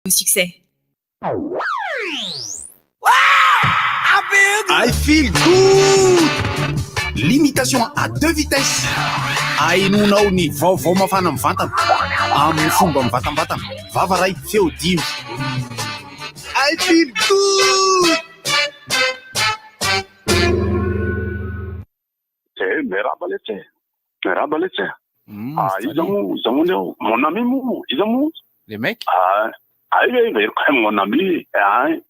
Succès. I feel good! Limitation à deux vitesses. Ahenoanao ny vaovao mafana mivantana amin'ny fomba mivantambatana. Vava ray, feo dimy. I feel good! Eh, miarahaba letsy e. Miarahaba letsy e. Ah, iza moa, iza moa leo? Mon ami moa, iza moa? Le mec? Ah, ay ve, veriko hay mon ami. Ay.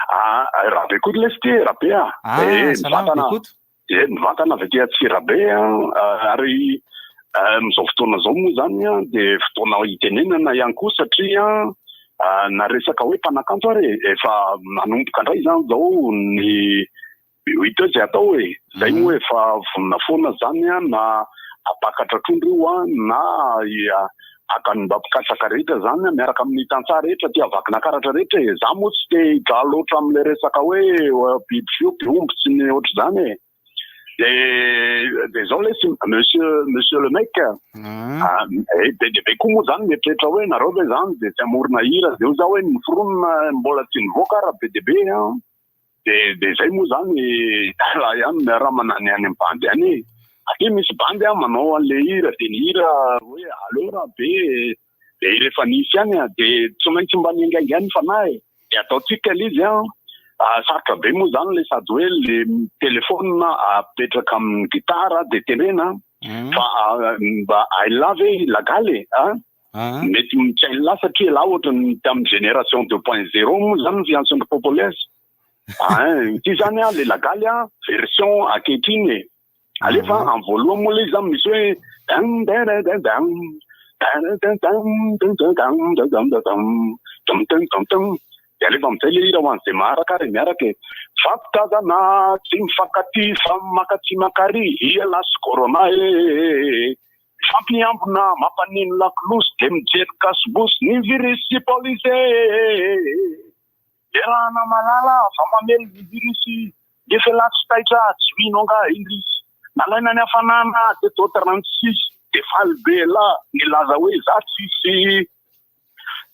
Ah, Rabekoto lesy ty, Rabe ah. Ah, Eh, salama mivantana. Bekoto. Eh, mivantana avy aty Antsirabe ah, ary eh, amin'izao fotoana izao moa izany ah, dia fotoana hitenenana ihany koa satria ah, na resaka hoe mpanakanto ary e, efa manomboka indray izany izao ny Ho hita eo izay atao e! Izay moa efa vonona foana izany an, na hampakatra trondro io an, na haka ny mba mpikatsaka rehetra izany an, miaraka amin'ny tantsaha rehetra aty Vakinankaratra rehetra e! Za moa tsy te hidraha loatra amin'ilay resaka hoe biby fiompy, omby sy ny ohatr'izany e! Dia dia izao lesy monsieur monsieur le mec a, be dia be koa moa izany mieritreritra hoe nareo ve izany dia tsy hamorona hira dia hoy za hoe ny foronina mbola tsy nivoaka ary be dia be an! Dia dia izay moa izany raha ihany miaramana ny any amin'ny bandy any e. Aty misy bandy an manao an'ilay hira dia ny hira hoe aleo raha be dia hira efa nisy ihany an dia tsy maintsy mba miaingainga ihany ny fanahy e. Dia ataontsika ilay izy an, sarotra be moa izany ilay sady hoe ilay telephone apetraka amin'ny gitara dia tendrena fa mba hain'lah ve i lagaly e an? Mety tsy hain'lah satria elah ohatran'ny tamin'ny génération deux point zéro moa zany ny fiantsoan'ny Popoly azy. Ein, ity zany an, le lagaly an, version ankehitriny e. Alefa an, amin'ny voalohany moa le izy zany misy hoe dang dang dang dang dang dang dang dang dang dang dang dang dang dang dang dang dia alefa amin'izay le hira ho an'izay maharaka ary miaraka e. Fampitazana tsy mifankatia fa maka tsy maka ary ialahy sy corona e. Mifampiambina mampaneno lakolosy dia mijery kasibosy ny virus sy polisy e! Iarahana mahalala fa mamely ny virus nefa elah tsy taitra tsy mino angaha indrisy nalaina ny hafanana dia toa 36 dia faly be elah nilaza hoe za tsisy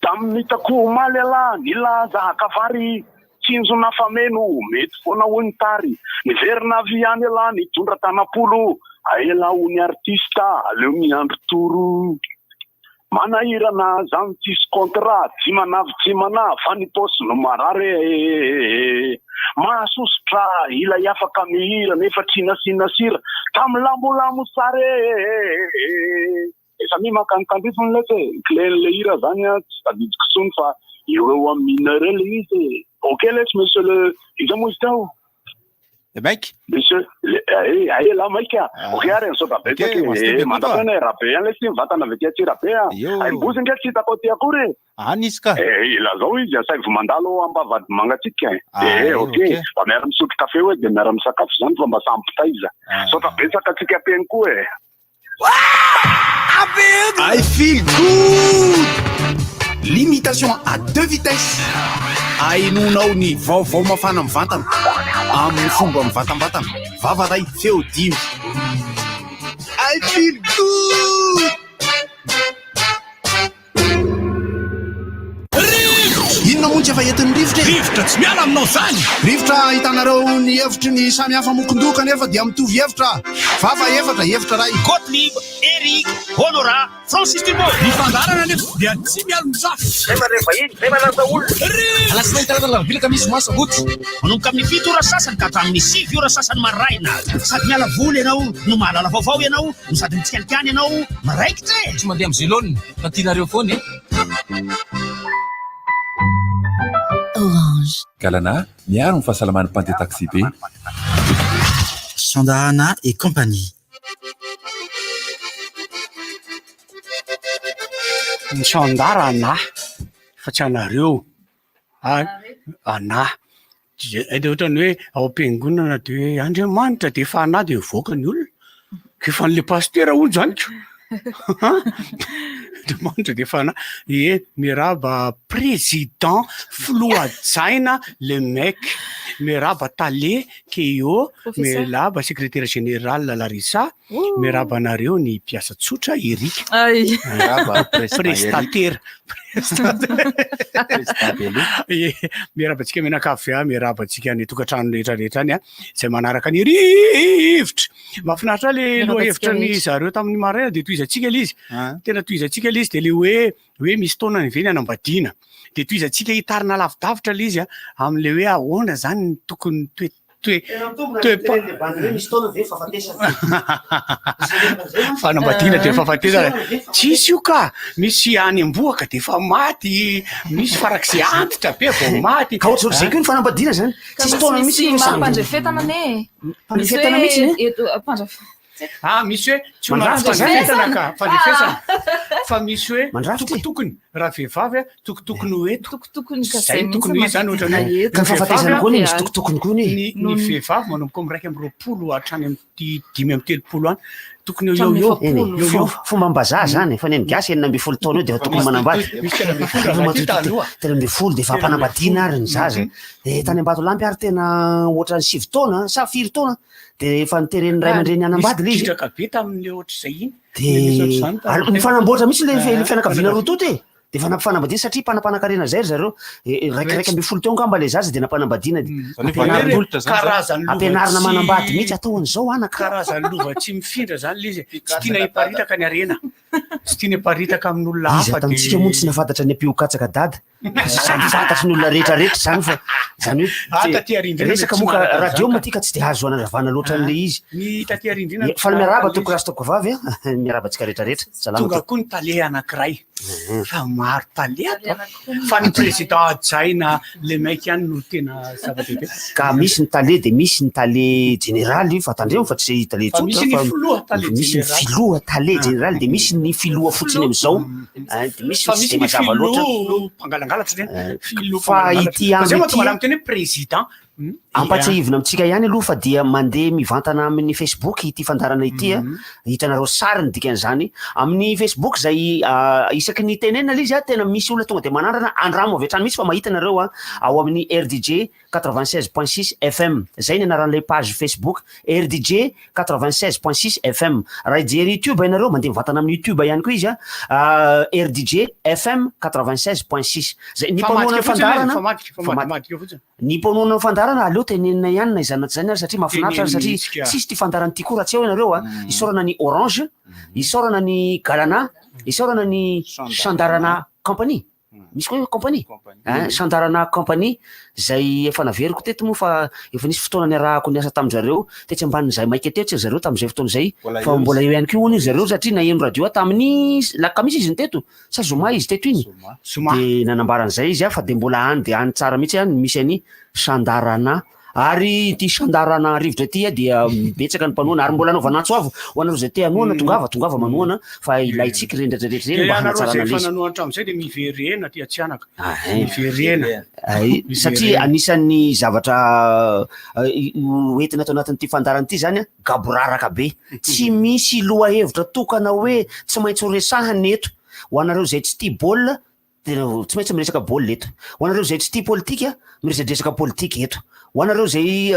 Tamin'ny hitako omaly ialahy nilaza haka vary Tsinjona fa meno, mety foana hoy ny tary Niverina avy ihany ialahy nitondra tanam-polo Aela ho ny artista, aleo miandry toro Manahirana zany tsisy contrat, tsy manavy tsy manahy fa ny paosy no marary e Mahasosotra ilay afaka mihira nefa tsy nasiana sira Tamin'ny lamolamo sary e Samia maka ny tandrifiny letsy e! Clé n'le hira zany an tsy tadidiko tsony fa eo eo amin'ny mineur eo le izy e! Ok letsy monsieur le iza moa izy teo? Le Mike? Monsieur le eh aie la Mike a! Ok ary misaotra betsaka e! Mandra-pena e! Rabe ihany letsy ty mivantana avy aty Antsirabe a! Aimbozy nge tsy hitako aty akory e! Any izy ka! Eh ilazao izy asaivo mandalo ao Ambavahadimangatsiaka e! Eh ok! Mba miara-misotro kafe hoe dia miara-misakafo zany fa mba samy mpitaiza! Misaotra betsaka antsika mpiheno koa e! I feel good! Limitation à deux vitesses. Ahenoanao ny vaovao mafana mivantana amin'ny fomba mivantambatana. Vava ray, feo dimy. I feel good! Inona moa no tsy efa entin'ny rivotra e? Rivotra tsy miala aminao zany! Rivotra ahitanareo ny hevitry ny samy hafa mokon-doha kanefa dia mitovy hevitra. Vava efatra, hevitra iray. Gottlieb, Eric, Honorat, Francis Dubois. Ny fandaharana anefa dia tsy mialon-jafy. Zay mandray vahiny, zay manaja olona. Alatsinainy, talata, alarobia, alakamisy, zoma, sabotsy. Manomboka amin'ny fito ora sasany ka hatramin'ny sivy ora sasany maraina. Sady miala voly ianao no mahalala vaovao ianao no sady mitsikalikany ianao miraikitra e! Tsy mandeha amin'ny zelone fa tianareo foana e! Orange. Galana, miaro ny fahasalaman'ny mpandeha taxi-be. Sandahana et compagnie. Ny sandara anah fa tsy anareo a, anah. Dia ohatran'ny hoe ao am-piangonana dia hoe Andriamanitra dia efa anah dia mivoaka ny olona. Ka efa an'ilay pasitera hono izany ko. Andriamanitra dia efa anah. Ie, miarahaba président filoha hajaina le mec, miarahaba tale Keio, miarahaba secrétaire général Larissa, miarahaba anareo ny mpiasa tsotra Eric. Miarahaba président Eric. Prestataire. Ie, miarahaba antsika mianakavy a, miarahaba antsika any tokantrano rehetra rehetra any a, izay manaraka ny rivotra. Mahafinaritra le Miarahaba lohahevitra antsika ny rehetra. zareo tamin'ny maraina dia tohizantsika le izy. Tena tohizantsika le izy dia le hoe hoe misy taonany ve ny hanambadiana. Dia tohizantsika hitarina lavidavitra le izy a, amin'le hoe ahoana zany ny tokony toe toe toe Misy taona ve fahafatesana? Fanambadiana dia fahafatesana. Tsisy io ka. Misy any am-bohoka dia efa maty, misy farak'izay antitra be vao maty. Ka ohatrohatr'izay koa ny fanambadiana zany. Ka Tsisy taona misy mihitsy misy ny sambo. maha-mpandrefetana anie e. Misy Mpandrefetana hoe mihitsy ne? eto mpandraf- Ah, misy hoe tsy ho Mandrafitra zany. fandrefesana ka, fandrefesana. Fa misy hoe Mandrafitra e. tokotokony, raha vehivavy a, tokotokony ho eto. Tokotokony ka Zay zay no tokony ho izy zany mihitsy ohatran'ny hoe matetika Ka ny ny vehivavy fahafatesana a, koa ne misy Ny- tokotokony koa ne. ny ny vehivavy manomboka amin'ny 21 hatrany amin'ny 35 any, tokony eo eo Hatramin'ny eo. Eny e, 40. Eo eo. fombam-bazaha zany, fa ny an'ny gasy 16 taona eo dia efa tokony manambady. Misy 13 Efa raha matoa ty taloha. 13 dia efa ampanambadiana ary ny zaza. Dia tany Ambatolampy ary tena ohatran'ny 9 taona sa firy taona dia efa niteren'ny ray aman-dreny hanambady ilay izy. Nisy gidraka be tamin'le ohatr'izay iny. Nisy Dia ohatr'izany ary tamin'ny nifanamboatra mihitsy ilay Ah, ilay fianakaviana roa tonta e. Dia efa nampifanambadiana satria mpanampanan-karena izay ry zareo. 11 teo angamba ilay zaza dia nampanambadiana. Zany hoe Ampianarina valin-tolotra zany zany. Karazan'ny lova ampianarina tsy- manambady mihitsy atao an'izao anaka. Karazan'ny lova tsy mifindra zany le izy e. Tsy tiana hiparitaka ny harena. Tsy tiana hiparitaka amin'olona Iza hafa tamintsika moa no tsy nahafantatra ny ampiokatsaka dada. Samy fantatry ny olona rehetra rehetra zany fa zany Ah, hoe taty arindrina resaka tsy moa ka mahalala radio zany moa ty ka tsy de azo anazavana loatra an'le izy. Ny taty arindrina Fa ny miarahaba tompoko lahy sy tompoko vavy a, miarahaba antsika rehetra rehetra. Salama Tonga tompoko. koa ny tale anankiray. Fa maro tale ato a. Fa ny président hajaina le mec ihany no tena zava-dehibe. Ka misy ny tale de misy ny tale jeneraly fa tandremo fa tsy tale Fa tsotra misy ny fa filoha tale misy ny jeneraly. filoha tale jeneraly de misy ny filoha fotsiny am'izao. Ah, de misy Fa tsy misy de ny mazava loatra. filoha mpangalangalatra zany. Eh, Filoha Fa mpangalangalatra. ity Fa andro zay ity mahatonga anah miteny hoe président. Ampatsiahivina amintsika ihany aloha fa dia mandeha mivantana amin'ny Facebook ity fandaharana ity a. Hitanareo sary ny dikan'izany. Amin'ny Facebook izay isaky ny tenenina ilay izy a, tena misy olona tonga dia manandrana andramo avy hatrany mihitsy fa mahita nareo a, ao amin'ny RDJ 96.6 FM. Izay ny anaran'ilay page Facebook RDJ 96.6 FM. Raha hijery YouTube ianareo, mandeha mivantana amin'ny YouTube ihany koa izy a, RDJ FM 96.6. Izay ny mpanohana ny fandaharana. Famadika, famadika fotsiny. Ny mpanohana ny fandaharana aleo tenenina ihany na izany na tsy izany ary satria mahafinaritra ary Tenenina satria mihitsy ka. tsisy ity fandaharana ity koa raha tsy eo ianareo a. Isaorana ny Orange, isaorana ny Galana, isaorana ny Sandarana Company. Misy koa hoe compagnie. Hein, Sandarana Company izay efa naveriko teto moa fa efa nisy fotoana niarahako niasa tamin-dry zareo tetsy ambanin'izay maika tetsy ry zareo tamin'izay fotoana izay Mbola fa eo mbola izy. eo ihany koa hono ry zareo satria naheno radio aho tamin'ny lakamisy izy no teto sa zoma izy teto iny. Zoma. Zoma. De nanambara an'izay izy a fa de mbola any de any tsara mihitsy any misy an'i Sandarana. Ary ity Sandarana rivotra ity a dia betsaka ny mpanohana ary mbola anaovana antso avo ho anareo izay te hanohana tongava tongava manohana fa ilaintsika ireny rehetra rehetra ireny Dia mba ianareo hanatsarana izay an'ilay efa izy. nanohana hatramin'izay dia miverena aty Antsihanaka. Ah, hein. Miverena. Ay, satria anisan'ny zavatra hoentina ato anatin'ity fandaharana ity zany a, gaboraraka be. Tsy misy lohahevitra tokana hoe tsy maintsy ho resahana eto. Ho anareo izay tsy tia baolina, tena tsy maintsy miresaka baolina eto. Ho anareo izay tsy tia politika, miresadresaka politika eto. Ho anareo izay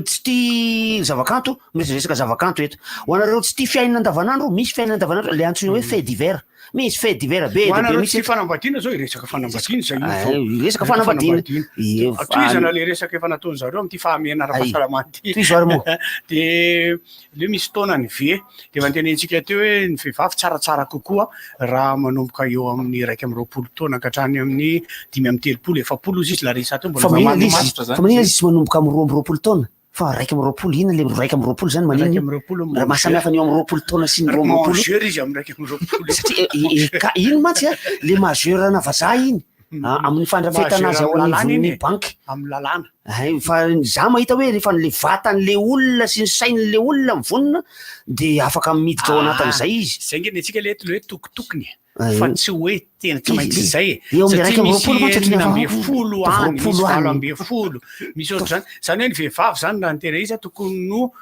tsy tia zavakanto, miresadresaka zavakanto eto. Ho anareo tsy tia fiainana andavanandro, misy fiainana andavanandro, le antsoina hoe fait divers. Misy fait divers be Ho dia be anareo mihitsy tsy eto. fanambadiana zao hiresaka fanambadiana izay io Ah, vao. hiresaka fanambadiana. Ie, fa- Tohizana le resaka efa nataon zareo amin'ity fahamehana ara-pahasalamana ity. Tohizo ary moa. De le misy taonany ve de efa notenenitsika teo hoe ny vehivavy tsaratsara kokoa raha manomboka eo amin'ny 21 taona ka hatrany amin'ny 35, 40 izy izy Larissa teo mbola Fa maninona izy Matotra zany. fa maninona izy tsy manomboka amin'ny 22 taona fa 21, inona le 21 zany maninona io? 21 Raha mahasamihafa ny eo amin'ny 20 taona sy ny 22. Majeur izy amin'ny 21. Satria ka iny mantsy a, le majeur ana vazaha iny, amin'ny fandrafetana azy ao Majeur amin'ny lalàna anivon'ny iny e. banky. Amin'ny lalàna. Ay, fa za mahita hoe rehefa le vatan'le olona sy ny sain'le olona mivonona de afaka miditra ao anatin'izay izy. Zay nge ny antsika le eto le hoe tokotokony. Ay. Fa tsy hoe tena tsy maintsy izay e. Eo amin'ny Satria 21 mantsy misy ohatran'ny 16 any, misy 20 any. 18, misy ohatr'izany. Zany hoe ny vehivavy zany raha ny tena izy a, tokony no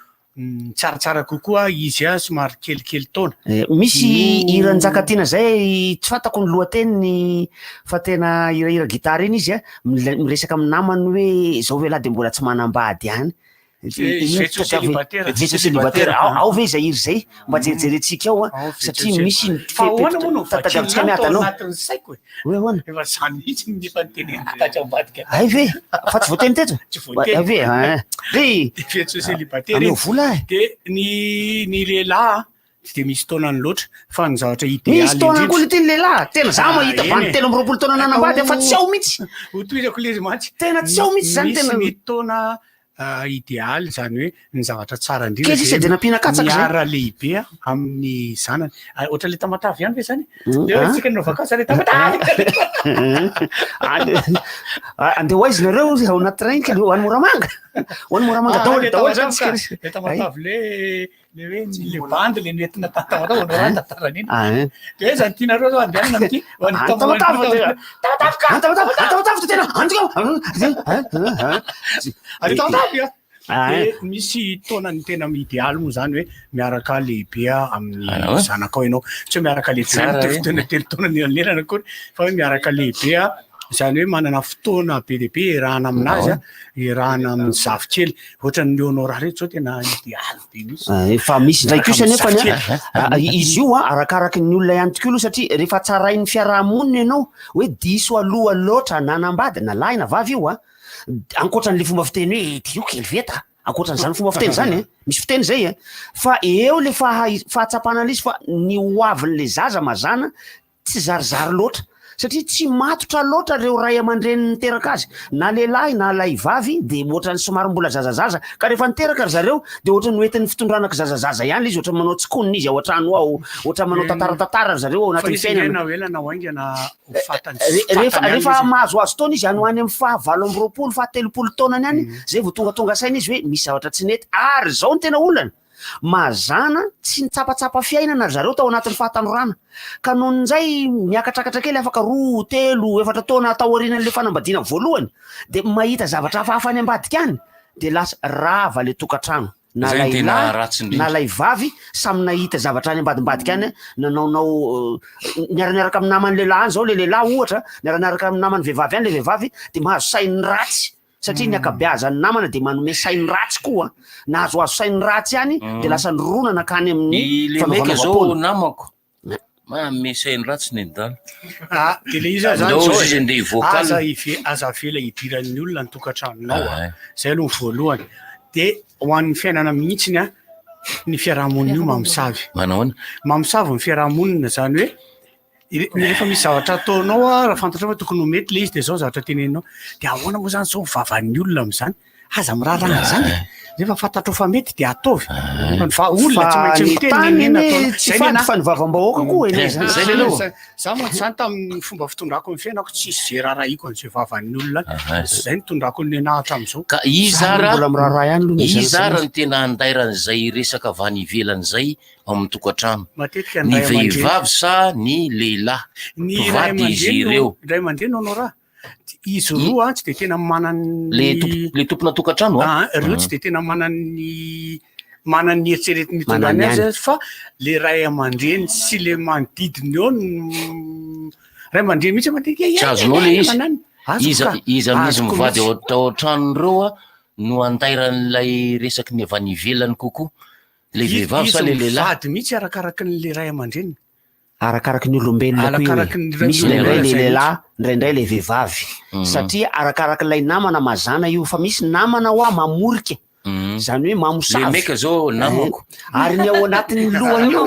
tsaratsara kokoa izy a, somary kelikely taona. Misy No- hira Njakatiana zay, tsy fantako ny lohateniny fa tena hirahira gitara iny izy a, miresaka amin'ny namany hoe zao ve lahy de mbola tsy manambady ihany. Vetso célibataire. Vetso célibataire. Ao ao ve izay hira izay? Mba jerijerentsika ao a, satria misy ny Fa ahoana moa no tadiavintsika vakiana miadana tao ao. anatin'ny saiko e? Hoe ahoana? Efa zany mihitsy no efa niteneniko tatsy ambadika. Hay ve? Fa tsy voateny teto? Tsy voateny. Hay ve? Hein. Ry Vetso célibataire. Ameo vola e. De ny ny lehilahy tsy de misy taonany loatra fa ny zavatra idéal Misy taonany koa ity ny lehilahy. Tena za Ah, mahita eny bandy e. 23 taona nanambady fa tsy ao mihitsy. Ho tohizako le izy mantsy. Tena tsy ao mihitsy zany Misy tena. ny taona idéal zany hoe ny zavatra tsara indrindra Kely sisa dia nampiana katsaka zay. miara lehibe amin'ny zanany. Ah, Ohatra le Tamatave ihany ve zany? Le Ah. hoe tsika nanao vakansy le Tamatave. Andeha ho aiza nareo ao anaty train ka ho any Moramanga. Ho any Moramanga Ah, daholo le daholo Tamatave zany ka. tsika. Le Tamatave le le hoe ny le bandy le noentina tany Tamatave anao raha tantarana iny. Ah, hein. De hoe zany tianareo zao andehanana amin'ity ho any Ah, Tamatave. Tamatave. Tamatave ka. Ah, Tamatave, ah, Tamatave to tena. Antsika. Any Tamatave a. Ah, De misy taonany tena idéal moa zany hoe miaraka lehibe amin'ny Ah, ouais. zanakao ianao. Tsy hoe miaraka lehibe Tsara, mitovy eh. taona telo taona nelanelana akory fa hoe miaraka lehibe a zany hoe manana fotoana be dia be iarahana aminazy a, iarahana amin'ny zafikely. Ohatran'ny Léonora reto zao tena idéal be mihitsy. Ah, Efa misy indray kosa Miaraka nefa amin'ny ny zafikely. a, izy io a arakaraky ny olona ihany tokoa aloha satria rehefa tsarain'ny fiarahamonina ianao hoe diso aloha loatra nanambady na lahy na vavy io a, ankoatran'le fomba fiteny hoe ty io kely veta, ankoatran'izany fomba fiteny zany e, misy fiteny zay e, fa eo le fahatsapana an'izy fa ny hoavin'le zaza mazàna tsy zarizary loatra satria tsy matotra loatra reo ray aman-dreny niteraka azy na lehilahy na lay vavy de ohatran'ny somary mbola zazazaza ka rehefa niteraka ry zareo de ohatran'ny hoentin'ny fitondrana kizazazaza ihany le izy ohatran'ny manao tsikonina izy ao an-trano ao ohatran'ny manao tantara-tantara ry zareo ao Fa anatin'ny izy indray fiainana na ho ela na ho haingana ho fantany Rehefa fantany ihany rehefa izy. mahazoazo taona izy any ho any amin'ny faha 28 faha 30 taonany any zay vao tongatonga saina izy hoe misy zavatra tsy nety ary zao no tena olana mazàna tsy nitsapatsapa fiainana ry zareo tao anatin'ny fahatanorana ka noho njay miakatrakatra kely afaka 2 3 4 taona tao aorianan'le fanambadiana voalohany de mahita zavatra hafahafa any ambadika any de lasa rava le tokantrano na Zay no lay tena lahy ratsy na indrindra. lay vavy samy nahita zavatra any ambadimbadika any nanaonao niara-niaraka amin'ny naman'ny lehilahy any zao le lehilahy ohatra niara-niaraka amin'ny naman'ny vehivavy any le vehivavy de mahazo sain'ny ratsy satria ny ankabeazan'ny namana de manome sain'ny ratsy koa nahazoazo sain'ny ratsy any de lasa nirona nankany amin'ny Ny le meka zao fanaovanaovam-poana. namako manome sainy ratsy ny adala. Ah, de le izy zany Andao zao izy e. andeha hivoaka Aza any. aza avela hidiran'ny olona ny tokantranonao a. Ah, eh. Zay aloha ny voalohany. De ho an'ny fiainana mihitsiny a, ny fiarahamonina io mamosavy. Manahoana? Mamosavy ny fiarahamonina zany hoe rehefa misy zavatra ataonao a, raha fantatrao fa tokony ho mety le izy de zao zavatra teneninao. De ahoana moa zany zao vavan'ny olona amin'izany? Aza miraharaha an'izany. Rehefa fantatrao fa mety de ataovy. Fa ny olona tsy Fa maintsy ny miteny tany n'inona anie ataonao. tsy Zay fady ny fa ny vavam-bahoaka koa anie zany. Zay Zay aloha. aloha. Za mantsy zany tamin'ny fomba fitondrako ny fiainako tsisy zay raharahiko an'izay vavan'ny olona. Zay nitondrako ny anahy hatramin'izao. Ka iza Za ara mbola miraharaha ihany aloha ny iza zany. ara no tena andairan'izay resaka avy any ivelany izay ao amin'ny tokantrano? Matetika ny Ny ray aman-dreny. vehivavy sa ny lehilahy? Ny ray Mpivady izy aman-dreny no ireo. ray aman-dreny no anao raha. Izy roa a, tsy de tena manana Le tompo le tompona tokantrano a. Ah, reo tsy de tena manana ny manana ny eritreretiny Manana hitondrany ny azy any. fa le ray aman-dreny sy le manodidina eo no ray aman-dreny mihitsy matetika Tsy azonao le izy. manana. Azoko Iza ka. iza amin'izy Azoko mivady mihitsy. ao an-tranon'ireo a no andairan'ilay resaky ny avy any ivelany kokoa. Le Izy vehivavy sa izy le lehilahy? mivady mihitsy arakaraky ny le ray aman-dreny. Arakaraky ny olombelona koa io Arakaraky e. ny ray Misy indraindray olombelona le zay lehilahy, mihitsy. indraindray le vehivavy. Satria arakaraky ilay namana mazàna io fa misy namana hoa mamorika. Zany hoe Le mamosavy. meka zao namako. Ary ny ao anatin'ny lohany io,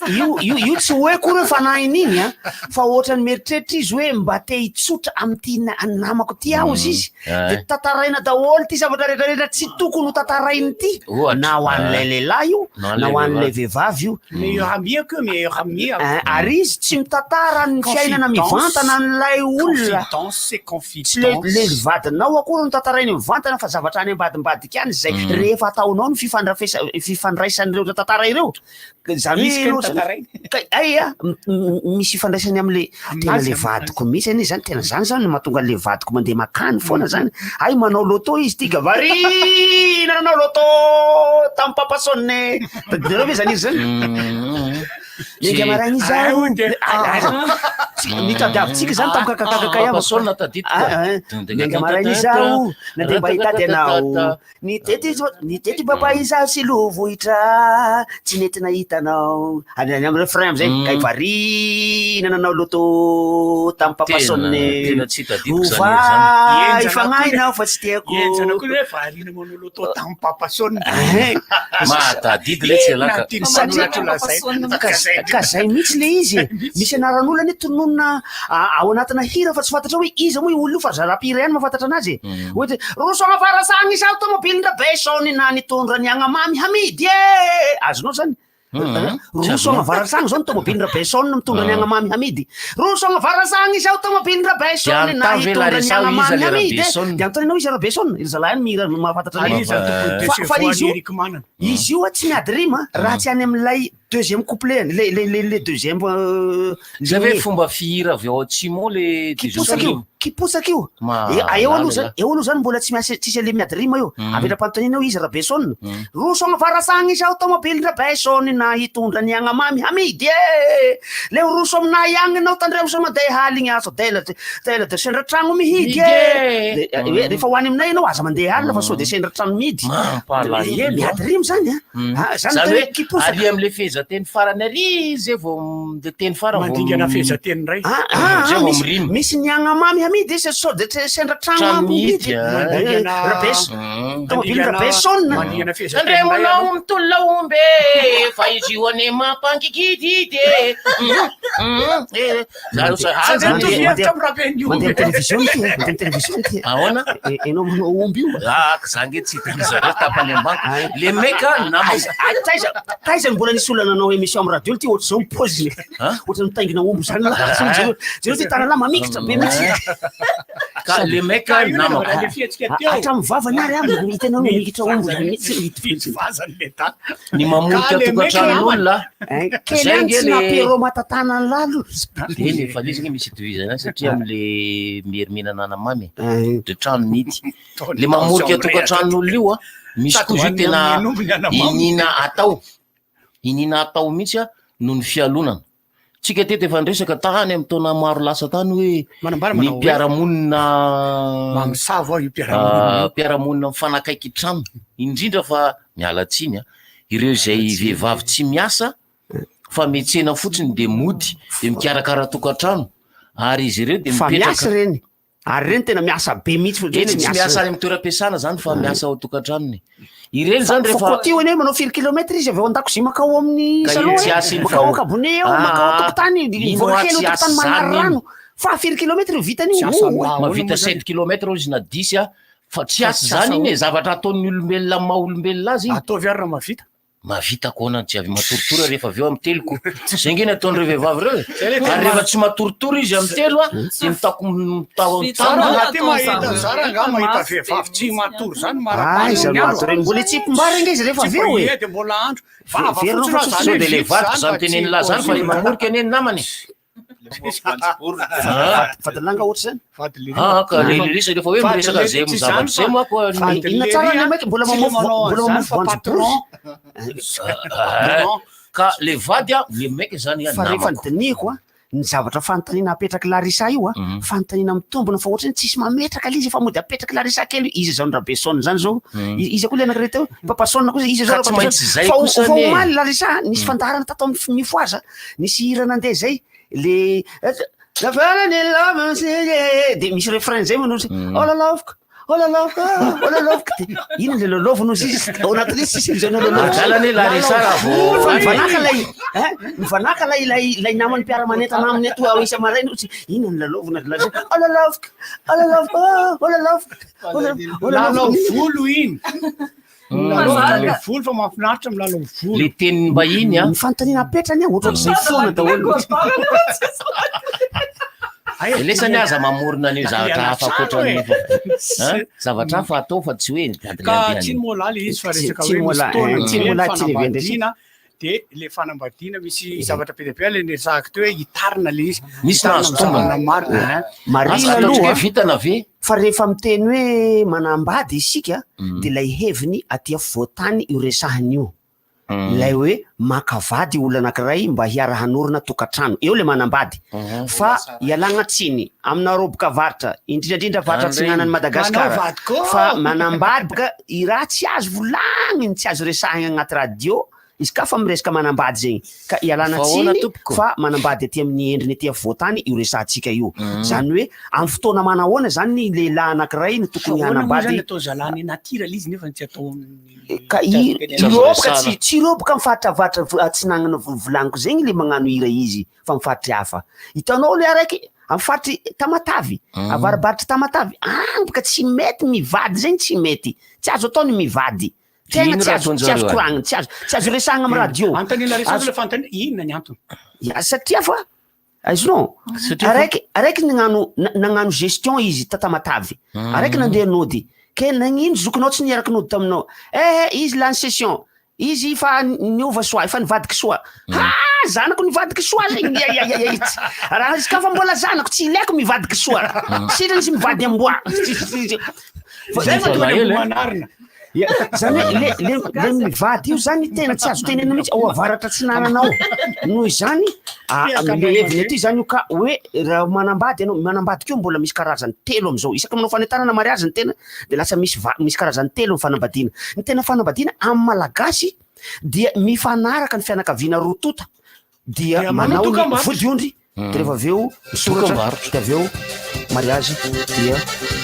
io, io, io tsy hoe akory hoe fanahiny iny a, fa ohatran'ny mieritreritra izy hoe mba te hitsotra amin'ity namako ity aho izy izy. De tantaraina daholo ity zavatra rehetrarehetra tsy tokony ho tantarainy ity. Ohatra. Na ho an'ilay lehilahy io, Na na ho an'ilay an'ilay vehivavy io. Meilleur ami ko, meilleur ami. Ary izy tsy mitantara ny fiainana Confidence. mivantana an'ilay olona. Confidence et confidence. Tsy le vadinao akory no tantarainy mivantana fa zavatra any ambadimbadika any zay rehefa ataonao ny fifandraisan'ireo tantara ireo. Zany Izy hoe ka ianao ny zany tantarainy. ka ay a, misy ifandraisany am'le tena Aminazy, le aminazy. vadiko mihitsy anie zany, tena zany zany no mahatonga an'le vadiko mandeha makany foana zany. Ay manao loto izy ty ka varina nanao loto tamin'ny Papa Sonne. Tadidinareo ve zany izy zany? Miainga maraina izaho. Nitadiavintsika izany tamin'ny kakakakaka ihany. Papason tadidiko. Miainga maraina izaho, nandeha mba hitady anao. Nitety nitety papa izaho sy lovohitra, tsy nety nahita anao. Any any amin'ny refrain amizay, kay variana nanao loto tamin'ny Papason. Tena tsy tadidiko izany hira izany. Ovay fagnahinao fa tsy tiako. Henjana koa hoe variana manao loto tamin'ny Papason. Mahatadidy le tsy ialahy ka. Satria ka zay mihitsy le izy e. Misy anaran'olona anie tononina ao anatina hira fa tsy fantatra hoe iza moa io olona io fa zara mpihira ihany mahafantatra anazy e. Ohatra hoe roso avarasagny izaho tomobilin-dRabeson na nitondra ny agnamamy hamidy e. Azonao zany? Roso avarasagny zao ny tomobilin-dRabeson mitondra ny agnamamy hamidy. Roso avarasagny izaho tomobilin-dRabeson na hitondra ny agnamamy hamidy e. Dia anontanianao iza Rabeson? Ry zalahy ihany mihira mahafantatra anazy. Fa izy io izy io tsy miady rima raha tsy any amin'ilay deuxième couplet any, le le le le deuxième Zay ve ligne. fomba fihira avy ao atsimo ao le deuxième Kiposaka io, ligne? kiposaka io. Ma- Eh, ah, eo aloha lala zany, eo aloha zany mbola tsy miasa, tsisy an'le miady rima io. Apetra-panontaniana eo izy Rabeson. Roso avarasagny izaho tomobilin-dRabeson na hitondra ny agnamamy hamidy e. Leo roso aminay agny anao tandremo sao mandeha aligny aso dela de dela de sendra tragno mihidy e. De, eh, hoe rehefa ho any aminay ianao aza mandeha alina fa sao de sendra trano mihidy. Mampalahelo. Ie, miady rima zany a. Ah, zany Zany tena hoe kiposaka. ary am'le fehezanteny farany ary zay vao le teny farany vao Mandingana fehezanteny indray. Ah, ah, Zay ah, vao misy, mirima. misy ny agnamamy hamidy izy sao de sendra trano Trano mihidy. mihidy, ah. Mandingana- Rabes, tomobily Mandingana- Rabeson. Mandingana fehezanteny indray Andremonao aloha. mitolona omby e, fa izy io anie mampangidididy e. Eh, Sady zany mitovy le- hevitra amin'ny Raben'ny Mandeha omby. amin'ny télévision ity, mandeha amin'ny télévision ity. Ahoana? Eh, Enao manao omby io. Ah, ka za nge tsy hitan'ny zareo tapany ambany. Le mec a, nama- Aiza, aiza, taiza, taiza no mbola nisy olona nanao émission amin'ny radio ity ohatr'izao ny paoziny. Hein? Ohatran'ny mitaingina omby zany lah. Jereo, jereo ty tanana mamikitra be mihitsy. Ka le mec a, Ka io namako. le fihetsika teo. Hatramin'ny vavany ary ah, hitanao mamikitra omby zany mihitsy. Vazany le dada. Ny mamorika Ka le mec tokantranon'olona. Eh, Kely Zay ihany nge tsy le- nampiero matatana ny lalo. Eny e, fa le izy nge misy itovizana azy satria am'le mierimena ananamamy e. Eh, De trano mihidy. Le mamorika tokantranon'olona io a, misy Sady koa izy io hohaniny tena amin'ny omby ny anamamy. iniana atao. Iniana atao mihitsy a noho ny fialonana. Tsika teto efa niresaka tany amin'ny taona maro lasa tany hoe Manambara ny manao hoe mpiara-monina mamosavy aho io mpiara-monina io. mpiara-monina mifanakaiky trano indrindra fa miala tsiny a ireo izay vehivavy tsy miasa fa miantsena fotsiny de mody de mikarakara tokantrano ary izy ireo de Fa mipetraka miasa ireny. Ary ireny tena miasa be mihitsy fa Eny, ireny tsy miasa any amin'ny toeram-piasana zany fa miasa ao an-tokantranony ireny zany Fa rehefa côté io anie manao firy kilomètre izy avy ao an-dakozia makao amin'ny Ka salon iny tsy e, asa iny makao fa- an-kabone eo, Ah, makao an-tokotany, iny mivoaka hoa kely tsy ao asa an-tokotany manary zany iny. rano. Fa firy kilomètre io vitany Tsy io? asa Oh, lahy ahoana mahavita moa zany? 7 kilomètre izy na 10 a fa tsy Fa asa tsy zany asa iny e ahoana. zavatra ataon'ny olombelona amin'ny maha olombelona azy iny Ataovy ary raha mahavita. Mahavita ko ahoana tsy avy matoritory rehefa avy eo amin'ny telo ko. Zay nge ny ataon'ireo vehivavy ireo e. Zay le tena Ary rehefa tsy matoritory izy amin'ny telo a, de mitako mitao Vita Zara mitano. raha ty mahita Atao zara angaha mahita maso vehivavy be tsy mihitsy matory zany Aiza no ato reny mbola itsipim-bary ange izy rehefa avy eo e. Ie, de mbola andro. Vava Verina fotsiny fa raha tsy zany Sao hoe de le vita vadiko zany zany fa tsy tenen'lah zany fa possible. mamorika anie ny namany. Ah, Vadilanga ohatry zany. Vady le ah, ka le lelisa rehefa hoe Vady miresaka le- zay tsy zavatra zany zay fa- manko Fa ny- inona tsara le mec mbola Tsy le mamofo manao mbola an'izany mamofo fa voanjobory. patron. Ah, ka le vady a, le mec zany a Fa rehefa namako. nodinihiko a, ny zavatra fanontaniana apetrak'i Larissa io a, fanontaniana mitombina fa ohatry ny tsisy mametraka le izy fa mody apetrak'i Larissa kely io. Iza zao ny Rabeson zany zao? Iza koa le anankiray teo? Papason koa iza zao Ka tsy Rapapason? maintsy zay Fa kosa fa anie. omaly Larissa nisy fandaharana tato amin'ny Mifohaza, nisy hira nandeha zay le La farany love de misy refrain zay manao hoe, oh la loveko oh la loveko oh la loveko de inona le lalaovina ozy izy ao anatin'izy tsisy an'izay lalaovina. Adala anie Larissa raha vao- Fa mivanaka ilay hein, mivanaka ilay ilay ilay namany mpiara-manentana aminy eto ao isa-maraina ozy inona ny lalaovina ry Larissa oh la loveko oh la loveko oh la loveko oh la oh la Lalao loveko. volo iny. Milalao le volo fa mahafinaritra milalao volo. Le tenim-bahiny a. Ny fanontaniana apetrany a ohatrohatr'izay foana daholo. Lesany aza mamorona an'io zavatra hafa ankoatran'ny Hein? Zavatra hafa atao fa tsy hoe Ka tsy ny mola le izy fa resaka Tsy hoe misy mola, taona eh, tsy be ny mola, tsy lehibe fanambadiana de le fanambadiana misy zavatra be dia be le niresahako teo hoe hitarina le izy. Misy Hitarina nahazo amin'ny zavatra tombony. maro. Hein. Marina Asa ataontsika aloha hoe vitana ve? fa rehefa miteny hoe manambady isika de ilay heviny aty afovoantany io resahiny io. Ilay hoe maka vady olona anankiray mba hiara-hanorina tokantrano. Eo le manambady. Fa ialagna tsiny aminareo boka avaratra, indrindra indrindra avaratra atsinanan'i Madagasikara, Manao vady koa. fa manambady boka i raha tsy azo volagniny, tsy azo resahigna agnaty radio, izy ka fa miresaka manambady zegny. Ka ialana Fa ahoana tsiny tompoko? fa manambady aty amin'ny endriny aty afovoantany io resahantsika io. Zany hoe amin'ny fotoana manahoana zany ny lehilahy anankiray no Fa tokony ahoana moa zany hanambady? atao zalahy ny natira le izy nefa tsy atao amin'ny Ka tsy azo i tenenina. ireo boka tsy tsy ireo boka amin'ny faritra avaratra atsinagnana volagniko zegny le magnano hira izy fa amin'ny faritry hafa. Hitanao le araiky amin'ny faritry Tamatavy, avarabaratry Tamatavy, agny boka tsy mety mivady zegny tsy mety. Tsy azo atao ny mivady. Tegna Ino tsy raha azo tsy azo ataon-jareo any? koragnina, tsy azo tsy azo resahagna amin'ny radio. Anontaniana resaka Azo le fanontaniana, inona ny antony? Ya satria fa azonao Satria fa araiky araiky nagnano na- nagnano gestion izy ta Tamatavy. Araiky nandeha nody. Ke nagnino zokinao tsy niaraka nody taminao? Eh izy lany session. Izy fa niova soa, efa nivadiky soa. Ha zanako nivadiky soa zegny. Ya ya ya ya. Tsy- Raha izy ka fa mbola zanako tsy ilaiko mivadiky soa. Sitrany izy mivady amboa. Fa Zay zay mahatonga ny Malahelo, eh? ambomanarina. Ya, zany hoe le le le mivady io zany tena tsy azo tenenina mihitsy ao avaratra atsinanana ao. Noho izany le heviny aty zany io ka hoe raha manambady ianao, manambady koa mbola misy karazany telo am'zao. Isaky manao fanentanana mariazy ny tena de lasa misy va- misy karazany telo ny fanambadiana. Ny tena fanambadiana amin'ny malagasy dia mifanaraka ny fianakaviana roa tonta dia Dia manao manao ny dokam-barotra. vodiondry de rehefa avy eo misoratra Dokam-barotra. de avy eo mariazy dia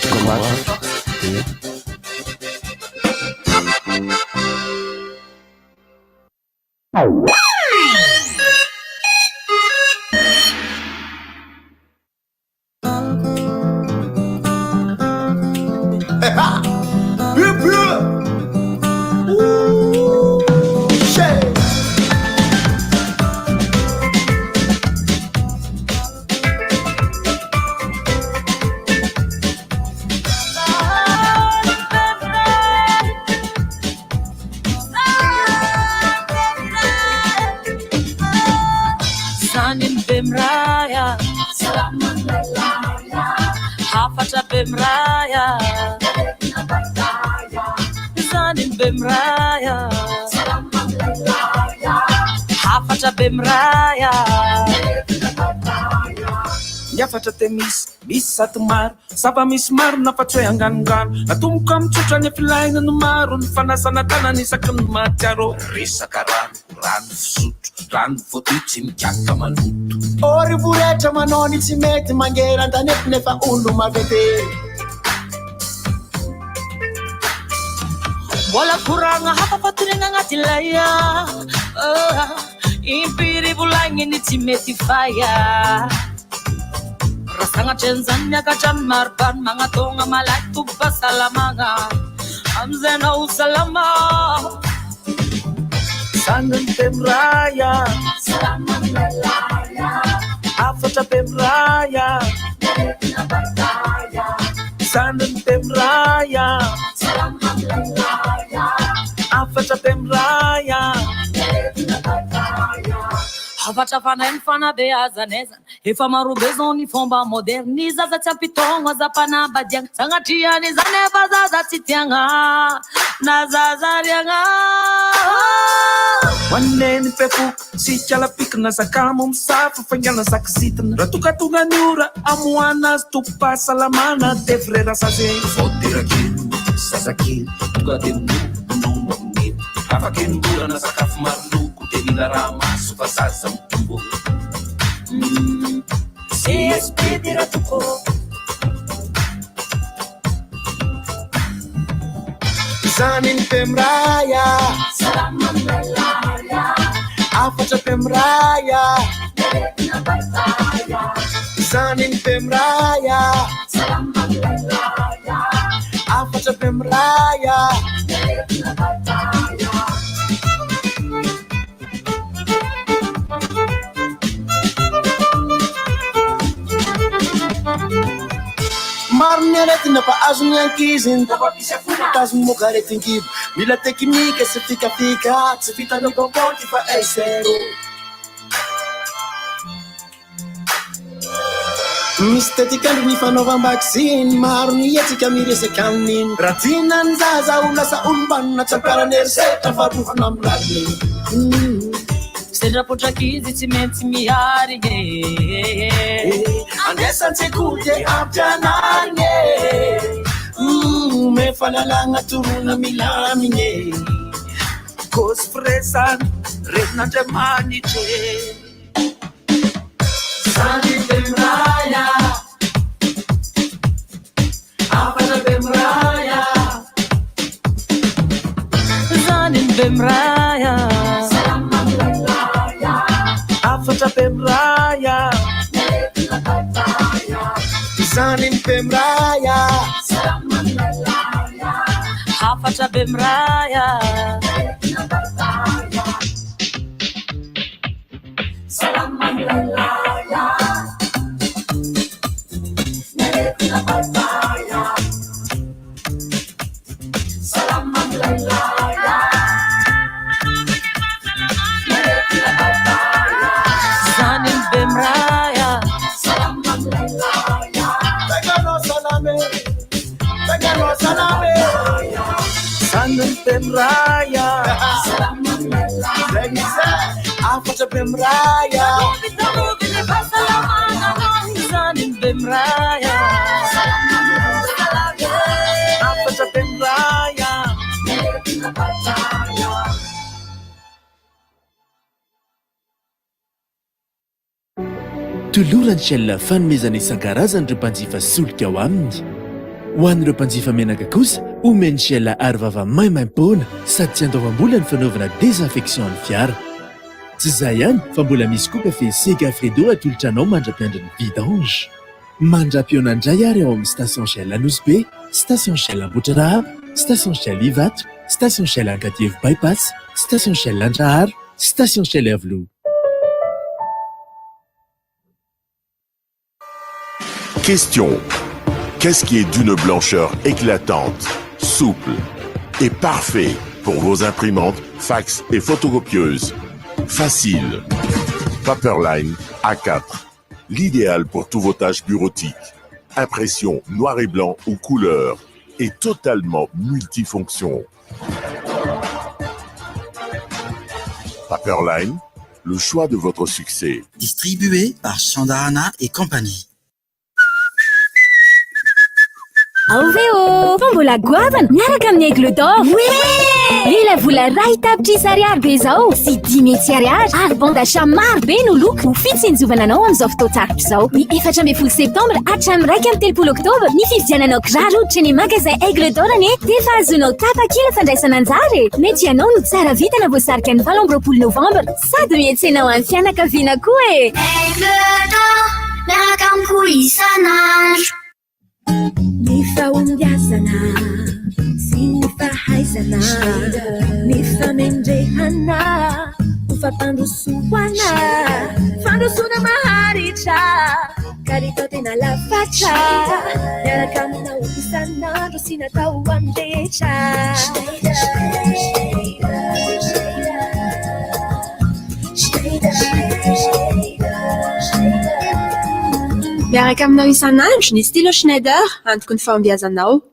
dokam-barotra dia Zany ny bemraya Hafatra bemraya Zany ny bemraya Hafatra bemraya Ny hafatra te misy, misy sady maro Zava-misy marina fa tsy hoe anganongano Atomboka amin'ny tsotra nefa ilaina no maro Ny fanasana tanana isaky ny mahatsiaro Resaka rano, rano fisotro, rano voadio tsy mikiaka maloto Ô ry voretra manao ny tsy mety Mangera an-tanety nefa olo mavete Mbola koragna hafa fa tonena agnaty lay ah. Impiry volagniny ny tsy mety fay Raha sagnatria an'izany miakatra amin'ny maripana Magnatôgna malaky tobim-pahasalamagna Amizay anao ho salama Zany ny bemraya Hafatra bemraya Zany ny bemraya Hafatra bemraya Hafatra fanay ny fanabeazanezana Efa marobe zao ny fomba moderne Ny zaza tsy ampy taogno aza ampanambadiagna Sagnatria an'izany efa zaza tsy tiagna Na zaza riagna Hoan'ny pefoka sy kalapikina sakamo misafo faingana sakizitina raha tonga ny ora amoana azy tompom-pahasalamana de frera saze vao terakely zazakely tonga de minono amin'iny afaka enim-bolana sakafo maro loko de mila raha maso fa zaza mitombo CSP de Ratoko Zany ny bemraya Hafatra bemraya Zany ny bemraya Hafatra bemraya Maro ny aretina fa azon'ny ankizy ny tafa-pisafoana tazomoka aretin-kibo mila teknika sy fikafika tsy vitan'ny kaonty fa SRO. Misy tetikandro ny fanaovam-baksiny, maro ny hetsika miresaka amin'iny. Raha tiana ny zaza ho lasa olom-banona, tsy ampiharana herisetra fa arovana amin'ny rariny. Sendra potrak'izy tsy maintsy miarigny e. Andraisa an-tsekoly dia ampianarigny e. Omeo fahalalagna toroana milamigny e. Kôsy firaisana, renin'Andriamanitra e. Zany be miraya, hafatra be miraya. Zany be miraya, hafatra be miraya. Zany be miraya, hafatra be miraya. Zany be miraya. Tegano salame, tegano salame. Zany be miraya, Zegny zay, hafatra be miraya. Zany be miraya. hafatra be miraya. Tolorany Shell fanomezana isan-karazany ireo mpanjifa solika ao aminy. Ho an'ireo mpanjifa menaka kosa, omen'ny Shell arovava maimaimpoana sady tsy andoavam-bola ny fanaovana désinfection ny fiara. Tsy izay ihany fa mbola misy koa kafe Segafredo atolotra anao mandra-piandry ny vidange. Mandra-pihaona indray ary ao amin'ny Station Shell Anosibe, Station Shell Ambohitrarahaba, Station Shell Ivato, Station Shell Ankadievo Bypass, Station Shell Andraharo, Station Shell Iavoloha. Question. Qu'est-ce qui est d'une blancheur éclatante, souple et parfait pour vos imprimantes, fax et photocopieuses? Facile. Paperline A4. L'idéal pour tous vos tâches bureautiques. Impression noir et blanc ou couleur et totalement multifonction. Paperline, le choix de votre succès. Distribué par Chandarana et compagnie. Ao ve ô! Tombola goavana miaraka amin'ny Aigle d'Or. Mila vola 1 tapitrisa ariary be izao sy 500 ariary ary bon d'achat maro be no loko ho fitsinjovana anao amin'izao fotoan-tsarotra izao. Ny 14 septambra hatramin'ny 31 oktobra ny fividiananao kiraro hoditra ny magasin Aigle d'Or anie dia efa azonao tapakila fandraisana anjara e. Mety ianao no tsara vitana voasarika ny 28 novambra sady mietsenao amin'ny fianakaviana koa e. Aigle d'Or, miaraka amiko isan'andro. Ny fahombiazana sy ny fahaizana, ny famendrehana ho fampandrosoana, fandrosoana maharitra, kalitao tena lafatra, miaraka aminao isan'andro sy natao ho an'ny rehetra. Miaraka aminao isan'andro ny stylo Schneider, antoko ny fahombiazanao.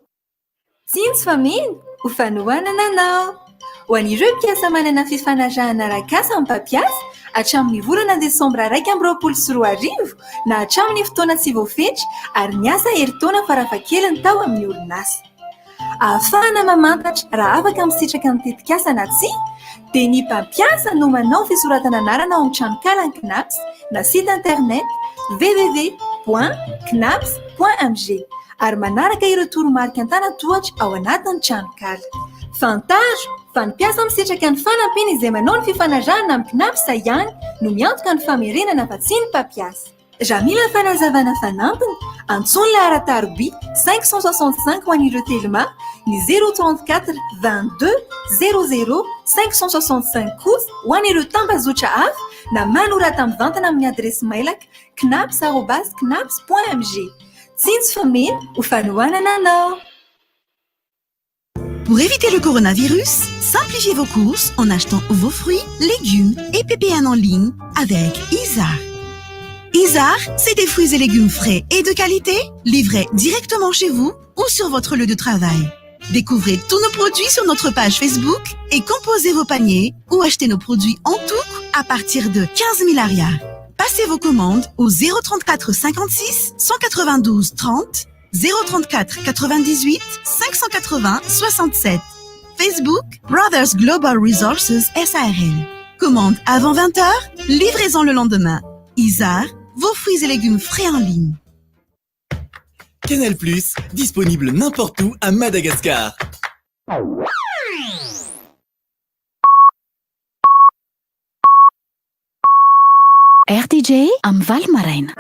Tsinjo fa mino ho fanohanana anao. Ho an'ireo mpiasa manana fifanarahana arak'asa amin'ny mpampiasa hatramin'ny volana desambra 2021 na hatramin'ny fotoana tsy voafetra ary niasa herintaona farafahakeliny tao amin'ny orinasa. Ahafahana mamantatra raha afaka misitraka ny tetikasa na tsia dia ny mpampiasa no manao fisoratana anarana ao amin'ny tranokalan'ny CNaPS na site internet www.cnaps.mg ary manaraka ireo toromarika an-tanan-tohatra ao anatin'ny tranonkala. Fantaro fa ny mpiasa misitraka ny fanampiana izay manao ny fifanarahana amin'ny CNaPS ihany no miantoka ny famerenana fa tsy ny mpampiasa. Raha mila fanazavana fanampiny, antsoy ny laharan-taroby 565 ho an'ireo Telma, ny 034 22 00 565 kosa ho an'ireo tambazotra hafa na manorata mivantana amin'ny adiresy mailaka cnaps@cnaps.mg. Tsinjo fa mena ho fanohanana anao. Pour éviter le coronavirus, simplifiez vos courses en achetant vos fruits, légumes et PPN en ligne avec Isa. Isar, c'est des fruits et légumes frais et de qualité, livrés directement chez vous ou sur votre lieu de travail. Découvrez tous nos produits sur notre page Facebook et composez vos paniers ou achetez nos produits en tout à partir de 15 000 ariary. Passez vos commandes au 034 56 192 30 034 98 580 67. Facebook Brothers Global Resources SARL. Commande avant 20h, livraison le lendemain. Isar, vos fruits et légumes frais en ligne. Canal Plus, disponible n'importe où à Madagascar. RTJ amin'ny valo maraina.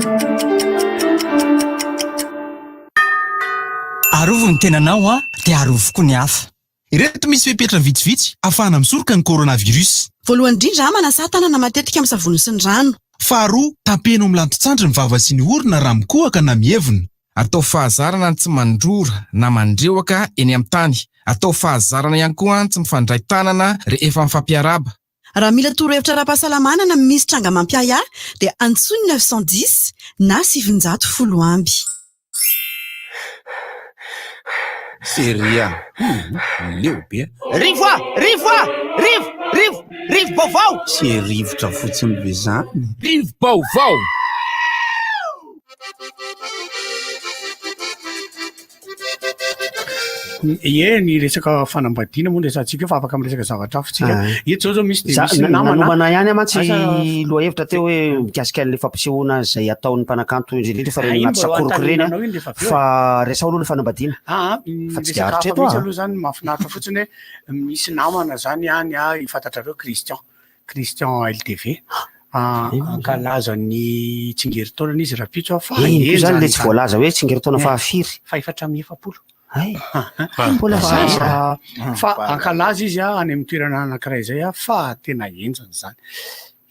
Arovy ny tenanao a, dia arovy koa ny hafa. Ireto misy fepetra vitsivitsy ahafahana misoroka ny coronavirus. Voalohany indrindra, manasà tanana matetika amin'ny savony sy ny rano. Faharoa, tampeno amin'ny lanton-tsandry ny vava sy ny orona raha mikohaka na mievona. Atao fahazarana ny tsy mandrora na mandrehoka eny amin'ny tany. Atao fahazarana ihany koa ny tsy mifandray tanana rehefa mifampiarahaba. Raha mila torohevitra ara-pahasalamana na misy tranga mampiahiahy dia antsoy ny 910 na 910 amby. Seria, hum, leo be a. Rivo a! Rivo a! Rivo! Rivo! Rivo-baovao! Tsy rivotra fotsiny ve zany? Rivo-baovao! Ie, ny resaka fanambadiana moa no resahantsika eo fa afaka miresaka zavatra hafa tsika. Ah. Eto zao zao misy de Za- misy na- namana. Nanomana ihany aho mantsy Asa- lohahevitra teo hoe mikasika an'ilay fampisehoana izay ataon'ny mpanakanto indrindra fa Ah, ireny iny anaty mbola sakoroka ireny anontaniana anao iny rehefa avy eo e. fa resaho aloha ny fanambadiana. Ah, ah, ny Fa tsy dia resaka aritra hafa eto mihitsy aho. aloha zany mahafinaritra fotsiny hoe misy namana zany any ah, fantatrareo Christian, Christian LDV. Ah, Hankalaza ny tsingerin-taonany izy rahampitso ah, fa Iny koa zany henjana le tsy izany. voalaza hoe tsingerin-taona Eh, fahafiry. Fahefatra amby efapolo. Hay. Mbola zaza. Fa hankalaza izy a any amin'ny toerana anankiray izay a fa tena henjana izany.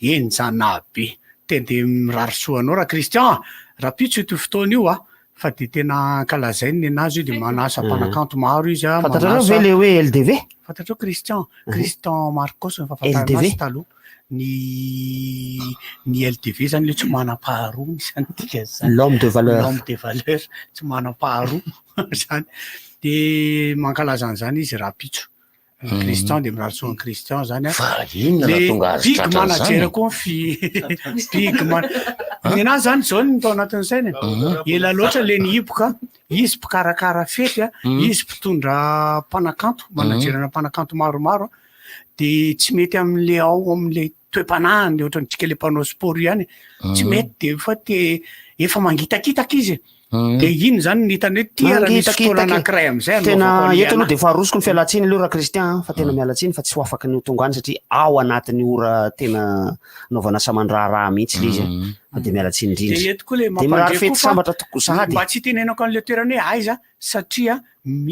Henjana be. Tena dia mirary soa anao raha Christian a. Rahampitso io fotoana io a fa dia tena ankalazainy ny anazy io dia manasa mpanakanto maro izy a. Fantatrareo manasa- ve le hoe LDV? Fantatrao Christian, Christian Marcos ny fahafantarana LDV? azy taloha. Ny ny LDV zany le tsy manam-paharoa izany dikan'izany. L'homme de valeur. L'homme de valeur, tsy manam-paharoa zany. De mankalaza an'izany izy rahampitso. Mhm. Christian de mirary soa an'i Christian zany a. Fa inona Le nahatonga azy Big tratran'izany? manager koa ny fi big man. Ny anazy zany zao no tao anatin'ny saina. Mhm. Ela loatra le nihiboka, izy mpikarakara fety a, Mhm. izy mpitondra mpanakanto, managerana mpanakanto maromaro a, de tsy mety amin'le ao amin'le toe-panahiny le ohatran'ny le mpanao sport io ihany. Tsy Mhm. mety de efa te efa mangitakitaka izy. Mhm. De iny zany ny hitany hoe tia raha misy fotoana anankiray am'izay Tena anaovako an'le eto aloha anahy. de efa arosoko ny fialantsiny aloha raha Christian fa tena miala tsiny fa tsy ho afaka ny ho tonga any satria ao anatin'ny ora tena anaovana saman-draharaha mihitsy le izy a. Fa de miala tsiny indrindra. De eto koa le De mirary mampandre fety koa fa sambatra toko sahady. Mba tsy hitenenako an'le toerana hoe aiza satria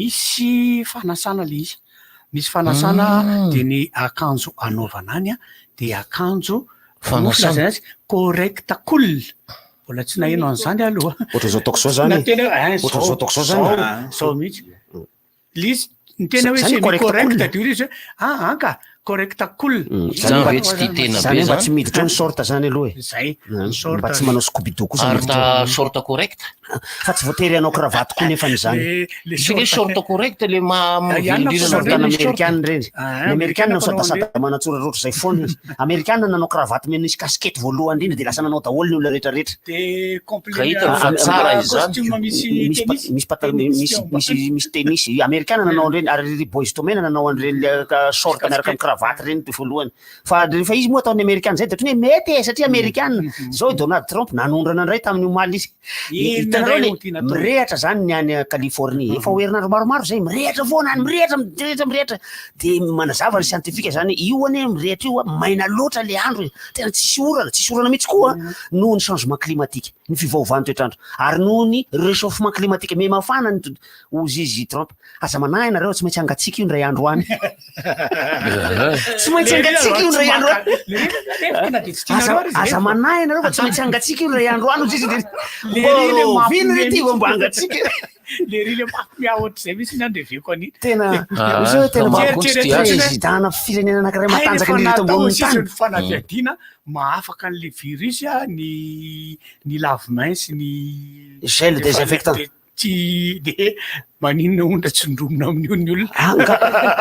misy fanasana le izy. Misy fanasana Mm. de ny akanjo anaovana any a de akanjo Fanasana. moa filazana azy correct cool. Mbola tsy naheno an'izany aloha. Ohatran'izao ataoko izao zany Na e. tena hoe, hein, Ohatran'izao zao- ataoko izao zany. zao- Zao mihitsy. Le izy ny tena hoe Zany semi correct correct cool. de izy hoe ah anka correct cool. Zany mba- Zany hoe mba tsy miditra eo ny sorte zany aloha e. Zay. Mm, Mba tsy manao scooby-doo kosa Ary miditra ta eo. short correct. Fa tsy voatery hanao kravaty koa nefa izany. Tsy hoe short correct le ma Short mivelirina amerikana ireny. Ah, Ny amerikana amerikana mpanao sadasada manatsoratra ohatr'izay foana izy. Amerikana nanao kravaty misy casquette voalohany indrindra de lasa nanao daholo ny olona rehetrarehetra. De complet Ka hita fa tsara izany. Costume misy Misy pa- tennis. misy pata- misy misy misy tennis. Amerikana nanao an'ireny ary ry Boyz II Men nanao an'ireny le ka- short miaraka amin'ny kravaty ireny de voalohany. Fa rehefa izy moa ataon'ny amerikana zay de ohatran'ny hoe mety e satria amerikana. Zao i Donald Trump nanondrana indray tamin'ny omaly izy. Inona Hitanareo indray le no tiana atao? mirehatra zany ny any Californie. Efa ho herinandro maromaro zay mirehatra foana any mirehatra mirehatra mirehatra. De manazava ny scientifique zany io anie mirehatra io a, maina loatra le andro e. Tena tsisy orana, tsisy orana mihitsy koa noho ny changement climatique, ny fivaovan'ny toetrandro ary noho ny réchauffement climatique miha-mafana ny to- hozy izy Trump. Aza manahy nareo tsy maintsy hangatsiaka io indray andro any. Tsy maintsy hangatsiaka io indray andro any. Aza aza manahy ianareo fa tsy maintsy hangatsiaka io indray andro any hozy izy de oviana re ty vao mba hangatsiaka. Le ry le mampiomehy ohatr'izay mihitsy ny andreveko an'iny. Tena misy hoe tena président firenena anankiray matanjaka indrindra eto ambonin'ny tany. Ny fanadihadiana mahafaka an'le virus ny ny lave-main sy ny gel désinfectant. Tsy de maninona hono raha tsindromina amin'io ny olona. Ah, nga,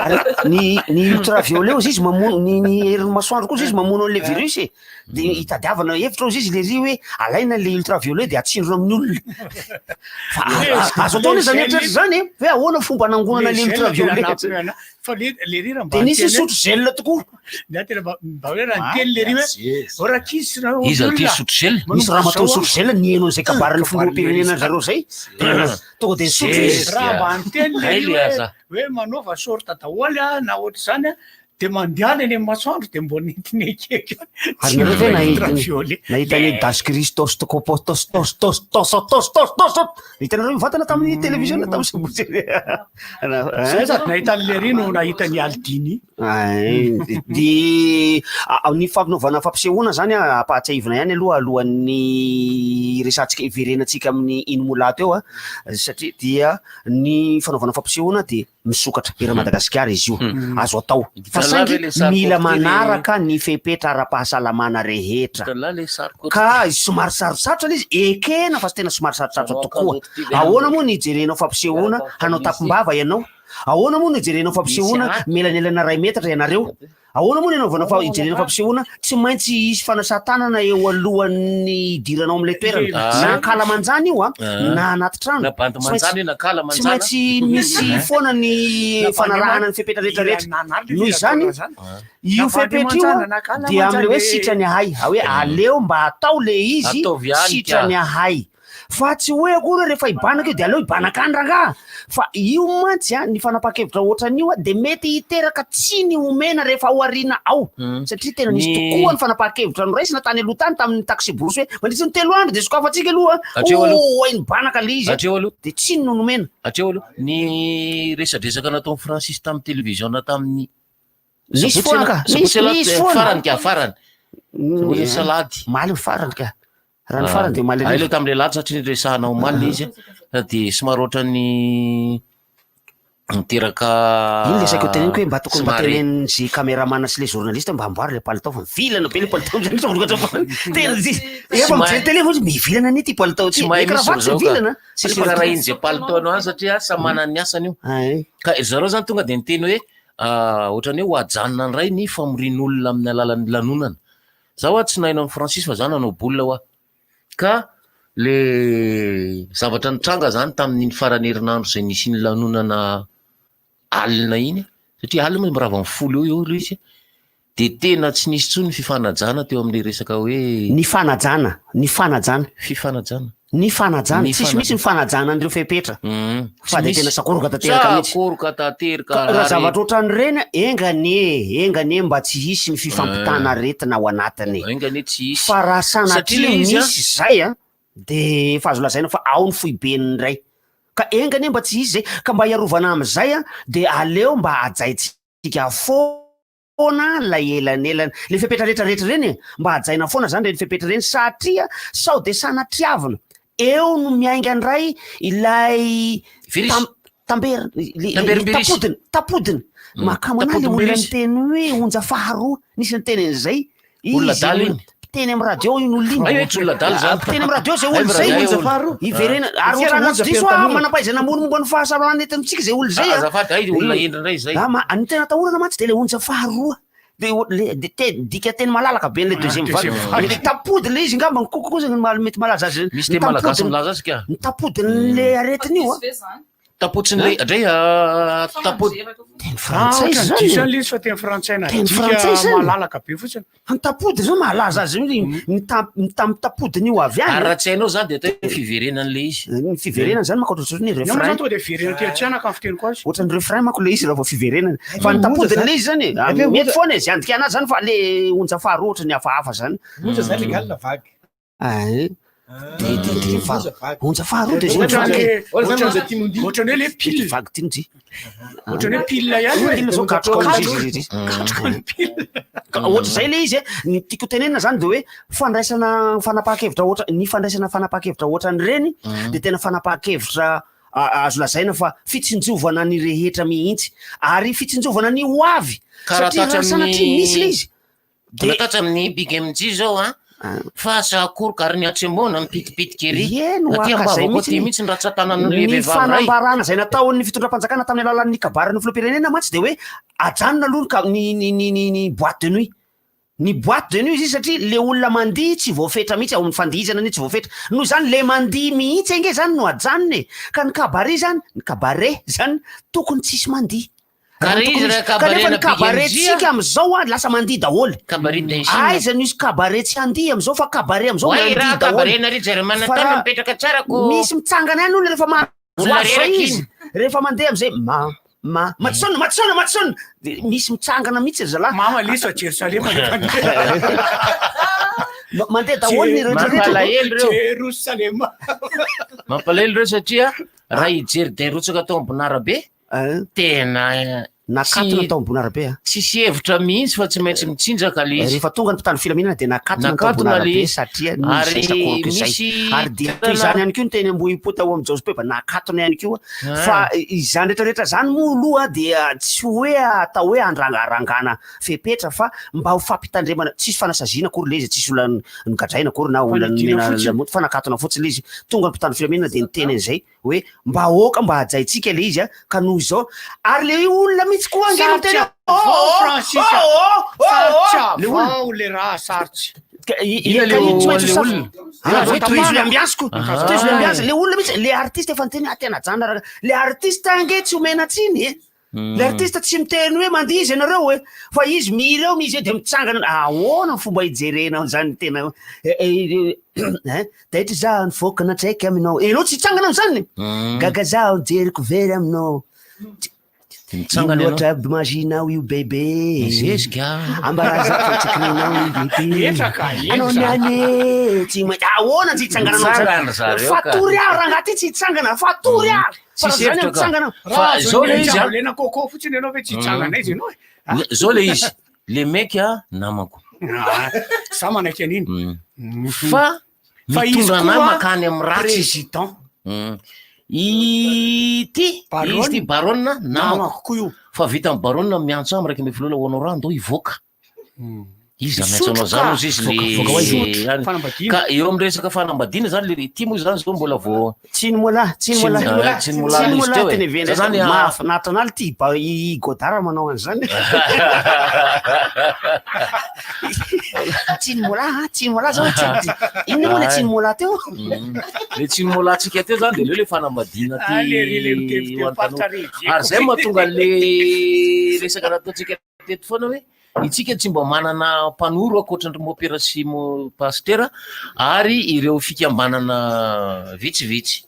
ary ny ny ultraviolet hozy izy mamono ny ny herin'ny masoandro koa hozy izy mamono an'le virus e. De itadiavana hevitra hozy izy le ry hoe alaina le ultraviolet de atsindrona amin'ny olona. Fa azo atao anie zany eritreritra zany e, hoe ahoana fomba anangonana le ultraviolet. Fa le le ry raha mba De nisy nisotro gel tokoa. Ny ahy tena mba mba hoe raha niteny le ry hoe ô rankizy sy Iza ty nisotro gel? Nisy ramatoa nisotro gel nihaino an'izay kabarin'ny filoham-pirenena zareo zay. Tonga de nisotro izy. Raha mba niteny le Hay ry le hoe aza. hoe manaova short daholo a na ohatr'izany a de mandehana eny amin'ny masoandro de mbo nentiny akaiky Ary nareo ve nahita ultraviolet. nahita ny Das Christos Tokopos Tos Tos Tos Tos Tos Tos Tos Tos Hitanareo mivantana tamin'ny televiziona tamin'ny sabotsy. Zay sady nahita an'i Lery no nahita an'i Aldini. Di ny fampinaovana fampisehoana zany a, ampahatsiahivina ihany aloha alohan'ny hiresahantsika hiverenantsika amin'ny ino mola teo a, satria dia ny fanaovana fampisehoana dia misokatra eran'i Madagasikara izy io, azo atao fa saingy mila manaraka ny fepetra ara-pahasalamana rehetra ka somary sarotsarotra ilay izy, ekena fa tena somary sarotsarotra tokoa. Ahoana moa ny hijerenao fampisehoana hanao tampom-bava ianao? Ahoana moa no hijerenao fampisehoana mielanelana iray metatra ianareo? Ahoana moa no hanaovana fa hijerena fampisehoana tsy maintsy hisy fanasan-tanana eo alohan'ny hidiranao amin'ilay toerana na ankalamanjana io a na anaty trano. Na bandy manjana io na Tsy ankalamanjana. maintsy misy foana ny fanarahana ny fepetra rehetra rehetra. Noho izany io fepetra io a dia amin'ilay hoe sitrany ahay, hoe aleo mba atao le izy Ataovy ihany ka. sitrany ahay. Fa tsy hoe akory hoe rehefa hibanaka io dia aleo hibanaka any rangaha! Fa io mantsy an, ny fanapahan-kevitra ohatran'io an, dia mety hiteraka tsiny omena rehefa ao aoriana ao. Satria tena nisy tokoa ny fanapahan-kevitra noraisina tany aloha tany tamin'ny taxi-brousse hoe mandritra ny 3 andro dia sokafantsika aloha an! Hatreo aloha. Oh, hay nibanaka ilay izy an! Hatreo aloha. Dia tsiny no nomena. Hatreo aloha. Ny resadresaka nataon'i Francis tamin'ny televiziona tamin'ny Nisy foana ka! Sabotsy Nisy, nisy foana! Farany ka, farany. Sabotsy salady. Omaly ny farany ka. Raha ny farany dia omaly Hay hariva. ilay tamin'ilay latsy satria niresahana omaly ilay izy a, dia somary ohatran'ny niteraka Iny le saika ho teneniko hoe mba tokony mba somary tenenin'ny ze cameraman sy le journaliste mba amboary le palitao fa mivilana be le palitao amizay tena tsy efa mijery télé fotsiny mivilana anie ty palitao ty Tsy mahay le mihitsy cravate tsy zareo ka. mivilana Tsisy raharahiany ze palitaonao any satria samy manana ny asany io. Ka ry zareo zany tonga dia niteny hoe ohatran'ny hoe ho ajanona indray ny famorian'olona amin'ny alalan'ny lanonana. Za hoa tsy nahaino an'i Francis fa za nanao boule hoa. Ka le zavatra nitranga zany tamin'iny faran'ny herinandro izay nisian'ny lanonana alina iny, satria alina moa mirava amin'ny 10 eo eo ilay izy, de tena tsy nisy intsony ny fifanajana teo amin'le resaka hoe. Ny fanajana, ny fanajana. Fifanajana. Ny fanajana, Ny tsisy fana- mihitsy ny fanajana an'ireo fepetra. Fa Tsy dia tena misy. sakoroka tanteraka mihitsy. Sakoroka tanteraka Ka raha ary- zavatra ohatran'ireny, enga anie, enga anie mba tsy hisy ny fifampitana aretina ao anatiny. Enga anie tsy hisy. Fa raha Satria sanatria ilay izy a- misy izay a, dia efa azo lazaina fa ao ny foibeny indray. Ka enga anie mba tsy hisy izay, ka mba hiarovana amin'izay a, dia aleo mba hajaintsika foana. foana ilay elanelana, ilay fepetra rehetra rehetra ireny e, mba hajaina foana zany ireny fepetra ireny satria sao dia sanatriavina eo no miainga indray ilay Virus. tam- tamberina, le- Tamberim-birisy. tapodiny, tapodiny. Mahakamo an'ahy le olona Tapodim-birisy. niteny hoe onja faharoa, nisy niteny an'izay. Olona Izy adala iny. iny. Mpiteny amin'ny radio iny olona iny. Hay hoe tsy olona adala zany. Mpiteny amin'ny radio zay Hay olona zay. radio Onja olona. faharoa. Iverena. Ary Tsy ohatra onja raha tsy diso aho, fiantanana. manam-pahaizana mora momba ny fahasalamana eto amintsika zay olona zay. Ah, azafady, hay olona hendry indray zay. Ah, ma- ny tena atahorana mantsy dia ilay onja faharoa. Dia o- le- de te- dika teny malalaka be an'ilay deuxième vague. deuxième vague. Le tapody le izy angamba, ny kokoa kosa ny mety malaza azy. Misy Ny teny malagasy tampodiny- milaza azy ka. Ny tapodin'le aretina io a. Tapotsiny le ndray ah, tapody. Teny frantsay Ah, zany. Diso an'ilay izy fa teny frantsay na Teny dika frantsay zany. malalaka be fotsiny. Ny tapody zao mahalaza azy io, ny tam- ny tamin'ny io avy any. Ary raha tsy hainao zany dia atao hoe fiverenan'ilay izy. Ny fiverenana zany manko ohatran'ny Ny refrain. zany tonga dia verenana aty an-tsianaka ny fiteniko azy. Ohatran'ny refrain manko ilay izy raha vao fiverenana. Fa ny Onja tapodiny zany. ilay izy zany e. Avy eo Mety onja- foana e, zay andikana azy zany fa le onja faharoa ohatran'ny hafahafa zany. Onja zany légal na vague. Ay. De de de fa onja faharoa de zay mivaky. Ohatrany hoe le pile. Vaky ty njy. Ohatrany hoe pile ihany hoe. Pile zao katroka izy izy izy. Katroka ny pile. Ka ohatr'izay le izy e, ny tiako tenenina zany de hoe fandraisana fanapahan-kevitra ohatra ny fandraisana fanapahan-kevitra ohatran'ireny de tena fanapahan-kevitra a- azo lazaina fa fitsinjovana ny rehetra mihitsy ary fitsinjovana ny ho avy Ka raha satria tatsy raha sanatria amin'ny- misy le izy De tatsy amin'ny Big MJ zao a fa sakoroka ary ny hatsembohana mipitipitika ery. Eny ho Aty aka zay ambavako aty mihitsy mihitsy ny ratsan-tanan'le ny vehivavy iray. fanambarana izay nataon'ny fitondram-panjakana tamin'ny alalan'ny kabarin'ny filoham-pirenena mantsy de hoe ajanona aloha ny ka- ny ny ny ny ny boîte de nuit. Ny boîte de nuit izy satria le olona mandihy tsy voafetra mihitsy ao amin'ny fandihizana anie tsy voafetra. Noho izany le mandihy mihitsy ange zany no ajanona e. Ka ny cabaret zany, ny cabaret zany tokony tsisy mandihy. Ka Raha re tokony izy raha hisy- kanefa ny cabaret-na Big cabaret MJ a. tsika am'izao a lasa mandihy daholo. Cabaret dancing. Aiza no hisy cabaret tsy handihy am'izao fa cabaret am'izao Oay mandihy raha daholo. cabaret nary Jeremana Fa tany raha- mipetraka tsara ko. Misy mitsangana ihany olona rehefa mahazo Olona azy zay reraka izy. iny. Rehefa mandeha am'izay ma ma Matson Matson Matson de misy mitsangana mihitsy ry zalahy. Mama liso a Jerosalema. Mandeha daholo ny rehetra rehetra. Mampalahelo reo. Jerosalema. Mampalahelo reo satria raha hijery dia rotsaka tao ambony arabe tena Nakatona tsy- tao ambony arabe a. Tsisy hevitra mihitsy fa tsy maintsy mitsinjaka le izy. Rehefa tonga ny mpitandro filaminana dia nakatona ny tao ambony Nakatona le arabe izy. satria nisy Ary izay sakoroka izay. misy Ary dia toy izany ihany koa ny teny Ambohipo tao amin'ny Jaosy Peba nakatona ihany koa. Ah. Fa izany rehetra rehetra izany moa aloha dia tsy hoe atao hoe andrangarangana fepetra fa mba ho fampitandremana tsisy fanasaziana akory le izy tsisy olona nogadraina akory na olona Fanadina nomena fotsiny. lamoty fa nakatona fotsiny le izy. Tonga ny mpitandro filaminana dia niteny an'izay hoe mba aoka mba hajaintsika le izy a ka noho izao ary le olona mihitsy koa ange no miteny Sarotra hoe, avao, oh, oh, Francis. oh, oh, oh, Sarotra oh, le olona. avao le raha sarotsy. Ka i- Inona i- le ka io tsy o- maintsy le ho saf- olona? Ah, Azo hoe tohizo le tapahana. ambiance ko. Ah. Tohizo le ambiance. Le olona mihitsy, le artiste efa niteny, ah, tena ajanona raha- Le artiste ange tsy omena tsiny e. Le artiste tsy miteny hoe mandihy izy ianareo e. Fa izy mihira eo, misy eo de mitsangana. Ahoana ny fomba hijerena an'izany tena eh, eh, eh, Taitra izaho nivoaka natraiky aminao. Ianao tsy hitsangana amin'izany. Gaga zaho nijeriko very aminao. Mitsangana Ino ianao. loatra aby maginao io bebe. Mizezika. Ambaraza fa tsy kirinao io bebe. Etraka, Anao etraka. niany e, tsy maintsy ahoana tsy hitsangananao Mitsangana zany? zareo ka. Fatory aho rangahy ty tsy hitsangana, fatory aho. Fa Tsisy raha zany hevitra ka. mitsangana. Fa zao le izy a. Lena coco fotsiny ianao ve tsy hitsangana izy ianao e? Zao le izy. Le mec a namako. Ah, Za manaiky an'iny. Fa Fa izy mitondra anah koa makany amin'ny ratsy. président. Ity Baronne. izy ty baronne namako Namako koa io. Fa vita amin'ny baronne miantso ahy amin'ny 11 ora honorant andao hivoaka. Iza miantso anao Misotro zany ka. ozy izy Voaka- voaka ho aiza? le Misotro. any. Fanambadiana. Ka eo amin'ny resaka fanambadiana zany le ity moa zany zao mbola vao Tsy ny mola, tsy ny mola. Tsy ny mola Tsy ny izy mola teo e. tena Za zany, vendrana. ah, Mahafinaritra anahy ty ba i Godard manao an'izany. Tsy ny mola, ah, tsy ny mola zao. tsy- Inona moa le tsy ny mola teo? Le tsy ny molantsika teo zany de leo le fanambadiana ty Ah, le ry le mitevitevy ho an'ny tanora. faritra ry Ary zay mahatonga le resaka nataontsika teto foana hoe itsika tsy mba manana mpanoro ankoatran'ny mopera sy mo pastera ary ireo fikambanana vitsivitsy.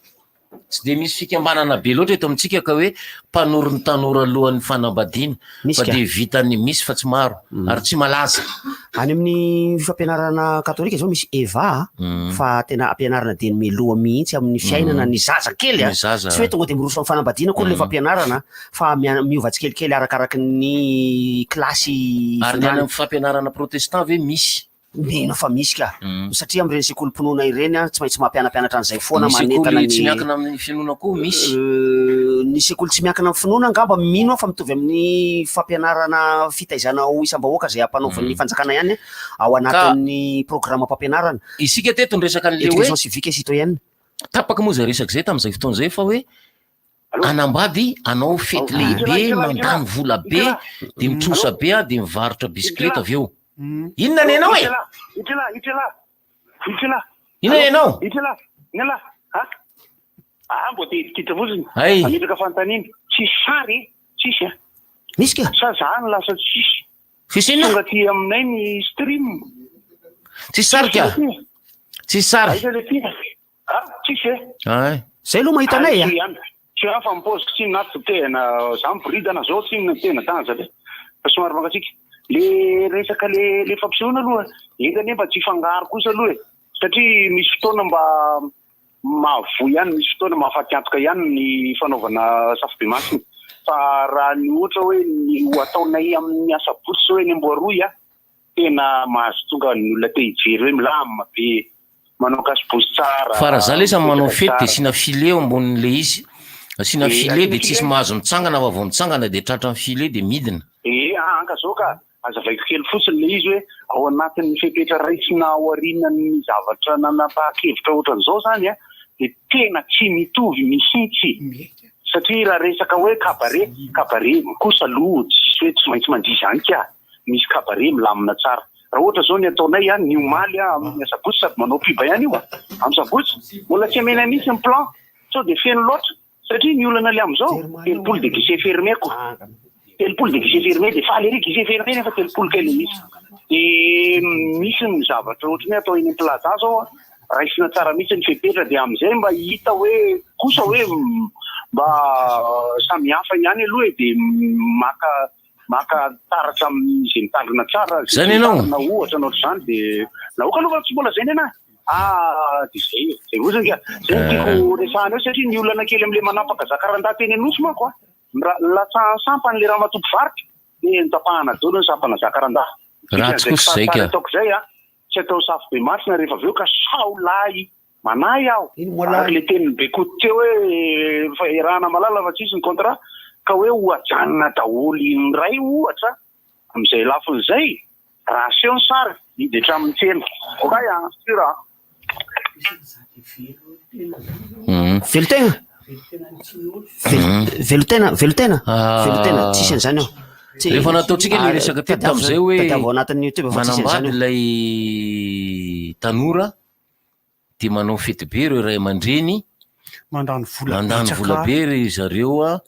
Tsy de misy fikambanana be loatra eto amintsika ka hoe mpanoro ny tanora alohan'ny fanambadiana Misy fa ka. de vitany misy fa tsy maro ary tsy malaza. Any amin'ny fampianarana katolika zao misy Eva a, fa tena ampianarana dieny mialoha mihitsy amin'ny fiainana Mm. ny zaza kely a. Ny zaza. Tsy hoe tonga de miroso amin'ny fanambadiana akory le fampianarana fa miova tsikelikely arakaraky ny kilasy Ary ny any fianarana. amin'ny fampianarana protestant ve misy? Mino fa misy ka. Satria amin'ireny sekolim-pinoana ireny a, tsy maintsy mampianapianatra an'izay foana Ny manentana sekoly ny tsy miankina amin'ny finoana koa misy. Ny sekoly tsy miankina amin'ny finoana angamba mino aho fa mitovy amin'ny fampianarana fitaizana ho isam-bahoaka izay ampanaovan'ny fanjakana ihany ao anatin'ny programme-pampianarana. Isika teto niresaka an'le hoe Éducation civique et citoyenne. Tapaka moa zay resaka zay tamin'izay fotoana izay fa hoe anambady anao fety lehibe mandany vola be de mitrosa be a de mivarotra bisikileta avy eo. Inona ny anao e? Itrela, itrela, itrela. Inona ianao? Itrela, inona? Ha? Ah, mbo te hiditra fotsiny. Hay. Hametraka fanontaniana. Tsisy sary e? Tsisy a. Misy ka. Sa za no lasa tsisy. Tsisy inona? Tonga aty aminay ny stream. Tsisy sary ka. Tsisy sary. Aiza le ty? Ah, tsisy e. Ay. Zay aloha mahita anay a. Tsy hafa mipaozy tsy naty tena za miboridana zao tsy tena tanja le. Fa somary mangatsiaka. Le resaka le le fampisehoana aloha enga anie mba tsy hifangaro kosa aloha e. Satria misy fotoana mba mahavoa ihany, misy fotoana mahafaty antoka ihany ny fanaovana safobemasina. Fa raha ny ohatra hoe ny ho ataonay amin'ny asabotsy zao eny Amboaroy a, tena mahazo tonga ny olona te hijery hoe milamina be, manao kasibosy tsara. Fa raha za lesa manao mipetraka fety de tsara. asiana filet eo ambonin'le izy, asiana Eh, filet asiana de tsisy filet. mahazo mitsangana fa vao mitsangana de tratran'ny filet de midina. Eh, anka zao ka, Hazavaiko kely fotsiny ilay izy hoe ao anatin'ny fepetra raisina aorianan'ny zavatra nanapahan-kevitra ohatran'izao izany dia tena tsy mitovy mihitsy satria raha resaka hoe cabaret, cabaret kosa aloha tsisy hoe tsy maintsy mandihy izany ka, misy cabaret milamina tsara. Raha ohatra izao ny ataonay ny omaly amin'ny asabotsy sady manao pub ihany io amin'ny sabotsy, mbola tsy amenay mihitsy ny plan sao dia feno loatra. Satria ny olana le amizao, 30 de guichet fermé ko. 30 de guichet fermé de faly ery guichet fermé nefa 30 kay le misy. De misy ny zavatra ohatran'ny hoe atao eny am plaza zao an, raisina tsara mihitsy ny fepetra de amizay mba hita hoe kosa hoe mba samihafa ihany aloha e de maka maka taratra amin'izay mitandrina tsara, izay Zany tsy ianao? mitandrina ohatra na ohatr'izany dia nahoaka aloha fa tsy mbola zay nenah. Ah dia zay e, zay fotsiny ka. Zay no tiako resahana eo satria ny olana kely amin'ilay manapaka zakarandahy teny Anosy manko a, ny latsahan'ny sampany ilay ramatoa mpivarotra dia notapahana daholo ny sampana zakarandahy. Ratsy Dikan'izay kosa izay kisarisary ka. ataoko izay a, tsy atao safobemasina rehefa avy eo ka sao lahy Manahy aho, araka ilay tenin'i Bekoto teo hoe efa iarahana mahalala fa tsisy ny contrat, ka hoe ho ajanona daholo indray ohatra amin'izay lafiny izay raha aseho ny sary hidy hatramin'ny tsena. Ok an, sûr an. Velon-tegna? Velon-tena, velon-tena, velon-tena, tsisy an'izany ao. Tsy- Rehefa nataontsika ilay Ah, resaka teto tadiavo tamin'izay zany, hoe tadiavo ao anatin'ny YouTube fa tsisy an'izany manambady ao. ilay tanora de manao fety be ireo ray aman-dreny, Mandany vola mandany betsaka. vola be ry zareo a,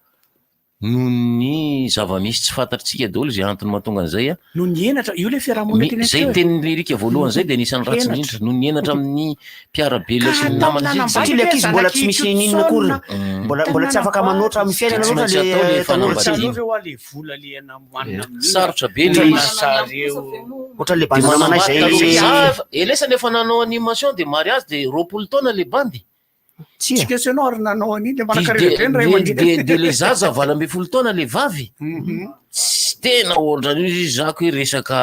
noho ny zava-misy tsy fantatritsika daholo izay antony mahatonga an'izay a. Noho ny henatra, io ilay fiarahamonina Mi- teneniko Zay teo e. tenin'i Lirika voalohany zay de anisan'ny ratsy Henatra. indrindra, noho ny henatra amin'ny mpiara-belona sy ny namana zay. Satria ilay ankizy mbola tsy misy n'inona akory. Mbola mbola tsy afaka manoatra amin'ny fiainana Tsy loatra maintsy atao le le tanora tsy fanambadiana. Tsarovy hoa le vola le anamoanina amin'iny. Sarotra be le izy. Zareo. Ohatran'le De bandy namanay manambady zay. taloha. Za elesany efa nanao animation de mariage de 20 taona le bandy. Tsy question anao ary nanao an'iny le manankarena be ny ray De- aman-dreny. de de le zaza 18 taona le vavy. Tsy tena ohatran'io izy zako hoe resaka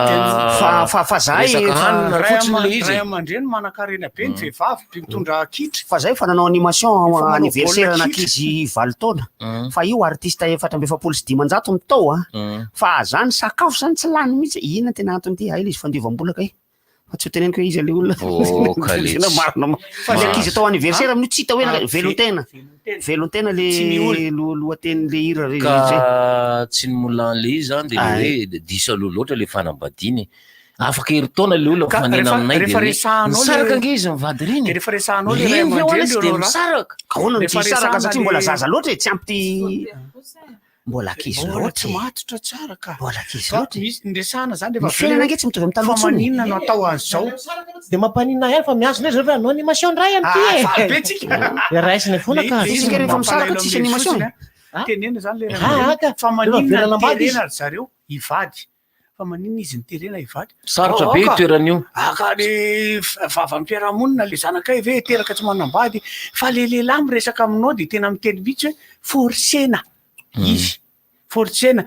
Fa- fa- fa zahay resaka efa- hanina Ray fotsiny le izy. ray aman-dreny manankarena be ny vehivavy be mitondra kitra. Fa zay efa nanao animation Efa manao anniversaire baolina an'ankizy 8 taona. Fa io artiste 44 no tao a. Fa zany sakafo zany tsy lany mihitsy. Inona tena anton'ity? Hay le izy fandiovam-bola kay. Fa tsy ho teneniko hoe iza le olona. Oh, kaletsy. Tena marina ma. Fa le ankizy atao anniversaire amin'io tsy hita hoe Ah, velon-tena. Velon-tena le Tsy ny olona. lohatenin'le hira re- Ka zay. tsy ny molan'le izy zany de le Ah, hoe diso aloha loatra le fanambadiana e. Afaka herintaona le olona Ka mifanena rehefa- aminay de rehefa hoe resahanao le- misaraka ange izy mivady ireny De e. rehefa resahanao le ray Ireny ve aman-dreny hoana tsy de reo raha. misaraka. Ahoana no tsy Rehefa hisaraka resahana satria mbola le- zaza loatra e, tsy ampy ty Mbola ankizy Mbola loatra tsy e. matotra tsara ka. Mbola ankizy Fa loatra e. misy ny resahana zany Ny rehefa avy eo fiainana ange tsy mitovy amin'ny Fa taloha intsony. maninona no atao an'izao? De mampaninona ihany fa miantso ndray zareo hoe hanao animation ndray amin'ity e. Ah, faly be tsika. De raisina foana ka. Le- le izy Tsika rehefa misaraka mampalahelo tsisy amin'ilay animation. fotsiny, a. Teneno zany le ray Ah, aman-dreny. ka. Fa Rehefa maninona avela no nambady izy. terena ry zareo hivady? Fa maninona izy niterena hivady? Sarotra Oh, be io ka. toerana io. Ah, ka le vavan'ny mpiara-monina le zanakay ve teraka tsy manambady fa le lehilahy miresaka aminao de tena miteny mihitsy hoe forcena izy. Forcena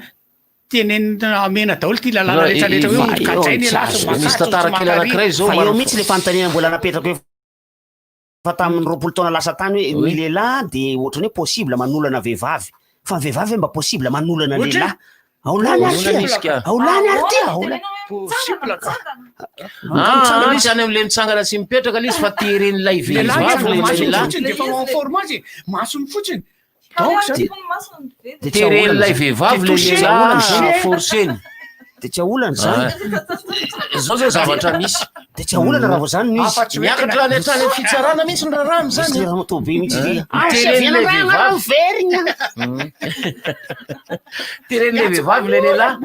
tenenina amena daholo ty lalàna Fa rehetra rehetra hoe Fa eo kajaina tsy ialahy azo. sy Misy makatso, tantara tsy kely anankiray makary. zao Fa eo maro- mihitsy le fanontaniana mbola napetrako hoe fa tamin'ny 20 taona lasa tany hoe ny Oui. lehilahy de ohatran'ny hoe possible manolana vehivavy. Fa ny vehivavy ve mba possible manolana Ohatra? lehilahy? Ao lany ary Olana izy ty. ka. Ao lany ary ty. Ao lany. Possible ka. Ah, tsy any amin'ilay mitsangana sy mipetraka ilay izy fa teren'ilay Lehilahy vehivavy vao ilay masony lehilahy. fotsiny de efa en forme azy e. Masony fotsiny. Donc zany. De tsy aolana Teren'ilay zany. vehivavy De ilay touché. lehilahy forceny. De tsy aolana zany. Ah. Zao zao zavatra misy. De tsy aolana raha vao zany no izy. Afa-tsy hoe Miakatra tena- any hatrany amin'ny fitsarana mihitsy ny raharaha amin'izany. Misy ramatoa be mihitsy ty. Ah, Ah, sy teren'ilay avy anarana vehivavy. miverina. Teren'ilay vehivavy ilay lehilahy.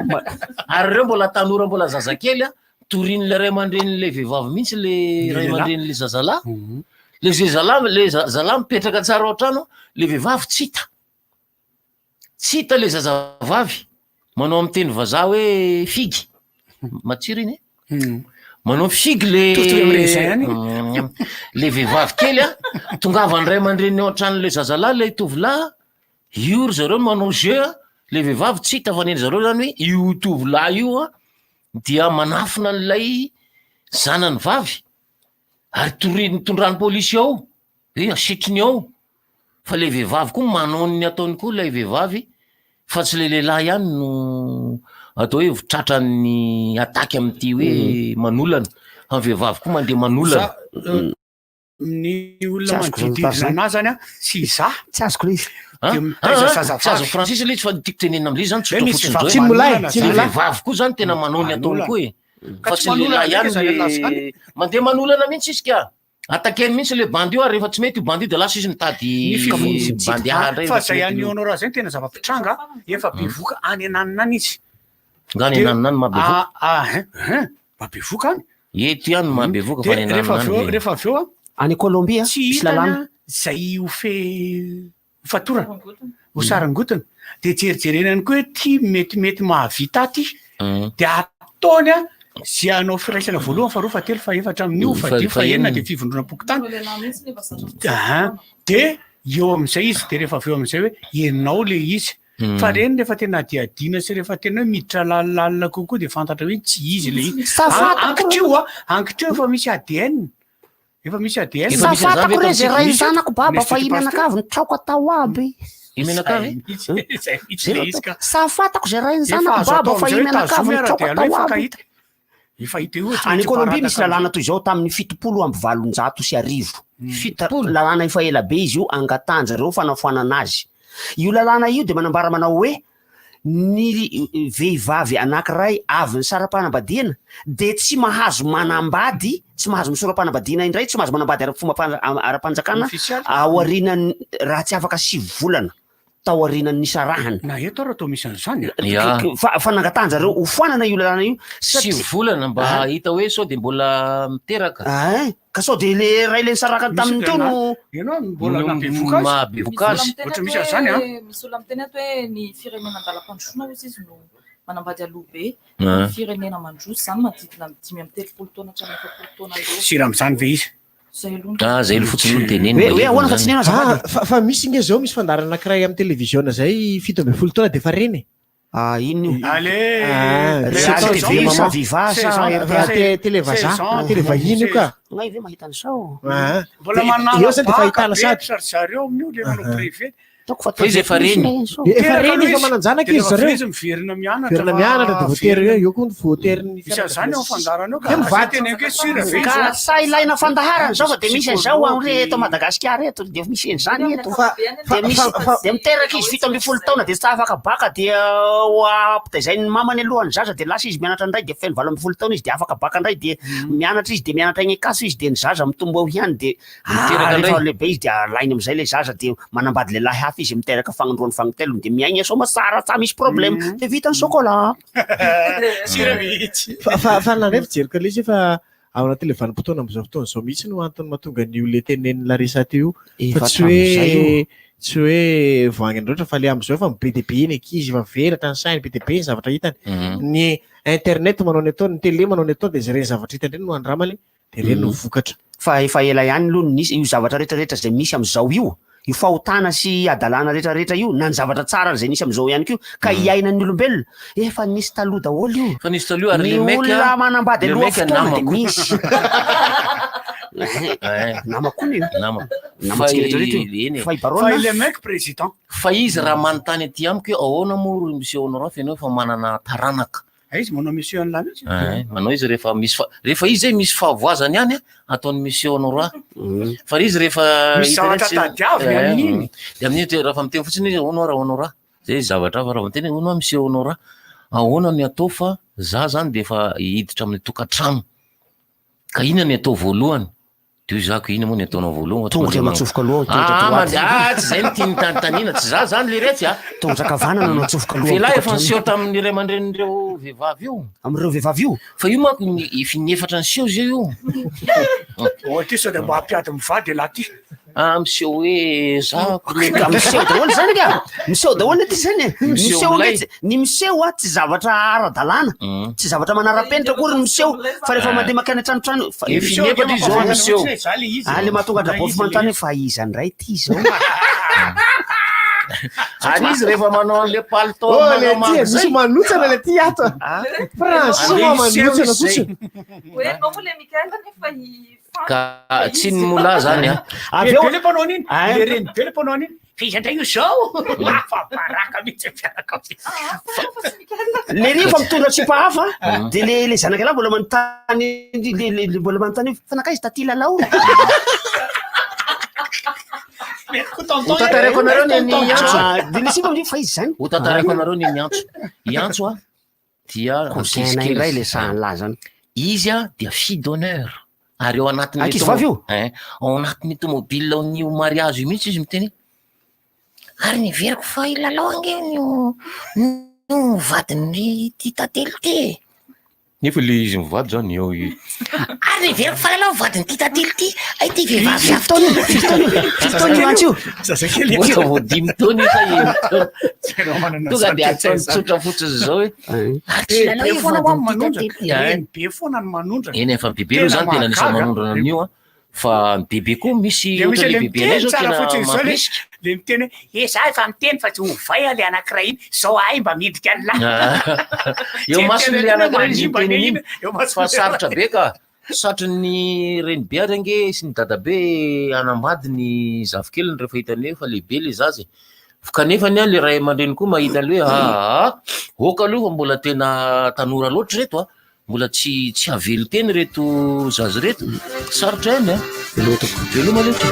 Ary ireo mbola tanora mbola zazakely a, torian'ilay ray aman-drenin'ilay vehivavy mihitsy le ray aman-drenin'ilay zazalahy. Le zazalahy le zazalahy mipetraka tsara ao an-trano, le vehivavy tsy hita. Tsy hita le zazavavy. Manao amin'ny teny vazaha hoe figy. Matsiro iny e? Manao figue le Mitovitovy amin'ny raisin ihany. Le vehivavy kely a, tongavan'ny ray aman-dreniny ao an-tranon'ilay zazalahy ilay tovolahy, io ry zareo manao jeu a, le vehivavy tsy hita fa ny zareo zany hoe io tovolahy io a dia manafina an'ilay zanany vavy ary toriany tondrany polisy ao, hoe asetriny ao, fa le vehivavy koa manao ny ataony koa ilay vehivavy fa tsy le lehilahy ihany no atao hoe tratran'ny attaque amin'ity hoe manolana, fa ny vehivavy koa mandeha manolana. Za, ny olona manodidina anah zany an, sy izaho. Tsy azoko le izy. Dia mitaiza zazavavy. Tsy azon'i Francis le izy fa ny tiako tenenina amin'le izy zany tsotra Hoe misy fotsiny vehivavy zao hoe manolana ny zany. vehivavy koa zany tena manao ny ataony koa e. Ka Fa tsy tsy ny manolana lehilahy ihany ndraiky zany lehilahy le mandeha manolana mihitsy izy ka. Attaquer-ny mihitsy le bandy io ary rehefa tsy mety io bandy io de lasa izy mitady Ny fivoriana bandy hafa indray Fa rehefa tsy zay mety an'i io. Honora zay no tena zava-pitranga, efa bevoka any ananona any izy. Nga any ananona any maha bevoka? Ah, ah, hein, hein, maha bevoka any. Eto ihany no maha bevoka fa De any rehefa ananona avy eo, any ve? rehefa avy eo an, Any Colombie, tsy misy hitany lalàna. an, zay ho fe ho fatorana, ho sarangotana. De jerijerena ihany koa hoe ty metimety mahavita ahy ty, de ataony an, zay hanao firaisana voalohany, faharoa, fahatelo, fahefatra amin'io, fahadimy, fahenina, de fivondronam-pokontany. Aha, de eo amin'izay izy, de rehefa avy eo amin'izay hoe ianao le izy. Fa reny rehefa tena hadihadiana sy rehefa tena hoe miditra lalindalina kokoa de fantatra hoe tsy izy le izy. Ankitrio a, ankitrio efa misy ADN. Efa misy ADN. Sa fantako re zay ray zanako baba fa i mianakavy nitraoka tao aby. I mianakavy? Zay mihitsy le izy ka. Sa fantako zay ray Efa zanako azo baba atao fa i amin'izay hoe mianakavy tazomy ara nitraoka dia aleo tao aby. hifankahita. Efa hita eo Any Colombie misy lalàna toy izao tamin'ny 1870. 70 lalàna efa ela be izy io angatahan-jareo fanafoanana azy. Io lalàna io dia manambara manao hoe ny vehivavy anankiray avy nisara-panambadiana dia tsy mahazo manambady, tsy mahazo misora-panambadiana indray, tsy mahazo manambady ara-pomba ara-panjakana aorianan'ny raha tsy afaka sivy volana taorianan'ny nisarahany. Na eto ary atao misy an'izany e. Ya. Fa fa nangatahan-jareo ho foanana io lalàna io satria Sivy volana mba Ah. hita hoe sao dia mbola miteraka. Ah, ka sao dia le ray le nisaraka taminy teo no Ianao mbola No nahabevoka azy. mahabevoka azy. Ohatra misy an'izany an. Misy olona miteny ato hoe ny firenena andalam-pandrosoana hozy izy no manambady aloha be. Ah. Ny firenena mandroso izany manodidina ny 35 taona hatramin'ny 40 taona eo. Sira amin'izany ve izy? Zay aloha. Ah, zay aloha fotsiny no tenenina. Hoe- hoe ahoana fa tsy nino azafady? Ah, fa, fa misy nge zao misy fandaharana anankiray amin'ny televiziona zay 17 taona de efa reny e. Ah, ino io? Allez! Ah, Reality seize TV ans, sa maman. Viva sa Seize ans, RTA? télé vazaha, Seize ans, télé vahiny io ka. Ngay ve mahita an'izao? Ah. Mbola De- manala eo zany de efa baka ahitana be sady. ry zareo amin'io le manao brevet. Ataoko fa Fa izy efa reny. Efa reny efa manan-janaka izy zareo. Izy miverina mianatra. Miverina mianatra de voatery hoe eo koa ny voatery ny Misy an'izany ao fandaharana ao ka. Dia mivady. Teneniko hoe sûr ve Ka izy? sa ilaina fandaharana zao fa de misy an'izao amle eto Madagasikara eto de misy an'izany eto. De misy de miteraka izy 17 taona de tsy afaka baka de ho ampitaizain'ny mamany aloha ny zaza de lasa izy mianatra indray de feno 18 taona izy de afaka baka indray de mianatra izy de mianatra agny Ankatso izy de ny zaza mitombo eo ihany de Miteraka ah, rehefa indray. lehibe izy de alainy amizay le zaza de manambady lehilahy hafa izy miteraka fagnindroany fagnitelony de miaigna soa tsara tsa misy problème de vita ny chocolat. Sûr mihitsy. Fa fa fa na nefa jeriko ilay izy efa ao anatin'ilay vanim-potoana amin'izao fotoana izao mihitsy no antony mahatonga an'io le tenenin'i Larissa teo io. Efa Fa tsy hoe hatramin'izay io. tsy hoe voahaingana loatra fa le amin'izao efa be dia be ny ankizy efa velatra ny sainy be dia be ny zavatra hitany. Ny internet manao ny ataony, ny télé manao ny ataony dia izay ireny zavatra hitany ireny no andramany dia ireny no vokatra. Fa efa ela ihany aloha no nisy io zavatra rehetrarehetra izay misy amin'izao io, io fahotana sy hadalana rehetrarehetra io, na ny zavatra tsara izay nisy amin'izao ihany koa, ka iainan'ny olombelona, efa nisy taloha daholo io. Efa nisy taloha ary Ny le mec olona manambady le aloha mec fotoana dia namako. misy. Eh. Namako koa io. Namako. Namantsika Fa i- rehetrarehetra io. eny e. Fa i Fa Barona. i le mec président. Fa izy raha manontany aty amiko hoe ahoana moa ry monsieur Honorant fa ianao efa manana taranaka. Ah, izy manao monsieur an'lah mihitsy. Eh, manao izy rehefa misy fa rehefa izy zay misy fahavoazany ihany a, ataony monsieur Honorant. Fa izy rehefa Misy hitany zavatra tsy- tadiaviny Eh, amin'iny. De amin'iny te- rehefa miteny fotsiny izy ahoana raha Honorant. Zay zavatra hafa raha miteny hoe ahoana monsieur Honorant. Ahoana ny atao fa za zany de efa hiditra amin'ny tokantrano. Ka inona ny atao voalohany? De hoy zako inona moa ny ataonao voalohany? Tongotra matsofoka aloha, tongotra Ah, droite. mandeha, ah, tsy zay no tiany tantanina, tsy za zany le retsy a. Tongotra ankavanana no atsofoka aloha F'elah amin'ny efa niseho tokantrano. tamin'ny ray aman-drenin'ireo vehivavy io. Amin'ireo vehivavy io? Fa io manko ny efa inefatra niseho zay io. Oh, ty sao dia mba hampiady mivady elah ty. Ah, miseho hoe za Ka miseho daholo zany ka miseho daholo aty zany e Miseho miseho milay. ange tsy- ny miseho a tsy zavatra ara-dalàna tsy zavatra manara-penitra akory ny miseho fa rehefa Ah. mandeha makany an-tranotrano fa- Efa inefatra izy zao miseho. Ah, le mahatonga an-dRabaofy manontany hoe fa iza ndray ty zao Ary izy rehefa manao an'le palitao Oh, le mangamanga ty, misy zay. manotsana le ty ato. Franchement, Andeha hiseho manotsana izy zay. fotsiny. Hoe anao moa le Michael nefa i Ka tsy ny mola zany a. Avy eo- Be le mpanao an'iny Ah. le reny be le mpanao an'iny fa iza ndray io zao afa-baraka mihitsy fianakaviana le ry fa mitondra tsipa hafa de le le zanaka lahy mbola manontany le- le- le- mbola manontany hoe fa nankaiza taty lalao Ho tantaraiko anareo ny ny antso. Ah, de le sipa amizay fa izy zany Ho tantaraiko anareo ny ny antso. I antso a dia Cousin ankizy kely iray le sahan'lahy zany. Izy a dia fille d'honneur. Ary ao anatin'le Ankizy vavy io? Hein, ao anatin'ny tomobile an'io mariage io mihitsy izy miteny hoe, ary niveriko fa i Lalao ange no no vadin'ny ty tantely ty e. Nefa le izy mivady zany eo i. Ary niveriko fa Lalao vadin'ity tantely ty, ay ty vehivavy avy taona io, firy taona io, firy taona io antso io? Zazakely Ohatra vao dimy taona io sa enina taona. Tonga de ataony tsotra fotsiny zao hoe ary tsy Be Lalao be io foana hoa vadin'ity manondraka tantely ty. Hein. reny be foana ny manondraka Eny efa bebe aloha zany tena anisan'ny manondrana an'io a. Fa ny bebe koa misy Le misy ohatra le le bebe anay miteny zao tsara tena fotsiny zao le mampirisika. le miteny hoe e za efa miteny fa tsy ovay a le anankiray iny zao ahay mba midika ny lahy Eo masony le anankiray izy Manimba miteny iny, an'iny. eo masony Fa le sarotra be ka. Satrin'ny renibe ary ange sy ny dadabe hanambady ny zafikeliny rehefa hitany hoe fa lehibe le zaza e. Fa Kanefa ny le ray aman-dreny koa mahita an'le hoe aa oka aloha fa mbola tena tanora loatra reto a. Mbola tsy tsy havelon-teny reto zaza reto. Sarotra ihany a. Veloma loatra.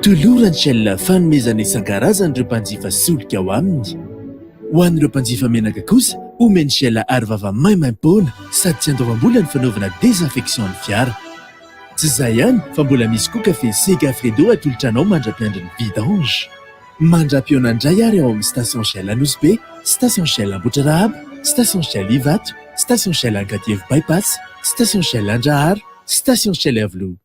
Toloran'ny Shell fanomezana isan-karazany ireo mpanjifa solika ao aminy. Ho an'ireo mpanjifa menaka kosa, omen'ny Shell arovava maimaim-poana sady tsy andoavam-bola ny fanaovana désinfection ny fiara. Tsy izay ihany fa mbola misy koa kafe Segafredo atolotra anao mandra-piandry ny vidange. Mandra-pihaona indray ary ao amin'ny Station Shell Anosibe, Station Shell Ambohitrarahaba, Station Shell Ivato, Station Shell Ankadievo Bypass, Station Shell Andraharo, Station Shell Iavoloha.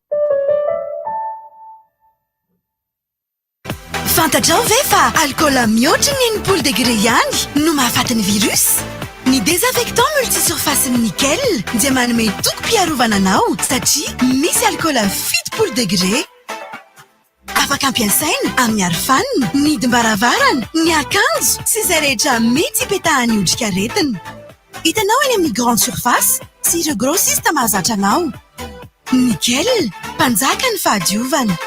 Fantatrao ve fa alikaola mihoatry ny 60 degré ihany no mahafaty ny virus? Ny désinfectant multisurface nickel dia manome tokim-piarovana anao satria misy alikaola 70 degré. Afaka ampiasaina amin'ny arofanina, ny hidim-baravarana, ny akanjo sy izay rehetra mety hipetahan'ny otrikaretina. Hitanao eny amin'ny grande surface sy ireo grossiste mahazatra anao. Nickel, mpanjaka ny fahadiovana.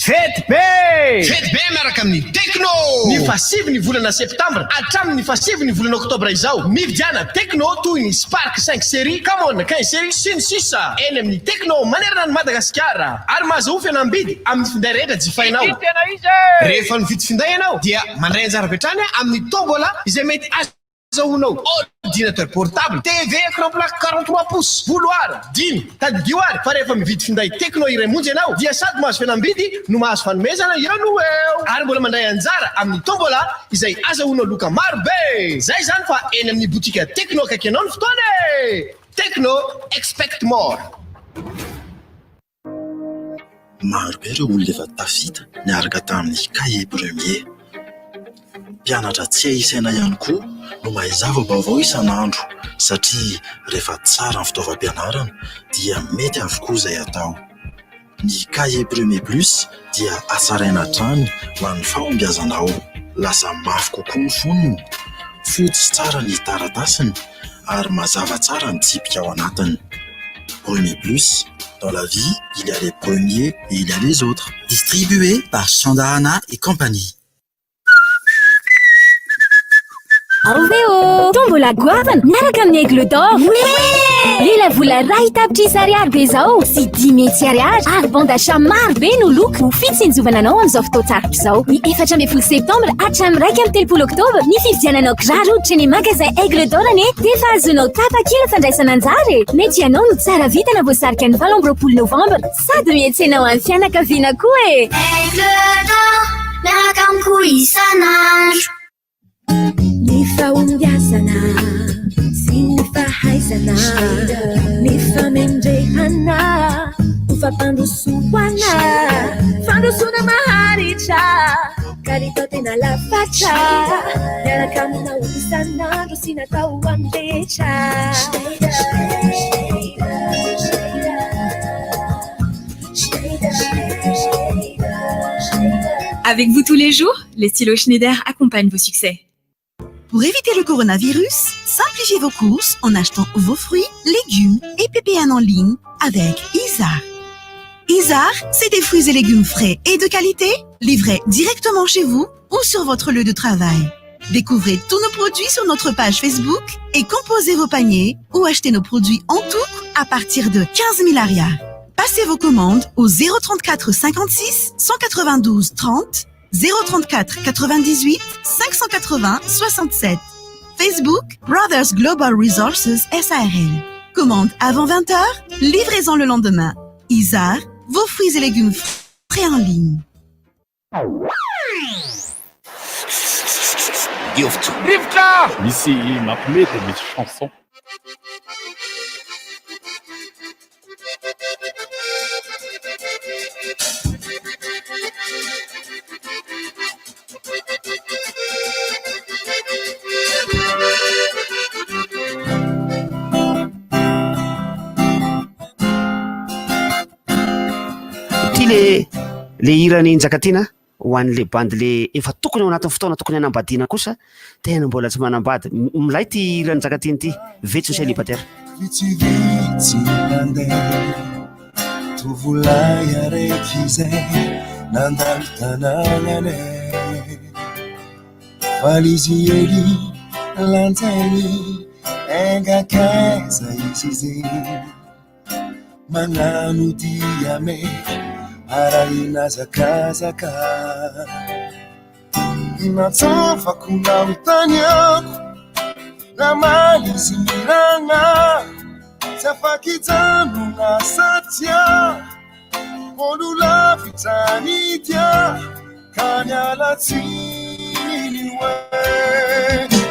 Fety be! Fety be miaraka amin'ny Tecno! Ny fahasivy ny volana septambra hatramin'ny fahasivy ny volana oktobra izao, mividiana Tecno toy ny Spark 5 série, Camon 15 série, sy ny sisa eny amin'ny Tecno manerana an'i Madagasikara ary mahazoa fihenam-bidy amin'ny finday rehetra jifainao. Rehefa mividy finday ianao dia mandray anjara avy hatrany amin'ny tombola izay mety azahoanao ordinateur portable, TV écran plat 43 pouces, bouloir dimy. Tadidio ary fa rehefa mividy finday Tecno iray monja ianao dia sady mahazo fihenam-bidy no mahazo fanomezana eo no ho eo ary mbola mandray anjara amin'ny tombola izay azahoanao loka maro be. Zay izany fa eny amin'ny botika Tecno akaiky anao ny fotoana e! Tecno, expect more! Maro be ireo olona efa tafita niaraka tamin'ny Cahier Premier. Mpianatra tsy hay isaina ihany koa no mahay zava-baovao isan'andro satria rehefa tsara ny fitaovam-pianarana dia mety avokoa izay atao. Ny Cahier Premier Plus dia hatsaraina hatrany ho an'ny fahombiazanao. Lasa mafy kokoa ny fonony, fotsy tsara ny taratasiny ary mazava tsara ny tsipika ao anatiny. Premier Plus, dans la vie, il y a les premiers et il y a les autres. Distribué par Sandahana et compagnie. Ao ve ô! Tombola goavana miaraka amin'ny Aigle d'Or. Lela vola iray tapitrisa ariary be izao sy 500 ariary ary bon d'achat maro be no loka ho fitsinjovana anao amin'izao fotoan-tsarotra izao. Ny 14 septambra hatramin'ny 31 oktobra ny fividiananao kiraro hoditra eny magasin Aigle d'Or anie dia efa azonao tapakila fandraisana anjara e! Mety ianao no tsara vintana voasarika ny 28 novambra sady miantsena ho an'ny fianakaviana koa e! Aigle d'Or, miaraka amiko isan'andro. Ny fahombiazana sy ny fahaizana, ny famendrehana ho fampandrosoana, fandrosoana maharitra, kalitao tena lafatra, miaraka aminao isan'andro sy natao ho an'ny rehetra. Avec vous tous les jours, les stylos Schneider accompagnent vos succès. Pour éviter le coronavirus, simplifiez vos courses en achetant vos fruits, légumes et PPN en ligne avec Isar. Isar, c'est des fruits et légumes frais et de qualité, livrés directement chez vous ou sur votre lieu de travail. Découvrez tous nos produits sur notre page Facebook et composez vos paniers ou achetez nos produits en tout à partir de 15 000 ariary. Passez vos commandes au 034 56 192 30 034 98 580 67. Facebook Brothers Global Resources SARL. Commande avant 20h, livraison le lendemain. Isar, vos fruits et légumes frais en ligne. Rivotra! Rivotra! Misy mampime dia misy chanson. Ity le le hiran'i Njakatiana ho an'le bandy le efa tokony ao anatin'ny fotoana tokony hanambadiana kosa tena mbola tsy manambady. Milay ity hiran'i Njakatiana ity, vetso célibataire. Vitsivitsy nandeha tovolahy araiky izay nandalo tanànanay. Faly izy hely lanjainy engakaiza izy izay. Magnano dia meka arahina hazakazaka. Natsafako nanontaniako namaly izy mirana. Tsy afa-kijanona satria olo lavitra ny dia ka miala tsiny hoe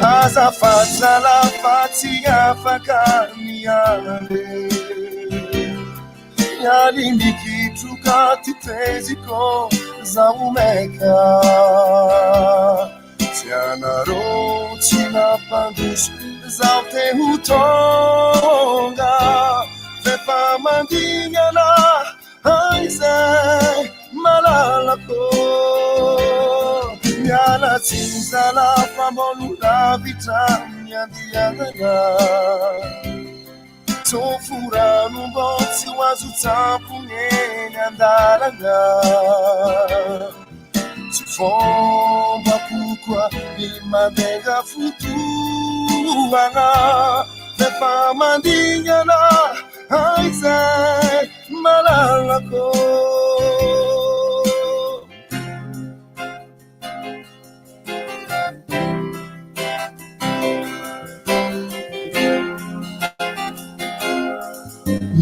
azafady zalahy fa tsy afaka miala Mialy mikitroka ty teziko zaho maika Tsy anareo tsy nampandroso zaho te ho tonga F'efa mandingana aizay malalako Miala tsiny zalahy fa mbola lavitra ny andianana Tsofo rano mbô tsy ho azo tsampona eny an-dalana. Tsy fombako koa ny mandenga fotoana. F'efa mandingana aizay malalako.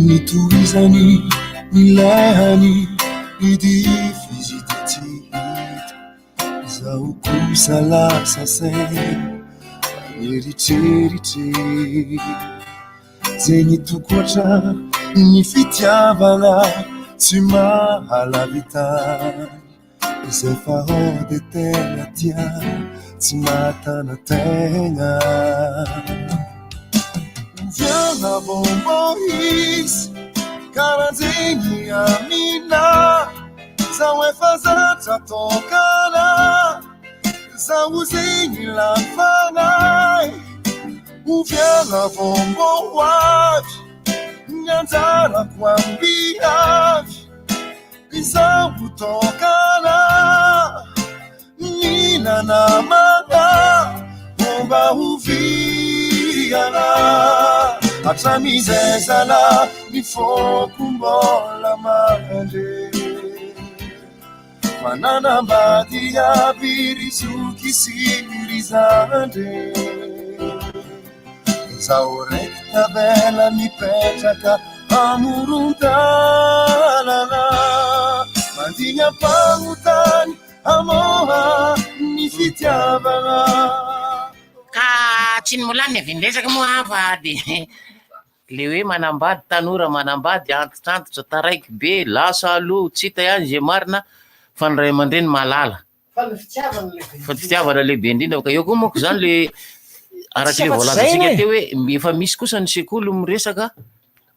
Nitohizany nilahany nidify izy dia tsy hita. Izaho kosa lasa saina mieritreritra. Izay nitokoatra ny fitiavana tsy mahalavita. Izay fa ao dia tena tia tsy mahatana tegna. Oviana vao mbô hisy karanjegny amina Zaho efa zatra tokana Zaho zegny lany fanahy Oviana vao mbô ho avy ny anjarako ambiavy Izaho tokana mila namana mba ho. Tiana Hatramin'izay zalahy ny foko mbola mandre Mananambady aby ry zoky sy ry zandry Zaho raiky tavela mipetraka amoron-dalana Mandigny am-pahotany hamoha ny fitiavana Ka tsy ny molany avy niresaka moa fa de le hoe manambady tanora manambady antitrantitra taraiky be lasa aloha tsy hita ihany ze marina fa ny ray aman-dreny mahalala. Fa ny fitiavana lehibe Fa ny fitiavana lehibe indrindra ka eo koa manko zany le araka Tsy le afa-tsy izay voalazantsika anie. teo hoe efa misy kosa ny sekoly miresaka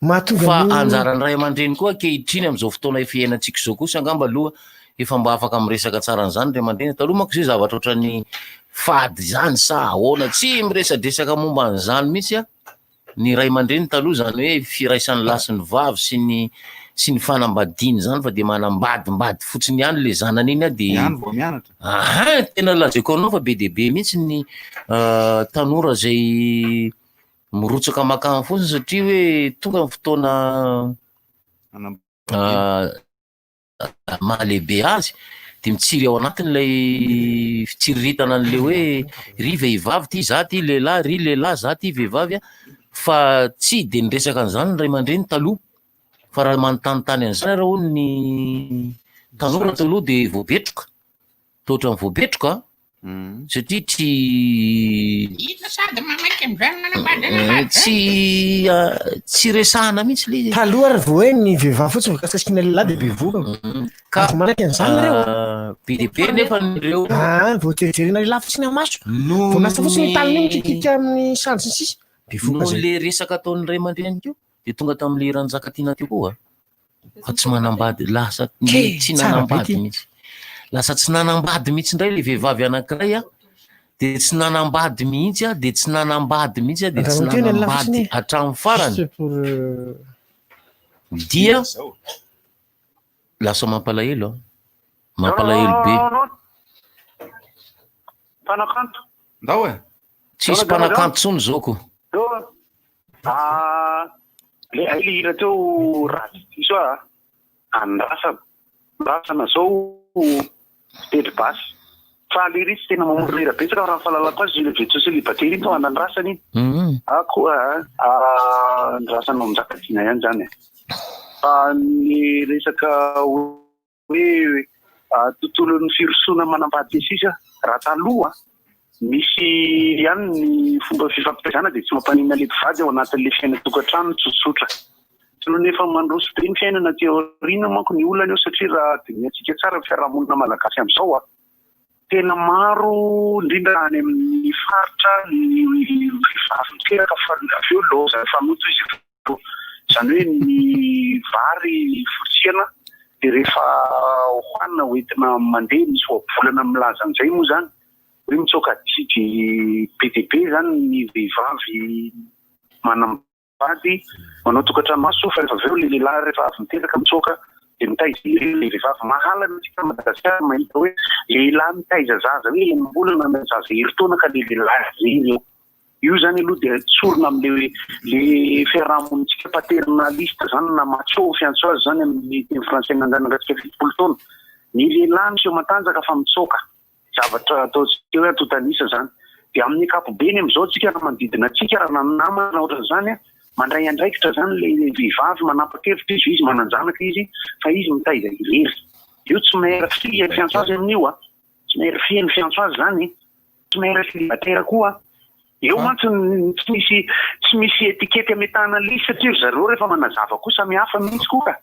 Mahatonga fa ny anjaran'ny ray aman-dreny koa ankehitriny amin'izao fotoana efa iainantsika izao kosa angamba aloha efa mba afaka miresaka tsara an'izany ray aman-dreny. Taloha manko izay zavatra ohatran'ny fady izany sa ahoana, tsy miresadresaka momba an'izany mihitsy an ny ray aman-dreny taloha, izany hoe firaisan'ny lahy sy ny vavy sy ny sy ny fanambadiana izany fa dia manambadimbady fotsiny ihany le zanany iny an dia Ihany vao mianatra. Aha, tena lazaiko anao fa be dia be mihitsy ny tanora izay mirotsaka makany fotsiny satria hoe tonga ny fotoana mahalehibe azy dia mitsiry ao anatiny ilay fitsiriritana an'ilay hoe ry vehivavy ity za ty lehilahy, ry lehilahy za ty vehivavy a, fa tsy dia niresaka an'izany ny ray aman-dreny taloha fa raha manontanintany an'izany ary hono ny tanora taloha dia voabetroka. Toa ohatran'ny voabetroka an! Satria tsy Hita sady mamaky amin'izany manambady anambady. Tsy tsy resahana mihitsy ilay izy. Taloha ary vao hoe ny vehivavy fotsiny voakasikasikin'ny lehilahy dia bevohoka. Ka Azo manaiky an'izany nareo a? Be dia be nefa ireo. Ah, vao jerijerena lehilahy fotsiny amin'ny maso. Vao miasa fotsiny ny tanana io mikitikita amin'ny sandry sy ny sisa. Bevohoka Noho zay. ilay resaka ataon'ny ray aman-dreny koa dia tonga tamin'ilay hiran'i Njakatiana teo koa. Fa tsy manambady, lasa Kay, tsy tsara be nanambady ty. mihitsy. Lasa tsy nanambady mihitsy indray ilay vehivavy anankiray a, dia tsy nanambady mihitsy a, dia tsy nanambady mihitsy a, dia tsy Andramo teny alina fotsiny nanambady e. hatramin'ny farany. Juste pour euh, Dia lasa mampalahelo a, mampalahelo be. Mpanakanto. Ndao e. Tsisy mpanakanto intsony izao ko. Ah, le hay le hira teo raha tsy diso aho a, andrasana, andrasana zao fitendry basy. Fa le ry tsy tena mamorona hira betsaka raha ny fahalalako azy le Vetso célibataire iny tonga andrasana iny. Ah koa ah, andrasana ao Njakatiana ihany zany e. Fa ny resaka hoe tontolon'ny firosoana manambady sy ny sisa, raha taloha misy ihany ny fomba fifampitaizana dia tsy mampaninona ilay mpivady ao anatin'ilay fiainan-tokantrano tsotsotra. Tsy noho ny efa mandroso be ny fiainana aty aoriana manko ny olana eo satria raha dinihantsika tsara ny fiarahamonina malagasy amin'izao, tena maro indrindra any amin'ny faritra ny vehivavy miteraka fa avy eo laozan'ny fanoto izy. Izany hoe ny vary fotsiana dia rehefa hohanina hoentina mandeha, misy ohabolana milaza an'izay moa izany, hoe mitsoaka adidy be dia be izany ny vehivavy manambady manao tokantranomaso fa rehefa avy eo ilay lehilahy rehefa avy miteraka mitsoaka dia mitaiza irery ilay vehivavy. Mahalana antsika Madagasikara mahita hoe lehilahy mitaiza zaza hoe enim-bolana na zaza herintaona ka ilay lehilahy irery eo. Io zany aloha dia tsorina amin'le le fiarahamonintsika paternaliste zany na macho fiantso azy zany amin'ny teny frantsay nanganangantsika 70 taona. Ny lehilahy miseho matanjaka fa mitsoaka. Zavatra ataontsika hoe antontan'isa zany. Dia amin'ny ankapobeny amin'izao tsika raha manodidina antsika raha na namana ohatran'izany an, mandray andraikitra zany le vehivavy manapa-kevitra izy, izy manan-janaka izy fa izy mitaiza irery. Io tsy mère fille fiantso azy amin'io an. Tsy mère fille ny fiantso azy zany. Tsy mère célibataire koa. Eo mantsy ny tsy misy tsy misy étiquette ametahana an'ilay izy satria ry zareo rehefa manazava koa samy hafa mihitsy koa ka.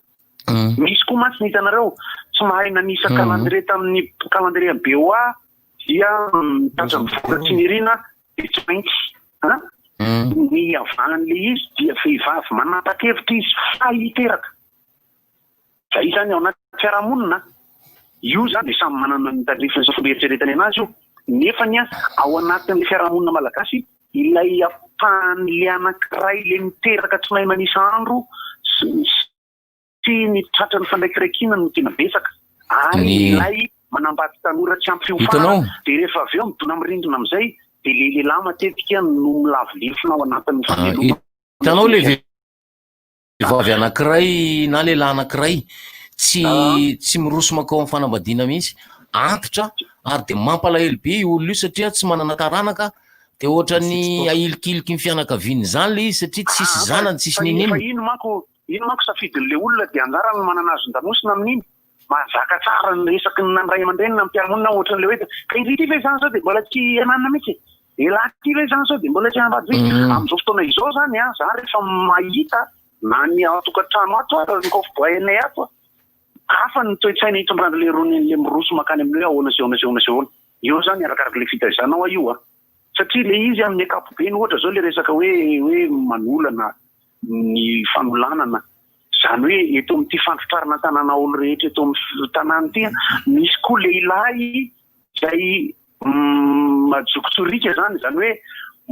Misy koa mantsy ny hitanareo tsy mahay nanisa calendrier tamin'ny calendrier an'ny BOA dia mitatra ny vola tsy nirina dia tsy maintsy an. Ny hiavahan'ilay izy dia vehivavy manapa-kevitra izy fa hiteraka. Zay zany ao anaty fiarahamonina a! Io zany dia samy manana ny tandrifiny sy fomba eritreretany anazy io, nefany a ao anatin'ny fiarahamonina malagasy ilay ampahan'le anankiray le miteraka tsy mahay manisa andro sy sy ny tratran'ny fandraikiraikina no tena betsaka ary Ny ilay manambady tanora tsy ampy fiofanana Hitanao? dia rehefa avy eo midona amin'ny rindrina amin'izay. Dia le lehilahy matetika no milavo lefona ao anatin'ny famelomana. Hitanao le vehivavy anankiray na lehilahy anankiray tsy tsy miroso mankao amin'ny fanambadiana mihitsy, antitra ary dia mampalahelo be io olona io satria tsy manana taranaka dia ohatran'ny ahilikiliky ny fianakaviany izany le izy satria tsisy zanany, tsisy Fa ino n'inon'inona. fa ino manko ino manko safidin'le olona dia anjarany no manana hazon-damosina amin'iny. Mahazaka tsara ny resaky ny ray aman-dreny na ny mpiara-monina ohatran'ilay hoe ka iry ity ve izany izao dia mbola tsy hananina mihitsy e? Elah ity ve izany izao dia mbola tsy hanambady ve? Amin'izao fotoana izao izany an, za rehefa mahita na ny ao an-tokantrano ato ary ny kôfy-boay-nay ato an, hafa ny toe-tsaina itondran'ilay rony an'ilay miroso mankany amin'ny hoe ahoana sy ahoana sy ahoana sy ahoana. Eo izany arakaraky ilay fitaizana hoa io an. Satria ilay izy amin'ny ankapobeny ohatra izao ilay resaka hoe hoe manolana ny fanolanana Izany hoe eto amin'ity fandrotrarana tanàna aolo rehetra eto amin'ny tanàna ity, misy koa lehilahy izay majokotsoriaka izany, izany hoe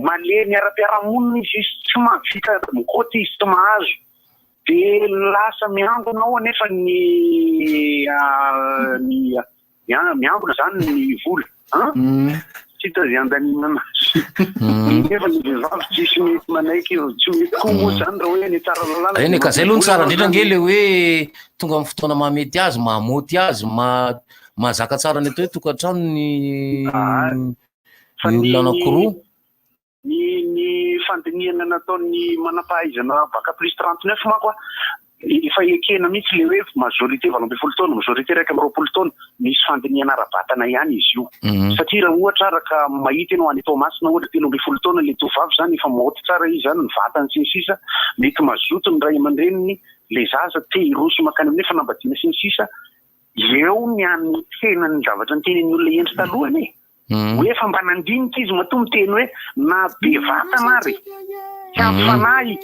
malemy ara-piarahamonina izy, izy tsy mahavita mikaoty izy, tsy mahazo. Dia lasa miangona ao anefa ny ny Miangona zany ny vola an! Tsy hita izay andaniana anazy. Nefa ny vehivavy tsisy mety manaiky eo, tsy mety koa moa zany raha hoe any Tsaralalàna. Eny e, ka zay aloha no tsara indrindra ange le hoe tonga amin'ny fotoana mahamety azy, mahamôty azy, mahazaka tsara ny atao hoe tokantrano ny ny olona anankiroa. Ny ny fandinihana nataon'ny manampahaizana bac plus 39 manko a, efa ekena mihitsy le hoe majorité 18 taona, majorité 21 taona, misy fandinihana ara-batana ihany izy io. Satria raha ohatra ara ka mahita ianao any Toamasina ohatra 13 taona le tovovavy zany efa maoty tsara izy zany, ny vatany sy ny sisa, mety mazoto ny ray aman-dreniny, le zaza te hiroso mankany amin'ny hoe fanambadiana sy ny sisa, eo ny an'ny tena ny zavatra nitenin'ny olona hendry taloha anie e. Hoe efa mba nandinika izy matoa miteny hoe na be vatana ary tsy ampy fanahy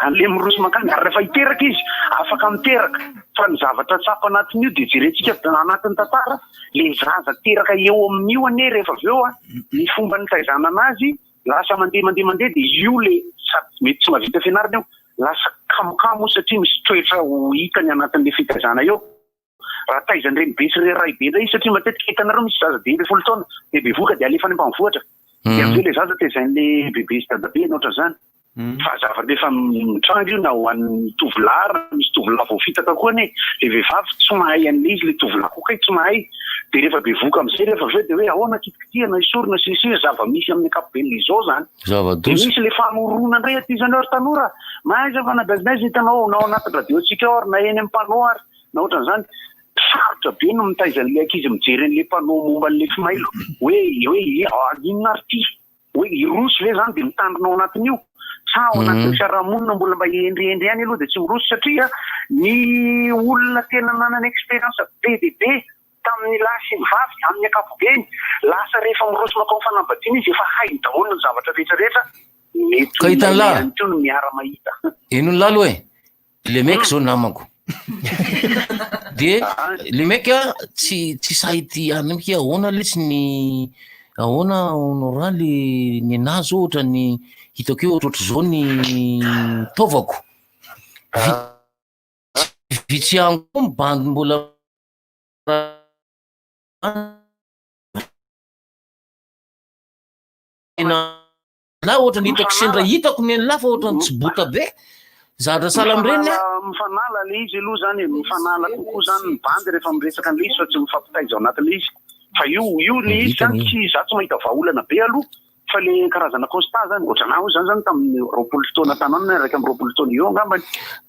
an'le miroso mankany ary rehefa hiteraka izy afaka miteraka fa ny zavatra tsapa anatin'io dia jerentsika anatin'ny tantara le zaza teraka eo amin'io anie rehefa avy eo a ny fomba nitaizana anazy lasa mandeha mandeha mandeha dia io le sady mety tsy mahavita fianarana io lasa kamokamo satria misy toetra ho hitany anatin'le fitaizana eo. Raha taizan-dreny be sy raibe indray izy satria matetika hitanareo misy zaza 15 taona dia bevohoka dia alefa any ambanivohitra dia avy eo ilay zaza tezain'le bebe sy dadabe na ohatran'izany. Fa zavatra efa mitranga io na ho an'ny tovolahy raha misy tovolahy voafitaka koa anie le vehivavy tsy mahay an'le izy le tovolahy koa kay tsy mahay dia rehefa bevohoka amin'izay rehefa avy eo dia hoe ahoana kitikitihana esorina sy ny sisa zava-misy amin'ny ankapobeny le izao zany. Zava-doza. Dia misy le fanorona indray aty izany ry tanora mahaiza fanabeazana aiza hitanao na ao anaty radio-ntsika ao ary na eny amin'ny panneau ary na ohatran'izany, sarotra be no mitaiza an'ilay ankizy mijery an'ilay panneau momba an'ilay fimailo hoe hoe inona ary ity? Hoe hiroso ve izany dia mitandrina ao anatin'io? Sa ao anatin'ny fiarahamonina mbola mba hendrihendry ihany aloha dia tsy miroso satria ny olona tena nanana expérience be dia be tamin'ny lahy sy ny vavy amin'ny ankapobeny lasa rehefa miroso mankao amin'ny fanambadiana izy efa hainy daholo ny zavatra rehetra rehetra mety Ka hitan'i lahy? ihany koa no miara-mahita. Henon'i lahy aloha e! Le mec zao namako. De le mec a tsy tsy sahy ty any mihitsy ahoana lesy ny ahoana Honora le nenahy zao ohatran'ny hitako hoe ohatrohatr'izao ny taovako. Vitsivitsy ihany koa ny bandy mbola tena Na ohatran'ny hitako sendra hitako ny an'lah fa ohatran'ny tsy bota be. Zavatra sahala amin'ireny an. Mifanala le izy aloha zany e, mifanala kokoa zany ny bandy rehefa miresaka an'le izy fa tsy mifampitaiza ao anatin'le izy. Fa io io le izy zany tsy za tsy mahita vahaolana be aloha fa le karazana constat zany, ohatranà hoy zany zany tamin'ny 20 taona tany ho any na 21 taona eo angambany,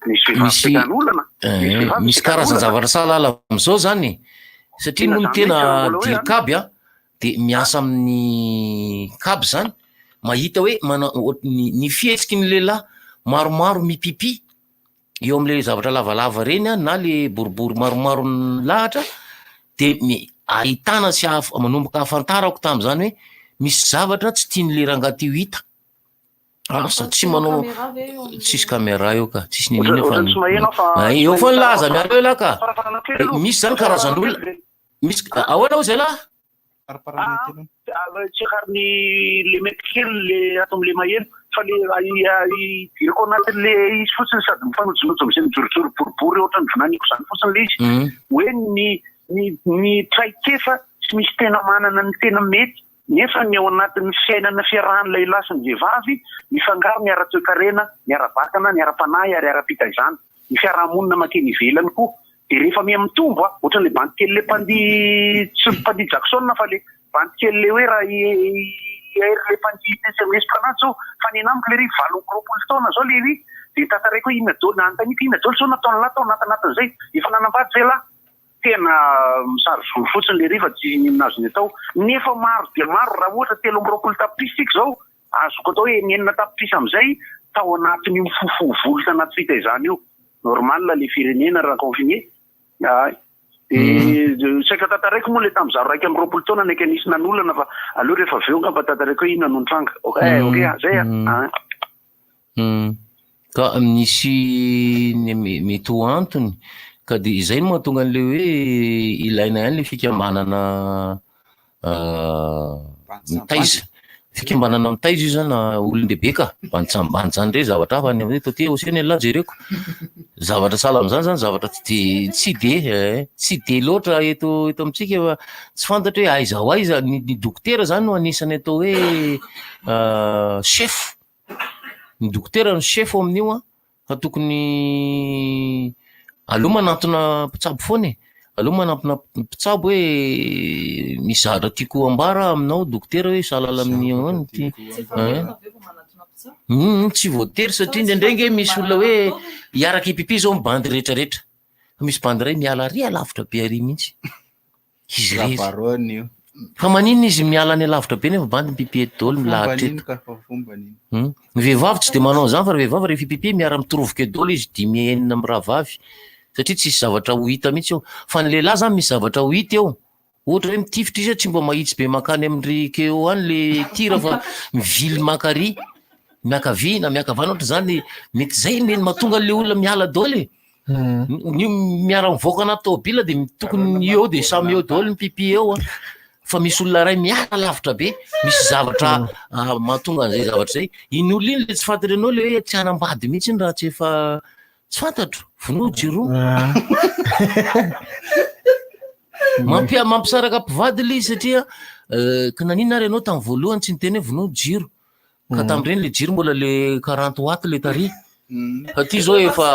nisy vehivavy Misy tetan'olana, nisy vehivavy misy karazan-javatra sahala amin'izao zany e. Satria moa ny Tena tena zany mihitsy raha mbola hoe an. dircab an, de miasa amin'ny cab zany mahita hoe mana ny ny fihetsiky ny lehilahy maromaro mipipi eo am'le zavatra lavalava reny an na le boribory maromaro milahatra de mi- ahitana sy ahaf- manomboka ahafantarako tam'zany hoe misy zavatra tsy tian'le rangahy ty ho hita asa tsy manao tsisy caméra eo ka tsisy niniana fa Ohatran'ny tsy maheno aho fa eo tsy foana mahita laza aho fa miareo elah ka farafarana kely aloha. misy zany karazan'olona Misy ahoana hozy ialahy? Ah, tsy ary le mety kely le ato am'le maheno fa le idirako anatin'le izy fotsiny sady mifanojinojo am'izay mijorojoro boribory ohatran'ny vinaniko izany fotsiny le izy hoe ny ny ny traikefa tsy misy tena manana ny tena mety. Nefa ny ao anatin'ny fiainana fiarahan'ny lehilahy sy ny vehivavy, mifangaro ny ara-toekarena, ny ara-batana, ny ara-panahy ary ara-pitaizana. Ny fiarahamonina mankeny ivelany koa. Dia rehefa miha mitombo a, ohatran'ilay bandy kely ilay mpandihy, tsy mpandihy Jackson fa ilay bandy kely ilay hoe raha i Hery ilay mpandihy tetsy amin'ny Esplanade izao, fa ny anamiko lery 28 taona izao lery, dia tantaraiko hoe inona daholo, nanontaniako inona daholo izao nataon'lah tao anatinatin'izay, efa nanambady ve lah? Tena misary volo fotsiny lery fa tsy inona azony atao. Nefa maro dia maro, raha ohatra 23 tapitrisa isika izao, azoko atao hoe ny 6 tapitrisa amin'izay tao anatin'io mifofoha volo tanaty fitaizana io. Normal le firenena raha confiné. Ay. Dia saika tantaraiko moa le tamin'izaho 21 taona naika nisy nanolana fa aleo rehefa avy eo angamba tantaraiko hoe inona no nitranga. Ok, ok, zay a. Ka misy ny mety ho antony ka dia izay no mahatonga an'ilay hoe ilaina ihany ilay fikambanana mitaiza. Fikambanana mitaiza io zany olon-dehibe ka, bantsambany zany indray zavatra hafa ny hoe taty Oseny ialahy jereko. Zavatra sahala amin'izany zany zavatra tsy de tsy de eh, tsy de loatra eto eto amintsika fa tsy fantatra hoe aiza ho aiza ny ny dokotera zany no anisan'ny atao hoe chef. Ny dokotera no chef ao amin'io an, fa tokony aleo manantona mpitsabo foana e, aleo manantona mpitsabo hoe misy zavatra tiako ambara aminao dokotera hoe sahala amin'ny ahoana ity ein. Hum tsy voatery satria indraindray ange misy olona hoe hiaraka hipipi zao ny bandy rehetrarehetra, fa misy bandy iray miala ary alavitra be ary mihitsy. Izy irery. Labaroany io. Fa maninona izy miala any alavitra be nefa bandy mipipi eto daholo milahatra Fombany iny eto. ka fa fombany iny. Hmm. Ny vehivavy tsy dia manao an'izany fa ny vehivavy rehefa hipipi miara mitorovoka eo daholo izy dimy enina mirahavavy satria tsisy zavatra ho hita mihitsy eo. Fa ny lehilahy zany misy zavatra ho hita eo. Ohatra hoe mitifitra izy tsy mba mahitsy be mankany amin-dry Keo any le tir fa mivily maka ary miakavia na miakavana ohatra zany mety zay no mahatonga an'le olona miala daholo e. Ny miara mivoaka anaty tômôbila dia tokony eo dia samy eo daholo ny pipi eo an. Fa misy olona iray miala lavitra be, misy zavatra mahatonga an'izay zavatra izay. Iny olona iny le tsy fantatra ianao le hoe tsy hanambady mihitsy iny raha tsy efa tsy fantatro, vonoa jiro. Mampia- mampisaraka mpivady ilay izy satria ka naninona ary ianao tamin'ny voalohany tsy niteny hoe vonoa jiro. Ka tamin'ireny le jiro mbola le 40 watt le tary. Fa ty zao efa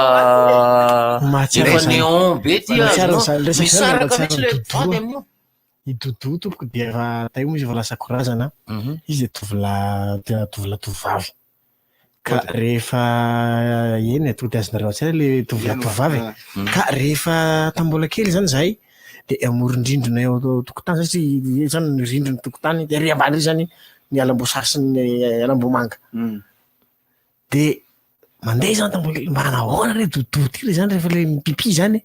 Mahatsiaro efa izany. néon be ty Mahatsiaro azonao. izany resaka izany, Misaraka mahatsiaro mihitsy le an'i Doudou mpivady aho. amin'io. I Doudou tompoko dia efa tay moa izy efa lasa korazana. Izy dia tovolahy tena tovolahy tovovavy. Ka rehefa eny e, tonga dia azonareo an-tsaina le tovolahy tovovavy e. Ka rehefa tamin'ny mbola kely izany izahay dia amoron-drindrina eo an-tokotany satria eo izany ny rindrin'ny tokotany dia ery ambany ery izany ny alam-boasary sy ny alam-bomanga. Dia mandeha izany tamin'ny mbola kely, mba nahoana re Doudou ty re izany rehefa ilay mipipi izany e.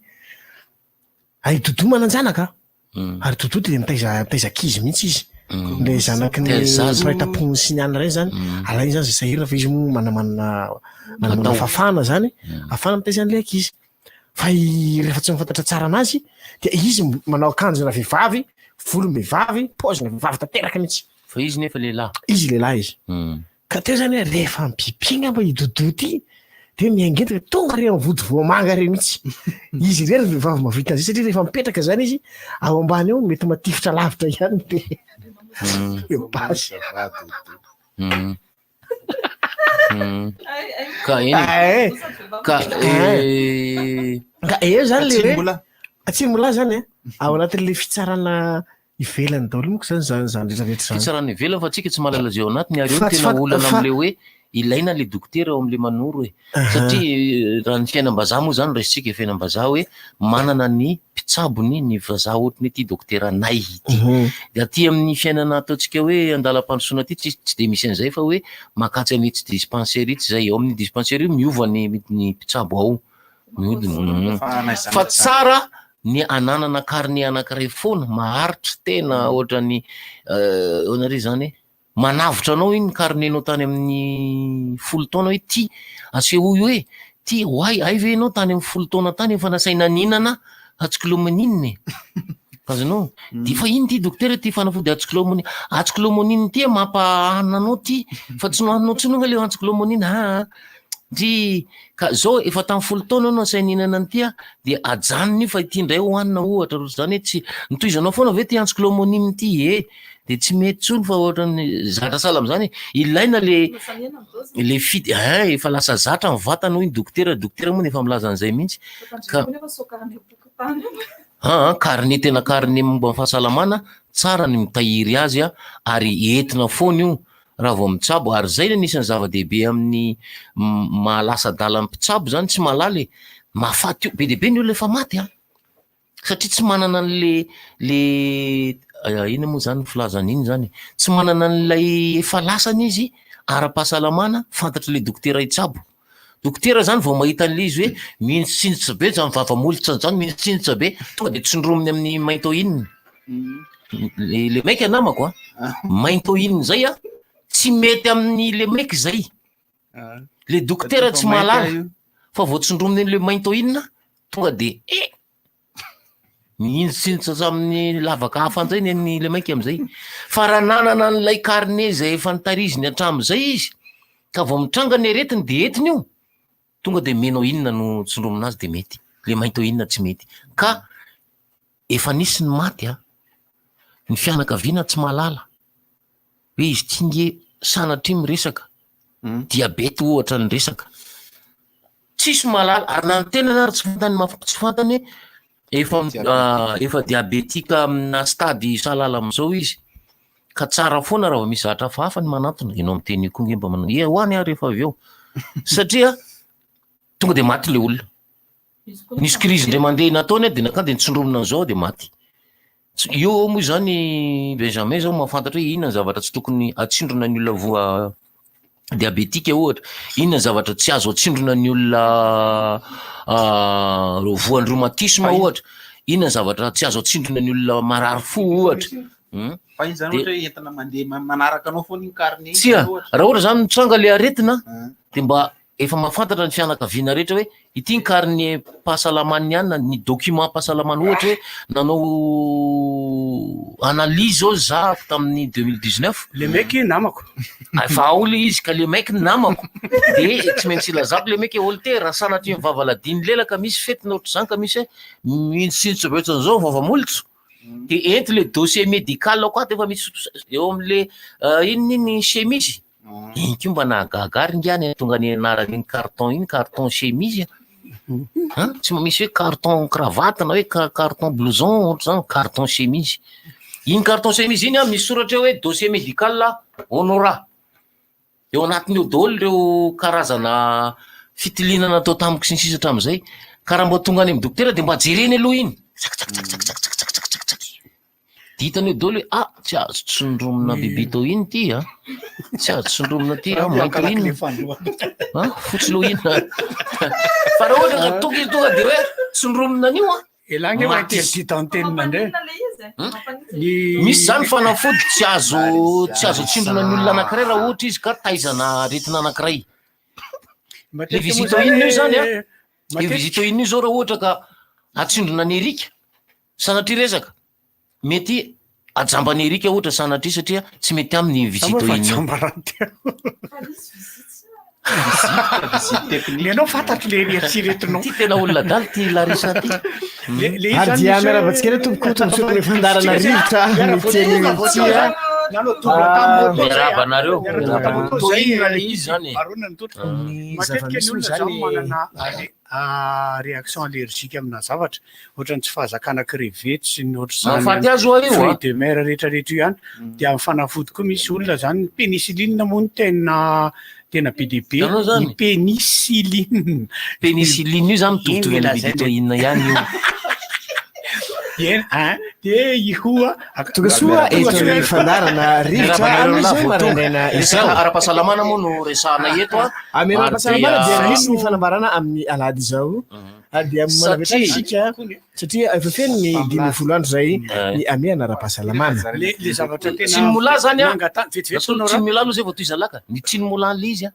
Ary Doudou manan-janaka an. Ary Doudou dia mitaiza mitaiza ankizy mihitsy izy. Ilay zanaky ny Mitaiza zaza. mpiray tam-po sy ny anona ireny izany, alainy izany izay sahirana fa izy moa manamanana manana Atao. fahafahana izany, ahafahana mitaiza an'ilay ankizy. Fa i rehefa tsy mahafantatra tsara anazy dia izy manao akanjona vehivavy, volom-behivavy, paozina vehivavy tanteraka mihitsy. Fa izy nefa lehilahy. Izy lehilahy izy. Ka teo zany hoe rehefa mipipi ngamba i Doudou ty de miainga tonga re amin'ny vody voamanga re mihitsy. Izy irery ny vehivavy mahavita an'izay satria rehefa mipetraka zany izy ao ambany ao mety matifitra lavitra ihany de de basy. Ka eny Ah, eh. Ka Ah, eh. Ka eo zany le hoe Atsimolahy. Atsimolahy zany eh, ao anatin'le fitsarana Ivelany daholo manko zany zany zany rehetra rehetra zany. Fitsarana ivelany fa tsika tsy mahalala izay ao anatiny ary eo Fa no tsy tena fant- olana fa- amle hoe ilaina le dokotera ao amle manoro e. Aha. Satria raha ny fiainam-bazaha moa zany raisintsika fiainam-bazaha hoe manana ny mpitsabony ny vazaha ohatry ny ity dokoteranay ity. Dia aty amin'ny fiainana ataontsika hoe andalam-pandrosoana aty tsy tsy dia misy an'izay fa hoe makatsy an'itsy dispensaire itsy zay. Ao amin'ny dispensaire io miova ny ny mpitsabo ao. Mihodina. Fa tsara ny ananana carnet anankiray foana maharitra tena ohatran'ny ahoana re izany e? Manavotra anao iny carnet-nao tany amin'ny folo taona hoe ty asehoy hoe ty oay hay ve ianao tany amin'ny folo taona tany efa nasaina nihinana atsikilomaninina e? Azonao? Dia fa ino ty dokotera ty fanafody atsikilomonina atsikilomonina ty mampahanina anao ty fa tsy nohaninao intsony anga le atsikilomonina aa. Ndry ka zao efa tamin'ny folo taona no nasaina nihinana an'ity aho dia ajanony io fa ity indray hohanina ohatra ohatr'izany hoe tsy notohizanao foana ve ty antsikilomonina ity e? de tsy mety tsony fa ohatran'ny zatra sahala am'zany e. Ilaina le le fit ein efa lasa zatra ny vatana hoy ny dokotera, dokotera moa efa milaza an'izay mihitsy ka aa carnet tena carnet momba ny fahasalamana tsara ny mitahiry azy a ary entina foana io raha vao mitsabo ary zay no anisan'ny zava-dehibe amin'ny mahalasa adala ny mpitsabo zany tsy mahalala e, mahafaty be dia be ny olona efa maty an. Satria tsy manana an'le le inona moa zany filazana iny zany e? Tsy manana an'ilay efa lasany izy ara-pahasalamana fantatr'ilay dokotera hitsabo. Dokotera zany vao mahita an'ilay izy hoe mihintsintsy be zany vava molotra zany mihintsintsy be, tonga de tsindrominy amin'ny maintoïne. Le le maika namako a, maintoïne zay a, tsy mety amin'ny le maika zay. Le dokotera tsy mahalala fa vao tsindrominy an'le maintoïne tonga de eh! Mihinjitsinjitra hatramin'ny lavaka hafa indray ny an'ny le mainka amin'izay. Fa raha nanana an'ilay carnet izay efa notahiriziny hatramin'izay izy, ka vao mitranga ny aretiny de entiny io, tonga de omenao inona no tsindromina azy de mety. Le maintoïne tsy mety. Ka efa nisy ny maty an, ny fianakaviana tsy mahalala hoe izy ity nge sanatria miresaka, diabeta ohatra ny resaka. Tsisy mahalala ary na ny tenany ary tsy fantany maf- tsy fantany hoe efa efa diabetika amina stade sahalala amin'izao izy ka tsara foana raha vao misy zavatra hafahafa ny manantona, ianao miteny io koa nge mba manao, eo any aho rehefa avy eo satria tonga de maty le olona. Nisy crise indray mandeha nataony de nankany de nitsindromina an'izao de maty. Io moa izany Benjamin zao mahafantatra hoe inona ny zavatra tsy tokony atsindrona ny olona voa diabetika ohatra, inona ny zavatra tsy azo atsindrona ny olona voan'ny rhumatisme ohatra, inona ny zavatra tsy azo atsindrona ny olona marary fo ohatra. Fa iny zany ohatra hoe entina mandeha manaraka anao foana iny carnet iny Tsia, zany ohatra. raha ohatra zany mitranga le aretina de mba Efa mahafantatra ny fianakaviana rehetra hoe ity ny carnet pahasalaman'ny anona, ny document pahasalamana ohatra hoe nanao analyse zao za tamin'ny 2019. Le mec namako. Efa ao le izy ka le mec namako de tsy maintsy ilazako le mec hoe Olté raha sanatria ny vava ladin'ny lela ka misy fety na ohatr'izany ka misy hoe mihintsintsy be ohatran'izao vava molotro de ento le dossier médical ko ato efa misy eo am'le inona iny chemise. Iny koa mba nahagaga ahy ry ingahy ny tonga nianarana iny carton iny, carton chemise a. An, tsy mba misy hoe carton cravate na hoe carton blouson ohatr'izany, carton chemise. Iny carton chemise iny an, misy soratra eo hoe dossier médical Honorat. Eo anatiny eo daholo ireo karazana fitiliana natao tamiko sy ny sisa hatramin'izay. Ka raha mba tonga any amin'ny dokotera dia mba jereny aloha iny. Tsak tsak tsak tsak tsak tsak tsak tsak tsak. Dia hitany eo daholo hoe ah tsy azo tsindromina bebito iny ity a, tsy azo tsindromina ity a, mainty iny a, fotsy loha iny. Fa raha ohatra ka tonga izy tonga dia hoe tsindromina an'io a. Elah nge Maty. interdit antenne ndray. Misy zany fanafody tsy azo tsy azo atsindrona ny olona anankiray raha ohatra izy ka taizana aretina anankiray. Le visite inona io zany a? Le visite inona io zao raha ohatra ka atsindrona an'i Eric, Sanatria resaka, mety hajamban'i Eric ohatra sanatria satria tsy mety aminy iny visite iny io. Ny anao fantatro le eritreretinao. Ty tena olona adala ty Larissa ty. Ary dia miarahaba antsika indray tompoko tongosoa amin'ny fandaharana rivotra miteny tsia. Miarahaba anareo. Miarahaba anareo. Toa inona le izy zany e? Ny Matetika ny zava-misy moa olona zany zany manana réaction allergique amina zavatra, ohatran'ny tsy fahazakana crevette sy ny ohatr'izany Mahafaty azy ho'a io a. fruits de mer rehetrarehetra io ihany, dia amin'ny fanafody koa misy olona zany, ny pénicilline moa no tena tena be dia be, Hitanao zany? ny pénicilline. Pénicilline io zany mitovitovy Iny amin'ny lazaina e. bibitoïne ihany io. Eny an, dia io a. Tonga soa eto amin'ny fandaharana rivotra Miarahaba anareo amin'izao lahy vao tonga. maraindraina Resaka izao. ara-pahasalamana moa no resahana eto a. Amin'ny Ary ara-pahasalamana dia dia misy ny fanambarana amin'ny alahady izao. Ary dia Satria- manavetraka isika satria efa feno ny 15 andro izay ny hamehana ara-pahasalamana. Le le zavatra tena Tsiny molahy zany a. nangatahana vetivety Nasolo hono tsiny raha. molahy aloha zay vao tohiza laka. Ny tsiny molahy le izy a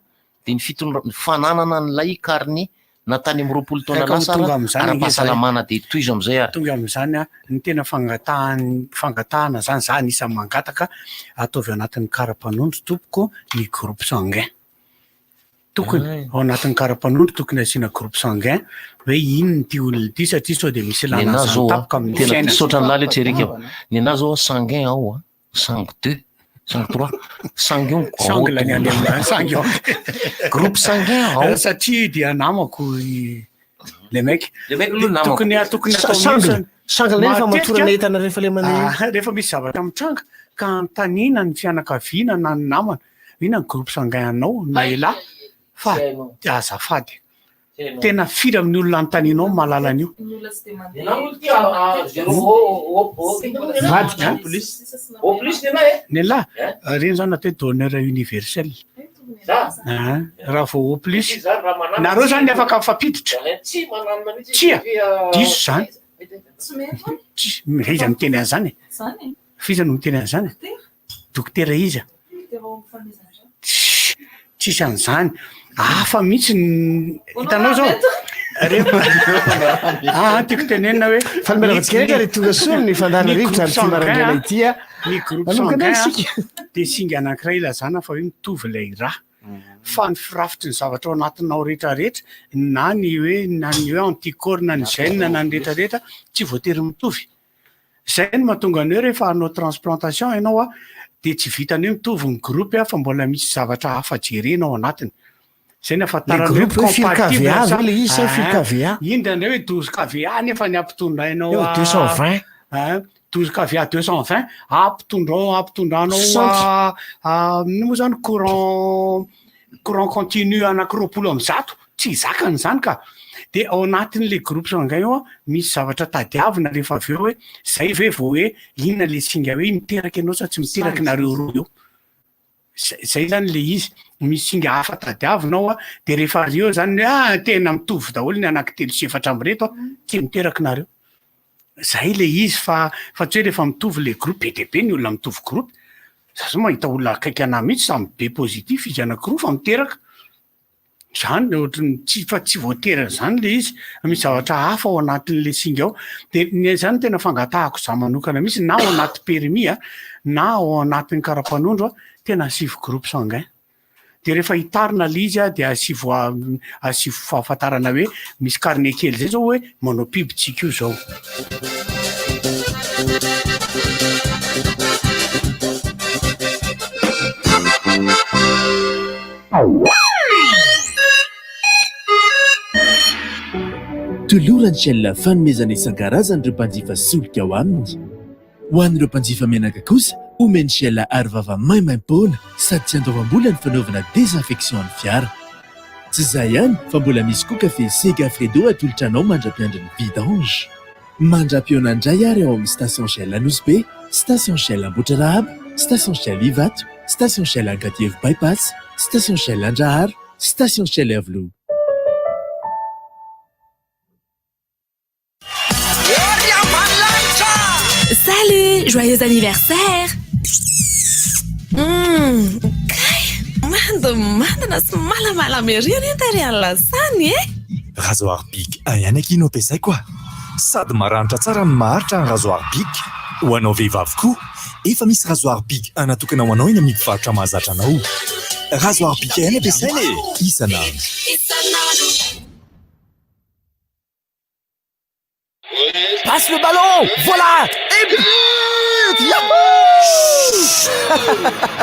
dia ny fitondra- ny fananana an'ilay carnet na tany amin'ny 20 taona Ka ho lasa tonga ara amin'izany ange zay. ara-pahasalamana dia tohizo amin'izay ary. Tonga amin'izany a, ny tena fangatahan- fangatahana zany, za anisan'ny mangataka, ataovy ao anatin'ny kara-panondro tompoko ny groupe sanguin. Tokony ao anatin'ny kara-panondro tokony asiana groupe sanguin hoe inona ity olona ity satria sao dia misy Ny ilana anahy an'izany zao a, tampoka amin'ny tena fiainana. misaotra an'lah letsy Eric a. Ny anahy zao a sanguin ao a. Sang deux, sang trois, sangion. Sangle ny any aminay, sangion. Groupe sanguin ao. Satria dia namako i le mec. Le mec aloha namako. Tokony tokony atao Sangle. mihitsy. Sangle nefa Matetika- famatorana entana rehefa le mandeha. Ah, rehefa misy zavatra mitranga ka anontaniana ny fianakaviana na ny namana, inona ny groupe sanguin anao na elah fa azafady. Tena firy amin'ny olona anontanianao no mahalala an'io. Ny olona tsy dia mandeha. Vadika. O plus ny anah e. Ny elah, ireny zany atao hoe donneur universel. Ah, raha vao O plus, nareo zany afaka mifampiditra. Tsy mananona mihitsy. Tsia, diso zany. Tsy mety hono. Tsia, iza no miteny an'izany e? Zany e. F'iza no miteny an'izany e? Dokotera iza? Dokotera ao amin'ny fanomezan-drà. Tsisy an'izany. Hafa mihitsy ny hitanao zao. Rehefa ah, tiako tenenina hoe Faly miarahaba antsika rehetra ary tonga soa amin'ny fandaharana Ny rivotra groupe amin'ity maraindraina sanguin, ity a. Ny groupe Manomboka indray sanguin isika. dia singa anankiray ilazana fa hoe mitovy ilay rà. Fa ny firafitry ny zavatra ao anatinao rehetrarehetra na ny hoe na ny hoe anticorps na ny gène na ny rehetrarehetra tsy voatery mitovy. Zay no mahatonga ny hoe rehefa hanao transplantation ianao a, dia tsy vitan'ny hoe mitovy ny groupe a, fa mbola misy zavatra hafa jerena ao anatiny. Zay no ahafantarana Le hoe groupe hoe firy compatible KVA sa ve le izy sa firy Ah, KVA? Iny indraindray hoe 12 KVA nefa ny ampitondrainao Eo, a- 220. Ah, 12 KVA 220 ampitondrao ampitondranao Soixante. a, a, inona moa zany courant courant continu anaky 120, tsy zakany zany ka. De ao anatin'le groupe sanguin io a, misy zavatra tadiavina rehefa avy eo hoe zay ve vao hoe inona le singa hoe miteraka ianao sa tsy miteraka nareo roa eo. Zay zay zany le izy, misy singa hafa tadiavina ao a, de rehefa avy eo zany hoe ah tena mitovy daholo ny anaky telo sy efatra amby reto a, tsy miteraka nareo. Zay le izy fa fa tsy hoe rehefa mitovy le groupe, be dia be ny olona mitovy groupe, za zao mahita olona akaiky anahy mihitsy samy B positif izy anakiroa fa miteraka. Zany ohatran'ny tsy fa tsy voatery an'izany le izy, fa misy zavatra hafa ao anatin'le singa ao. De ny zany no tena fangatahako za manokana mihitsy na ao anaty permis a, na ao anatin'ny karapanondro a, tena asivo groupe sanguin. De rehefa hitarina le izy a de asivo asivo fahafantarana hoe misy carnet kely zay zao hoe manao pub tsika io zao. Toloran'ny Shell fanomezana isan-karazany ireo mpanjifa solika ao aminy. Ho an'ireo mpanjifa menaka kosa, omen'ny Shell arovava maimaim-poana sady tsy andoavam-bola ny fanaovana désinfection ny fiara. Tsy izay ihany fa mbola misy koa kafe Segafredo atolotra anao mandra-piandry ny vidange. Mandra-pihaona indray ary ao amin'ny Station Shell Anosibe, Station Shell Ambohitrarahaba, Station Shell Ivato, Station Shell Ankadievo Bypass, Station Shell Andraharo, Station Shell Iavoloha. Salut, joyeux anniversaire! Hum, kay, mandimandina sy malamalama ery anie ny tarehin'ny lasany e! Rasoir Bic ihany akia no ampiasaiko a! Sady maranitra tsara no maharitra ny rasoir Bic. Ho anao vehivavy koa, efa misy rasoir Bic natokana ho anao eny amin'ny mpivarotra mahazatra anao. Rasoir Bic ihany ampiasaina e! Isan'andro. Isan'andro. Passe le ballon Voilà Et but Yahoo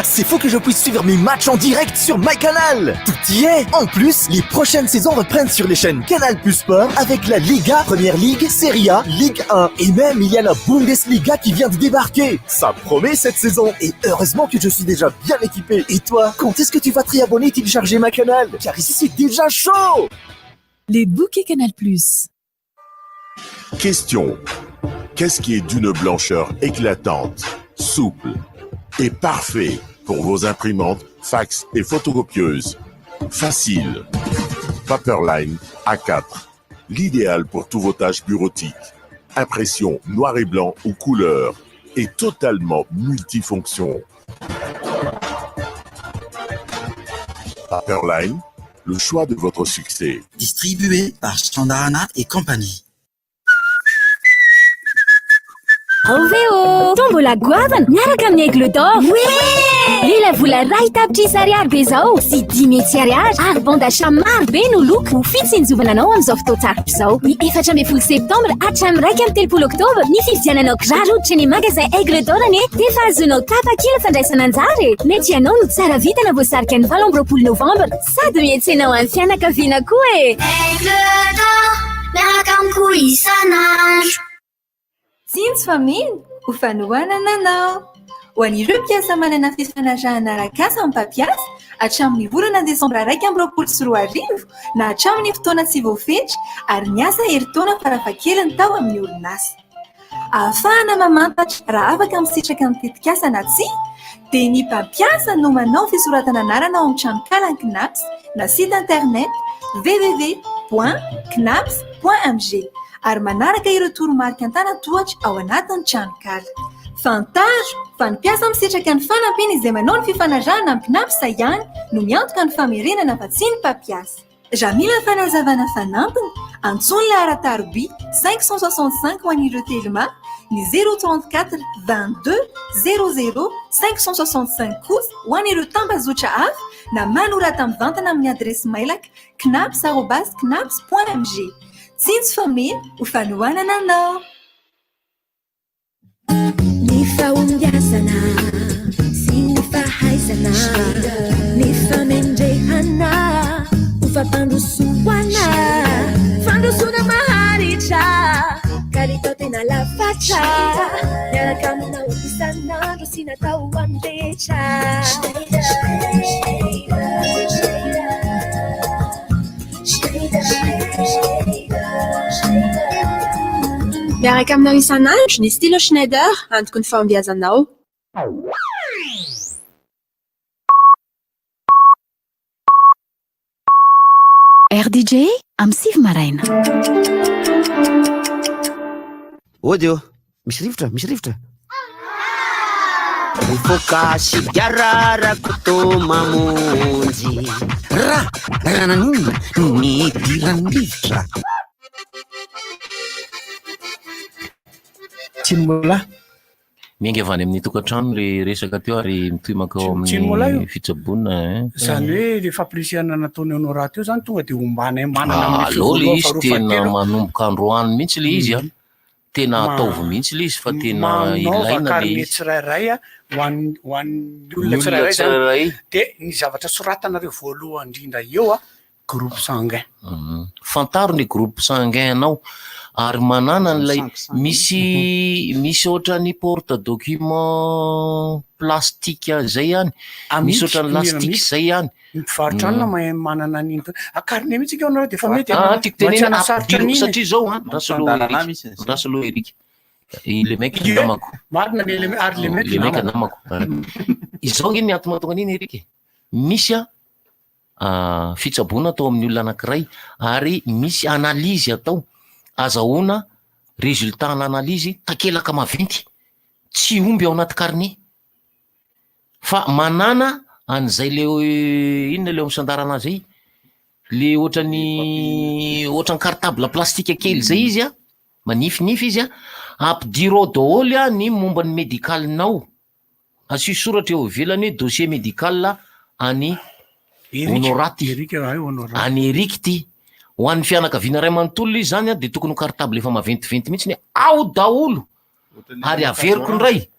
C'est fou que je puisse suivre mes matchs en direct sur MyCanal Tout y est En plus, les prochaines saisons reprennent sur les chaînes Canal Plus Sport avec la Liga, Première Ligue, Serie A, Ligue 1 et même il y a la Bundesliga qui vient de débarquer Ça promet cette saison et heureusement que je suis déjà bien équipé Et toi, quand est-ce que tu vas te réabonner et télécharger MyCanal Car ici c'est déjà chaud Les bouquets Canal Plus. Question. Qu'est-ce qui est d'une blancheur éclatante, souple et parfait pour vos imprimantes, fax et photocopieuses Facile. Paperline A4. L'idéal pour tous vos tâches bureautiques. Impression noir et blanc ou couleur et totalement multifonction. Paperline, le choix de votre succès. Distribué par Chandarana et compagnie. Ao ve ô! Tombola goavana miaraka amin'ny Aigle d'Or. Lela vola 1 tapitrisa ariary be izao sy 500 ariary ary bon d'achat maro be no loka ho fitsinjovana anao amin'izao fotoan-tsarotra izao. Ny 14 septambra hatramin'ny 31 oktobra ny fividiananao kiraro hoditra ny magasin Aigle d'Or anie dia efa azonao tapakila fandraisana anjara e! Mety ianao no tsara vintana voasarika ny 28 novambra sady miantsena ho an'ny fianakaviana koa e! Aigle d'Or, miaraka amiko isan'andro. Tsinjo fa mino ho fanohanana anao. Ho an'ireo mpiasa manana fifanarahana arak'asa amin'ny mpampiasa hatramin'ny volana desambra 2021 na hatramin'ny fotoana tsy voafetra ary niasa herintaona farafahakeliny tao amin'ny orinasa. Ahafahana mamantatra raha afaka misitraka ny tetikasa na tsia dia ny mpampiasa no manao fisoratana anarana ao amin'ny tranokalan'ny Cnaps na site internet www point cnaps point mg ary manaraka ireo toromarika an-tanan-tohatra ao anatin'ny tranonkala. Fantaro fa ny mpiasa misitraka ny fanampiana izay manao ny fifanarahana amin'ny Cnaps ihany no miantoka ny famerenana fa tsy ny mpampiasa. Raha mila fanazavana fanampiny, antsoy ny laharan-taroby 565 ho an'ireo Telma, ny 034 22 00 565 kosa ho an'ireo tambazotra hafa na manorata mivantana amin'ny adiresy mailaka cnaps arobase cnaps point mg. Tsinjo fa mino ho fanohanana anao. Ny fahombiazana sy ny fahaizana, ny famendrehana ho fampandrosoana, fandrosoana maharitra, kalitao tena lafatra, miaraka aminao isan'andro sy natao ho an'ny rehetra. Miaraka aminao isan'andro ny Stylo Schneider, antoky ny fahombiazanao. RDJ amin'ny 9 maraina. Ody ô, misy rivotra, misy rivotra. Mifoka sigara Rakoto mamonjy. Ra, raha naninona no nidiran'ny rivotra? Tsinimolahy. Miainga avy any amin'ny tokantrano le resaka teo ary mitohy mankao Tsinimolahy amin'ny io. fitsaboana eh. Izany hoe le fampirisihana nataony Honorat teo zany tonga de ombanay manana amin'ny Aleo le voalohany izy faharoa tena fahatelo. manomboka androany mihitsy le izy a. Tena ataovy mihitsy le izy fa tena Manaova ilaina le carnet izy. tsirairay a ho an'ny ho an'ny Ny olona olona tsirairay zany. tsirairay. De ny zavatra soratanareo voalohany indrindra eo a groupe sanguin. Fantaro ny groupe sanguin anao ary manana an'ilay misy misy ohatran'ny porte document plastique zay ihany, misy ohatran'ny lastique zay ihany. Ny mpivarotra anona mahay manana an'iny a carnet mihitsy ika anareo de efa mety Ah, tiako mba tsy tenena hanasarotra ampidiro an'iny. satria zao an, Rasolo An-dalana Eric, misy an'izay. Rasolo Eric, i le mec Ie, namako. Marina le le ary le mec Le mec namako. namako. Izao nge ny antony mahatonga an'iny Eric e. Misy a fitsaboana atao amin'ny olona anankiray ary misy analyse atao azahoana résultat an'analyse takelaka maventy tsy omby ao anaty carnet fa manana an'izay le inona le misandarana azy zay le ohatran'ny ohatran'ny cartable plastique kely zay izy a manifinify izy a ampidiro ao daholo a ny momba ny médicalinao asio soratra eo ivelany hoe dossier médical any Eric. Honorat ty. Eric, ay, Honorat. Any Eric ty. Ho an'ny fianakaviana ray manontolo izy zany a de tokony ho cartable efa maventiventy mihitsy ny ao daholo ary averiko indray.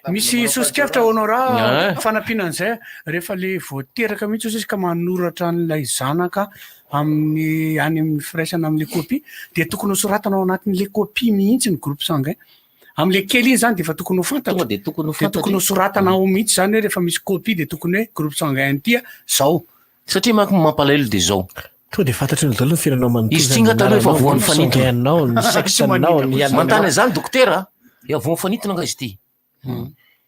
Misy soso-kevitra Honorat Ouais. fanampiana an'izay rehefa le voateraka mihitsy ozy izy ka manoratra an'ilay zanaka amin'ny any amin'ny firaisana amin'le copie de tokony ho soratana ao anatin'le copie mihitsy ny groupe sanguin. Amin'le kely iny zany de efa tokony ho fantatra. Tonga de tokony ho De fantatra tokony ho iny. soratana ao mihitsy zany hoe rehefa misy copie de tokony hoe groupe sanguin ity a zao. Satria manko mampalahelo de zao. Tonga de fantatry ny daholo ny fiainanao manontolo. Izy ty nga taloha efa voan'ny fanintona. Anao, ny sexe anao, ny anao. Manontany an'izany dokotera a, efa voan'ny fanintona nga izy ity?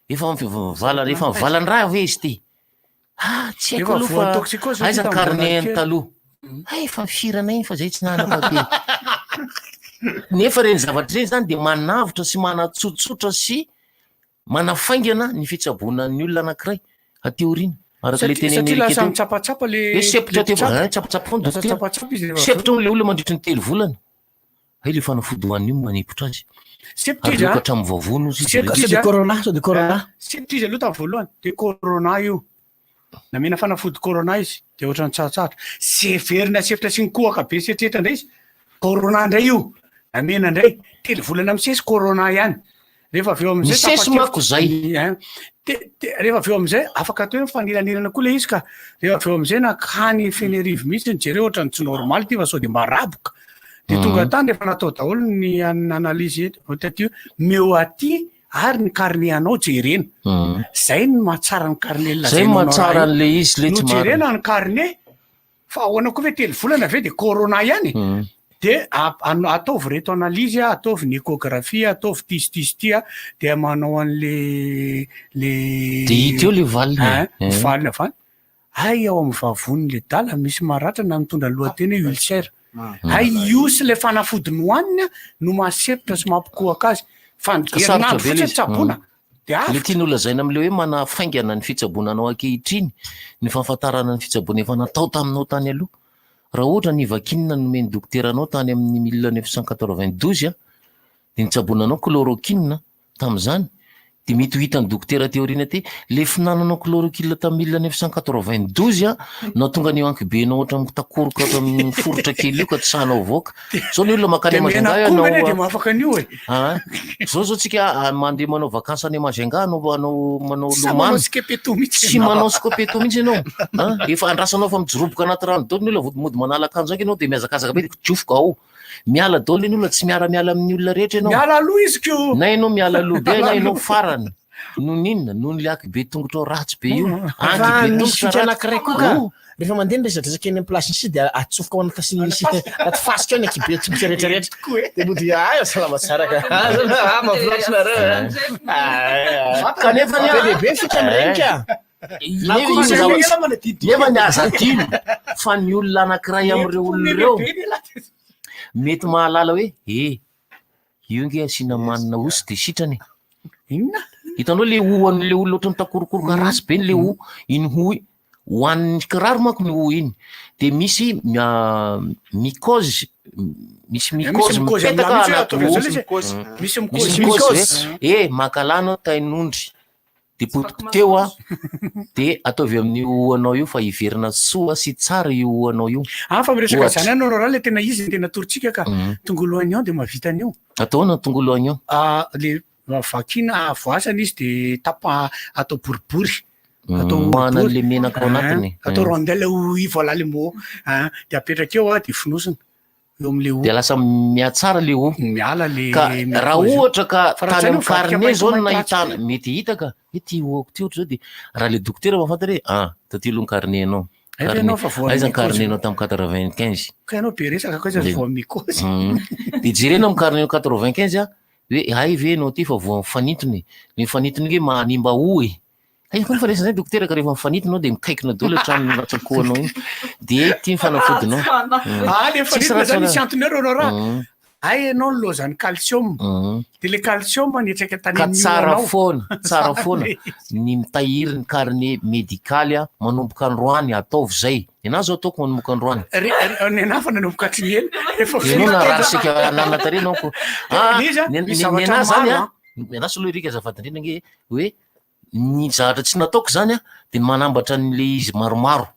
Efa mivala efa mivalan-draha ve izy ity? Ah, tsy haiko Efa aloha voan'ny fa toxicose aiza ity ny tamin'ny carnet mbola ny kely. taloha? Hay efa nifirana iny fa zay tsy nanana be. Nefa ireny zavatra ireny zany de manavotra sy manatsotsotra sy manafaingana ny fitsaboana ny olona anankiray aty aoriana. Araka ilay Satria tenenin'i satria Eric lasa teo. mitsapatsapa le Hoe sempotra le teo, mpitsabo. ah, tsapatsapa foana Lasa dokotera. tsapatsapa izy rehefa avy Sempotra eo. le olona mandritry ny 3 volana. Hay le fanafody hohaniny io manempotra azy. Sepotra Ary izy leo a. ka hatramin'ny vavony ozy izy. Sepotra izy de a. corona, sao de corona. Sepotra izy aloha tamin'ny voalohany, de corona io. Namena fanafody corona izy, de ohatran'ny tsaratsara. Severina sepotra sy nikohaka be sy eritreretra indray izy, corona indray io. Namena indray, telo volana misesy corona ihany. Rehefa avy eo amin'izay Misesy tapa-kevitra- manko zay. Ein. Te- te- rehefa avy eo amin'izay, afaka atao hoe mifanelanelana koa ilay izy ka. Rehefa avy eo amin'izay nankany Fenerivo mihitsy nijereo ohatran'ny tsy normal ity fa sao de mba raboka. De tonga tany rehefa natao daholo ny an- analyse eto taty hoe meo aty ary ny carnet anao jerena. Zay no mahatsara ny carnet Zay lazainao mahatsara raha io. an'ilay izy le tsy marina. Nojerena ny carnet fa ahoana koa ve telo volana ve de corona ihany? De ataovy reto analyse, ataovy ny échographie, ataovy ty sy ty sy ty a, de manao an'le le De hita eo le valiny. Hein, Eh. valiny avy any. Hay ao amin'ny vavon'le dala misy maratra na mitondra ny lohateny hoe ulcère. Hay io sy le fanafody nohaniny a, no mahasepotra sy mampikohaka azy. Fa ny Ka sarotra herinandro be le fotsiny izy. tsaboina. De Le avotra. tiana holazaina amin'ilay hoe manafaingana ny fitsaboana anao ankehitriny, ny fahafantarana ny fitsaboana efa natao taminao tany aloha. Raha ohatra ny vakinina nomen'ny dokotera anao tany amin'ny 1992 a, dia nitsaboana anao chloroquine tamin'izany, dia mety ho hitan'ny dokotera aty aoriana aty, le fihinananao chloroquine tamin'ny 1992 a, nahatonga an'io ankibenao ohatra mitakoroka ohatra miforitra kely io ka tsy sahinao avoaka. Zao ny olona mankany De Majunga mena koa ianao, anie de mahafaka an'io e. Ah, zao zao tsika ah, mandeha manao vacances any Majunga anao anao manao Tsy lomano. manao skepeto mihitsy Tsy ianao. manao scopeto mihitsy ianao. Ah, efa andrasanao fa mijoroboka anaty rano daholo ny olona vao mody manala akanjo aky ianao dia mihazakazaka be dia jofoka ao. Miala daholo ny olona, tsy miara-miala amin'ny olona rehetra ianao. Miala aloha izy ko. Na ianao miala aloha be na Miala ianao aloha. farany. Noho ny inona? Noho ny le be tongotrao ratsy be io. Fa Anky be misy tongotra fika ratsy. anankiray koa ka. Oh. Rehefa mandeha ny resadresaka eny amin'ny place sy dia atsofoka ao anaty sy anaty fasika ao ny ankibe tongotra rehetrarehetra. Dia mody ah salama tsara ka. Ah mahafinaritra nareo. Ah. Kanefa ny Be dia be fika amin'ireny ka. Na koa misy zavatra- Nefa ny aza adino fa ny olona anankiray amin'ireo olona ireo mety mahalala hoe eh io nge asiana manina osy de sitrana e. Inona? Hitanao le hoan'le olona ohatran'ny mitakorokoroka ratsy be le ho iny ho hoan'ny kiraro manko ny ho iny de misy mycose misy Eh, misy mycose mycose mipetaka aminà mihitsy hoe anaty ataovy ho. an'izao ilay izy. Misy mycose. Misy mycose ve? Eh mankalana tain'ondry de potipoteo a de ataovy amin'io hoanao io fa hiverina soa sy tsara io hoanao io. Ah, fa miresaka Ohatra. zany ihany Aurora, le tena izy ny tena torintsika ka. Tongolo oignon de mahavita an'io. Atao ahoana ny tongolo oignon? Ah, le vakina voasana izy de tapa atao boribory. Atao Hohanina boribory. an'le menaka ao anatiny. Ah, Atao Mm. rondelle oui voilà le mot. Ah, de apetraka eo ah de fonosina. Eo am'le ho. De lasa mihatsara le ho. Miala le Ka mycose raha io. ohatra ka Fa raha tany tsy amin'ny any mivadika carnet zao no maintimainty ratsy nahitana be. mety hita ka hoe ty hoako ty ohatra zao de raha le dokotera mahafantatra hoe ah taty aloha ny carnet anao. Aiza Carnet. ianao fa voan'ny Aiza ny mycose? carnet anao tamin'ny 95? Ka ianao be resaka ka aiza De- voan'ny mycose. De jerena amin'ny carnet 95 a hoe hay ve ianao ty fa voan'ny fanintona e. Le fanintona io nge mahanimba hoho e. Hay koa ny fandraisana zay dokotera ka rehefa mifanintona anao de mikaikina daholo hatramin'ny ratsan-koanao iny. De ty ny fanafodinao. Ah, le Tsisy fanintona zany ratsy misy antony eo Aurora. Hay ianao ny lozan'ny calcium. De le calcium nitraka tany Ka amin'ny tsara hohonao. foana, tsara foana le ny mitahiry ny carnet médical a, manomboka androany ataovy zay. Nenahy zao ataoko manomboka androany. Re- re- Ny anahy fa nanomboka hatry ny ela. Efa Ianao firy narary taona. saika nanana tarehy ianao ko. Ah, Le izy a, ny- misy ny- zavatra nenahy zany maro, a, nenahy soloy Eric azafady indrindra ange hoe ny zavatra tsy nataoko zany a de ny manambatra an'le izy maromaro.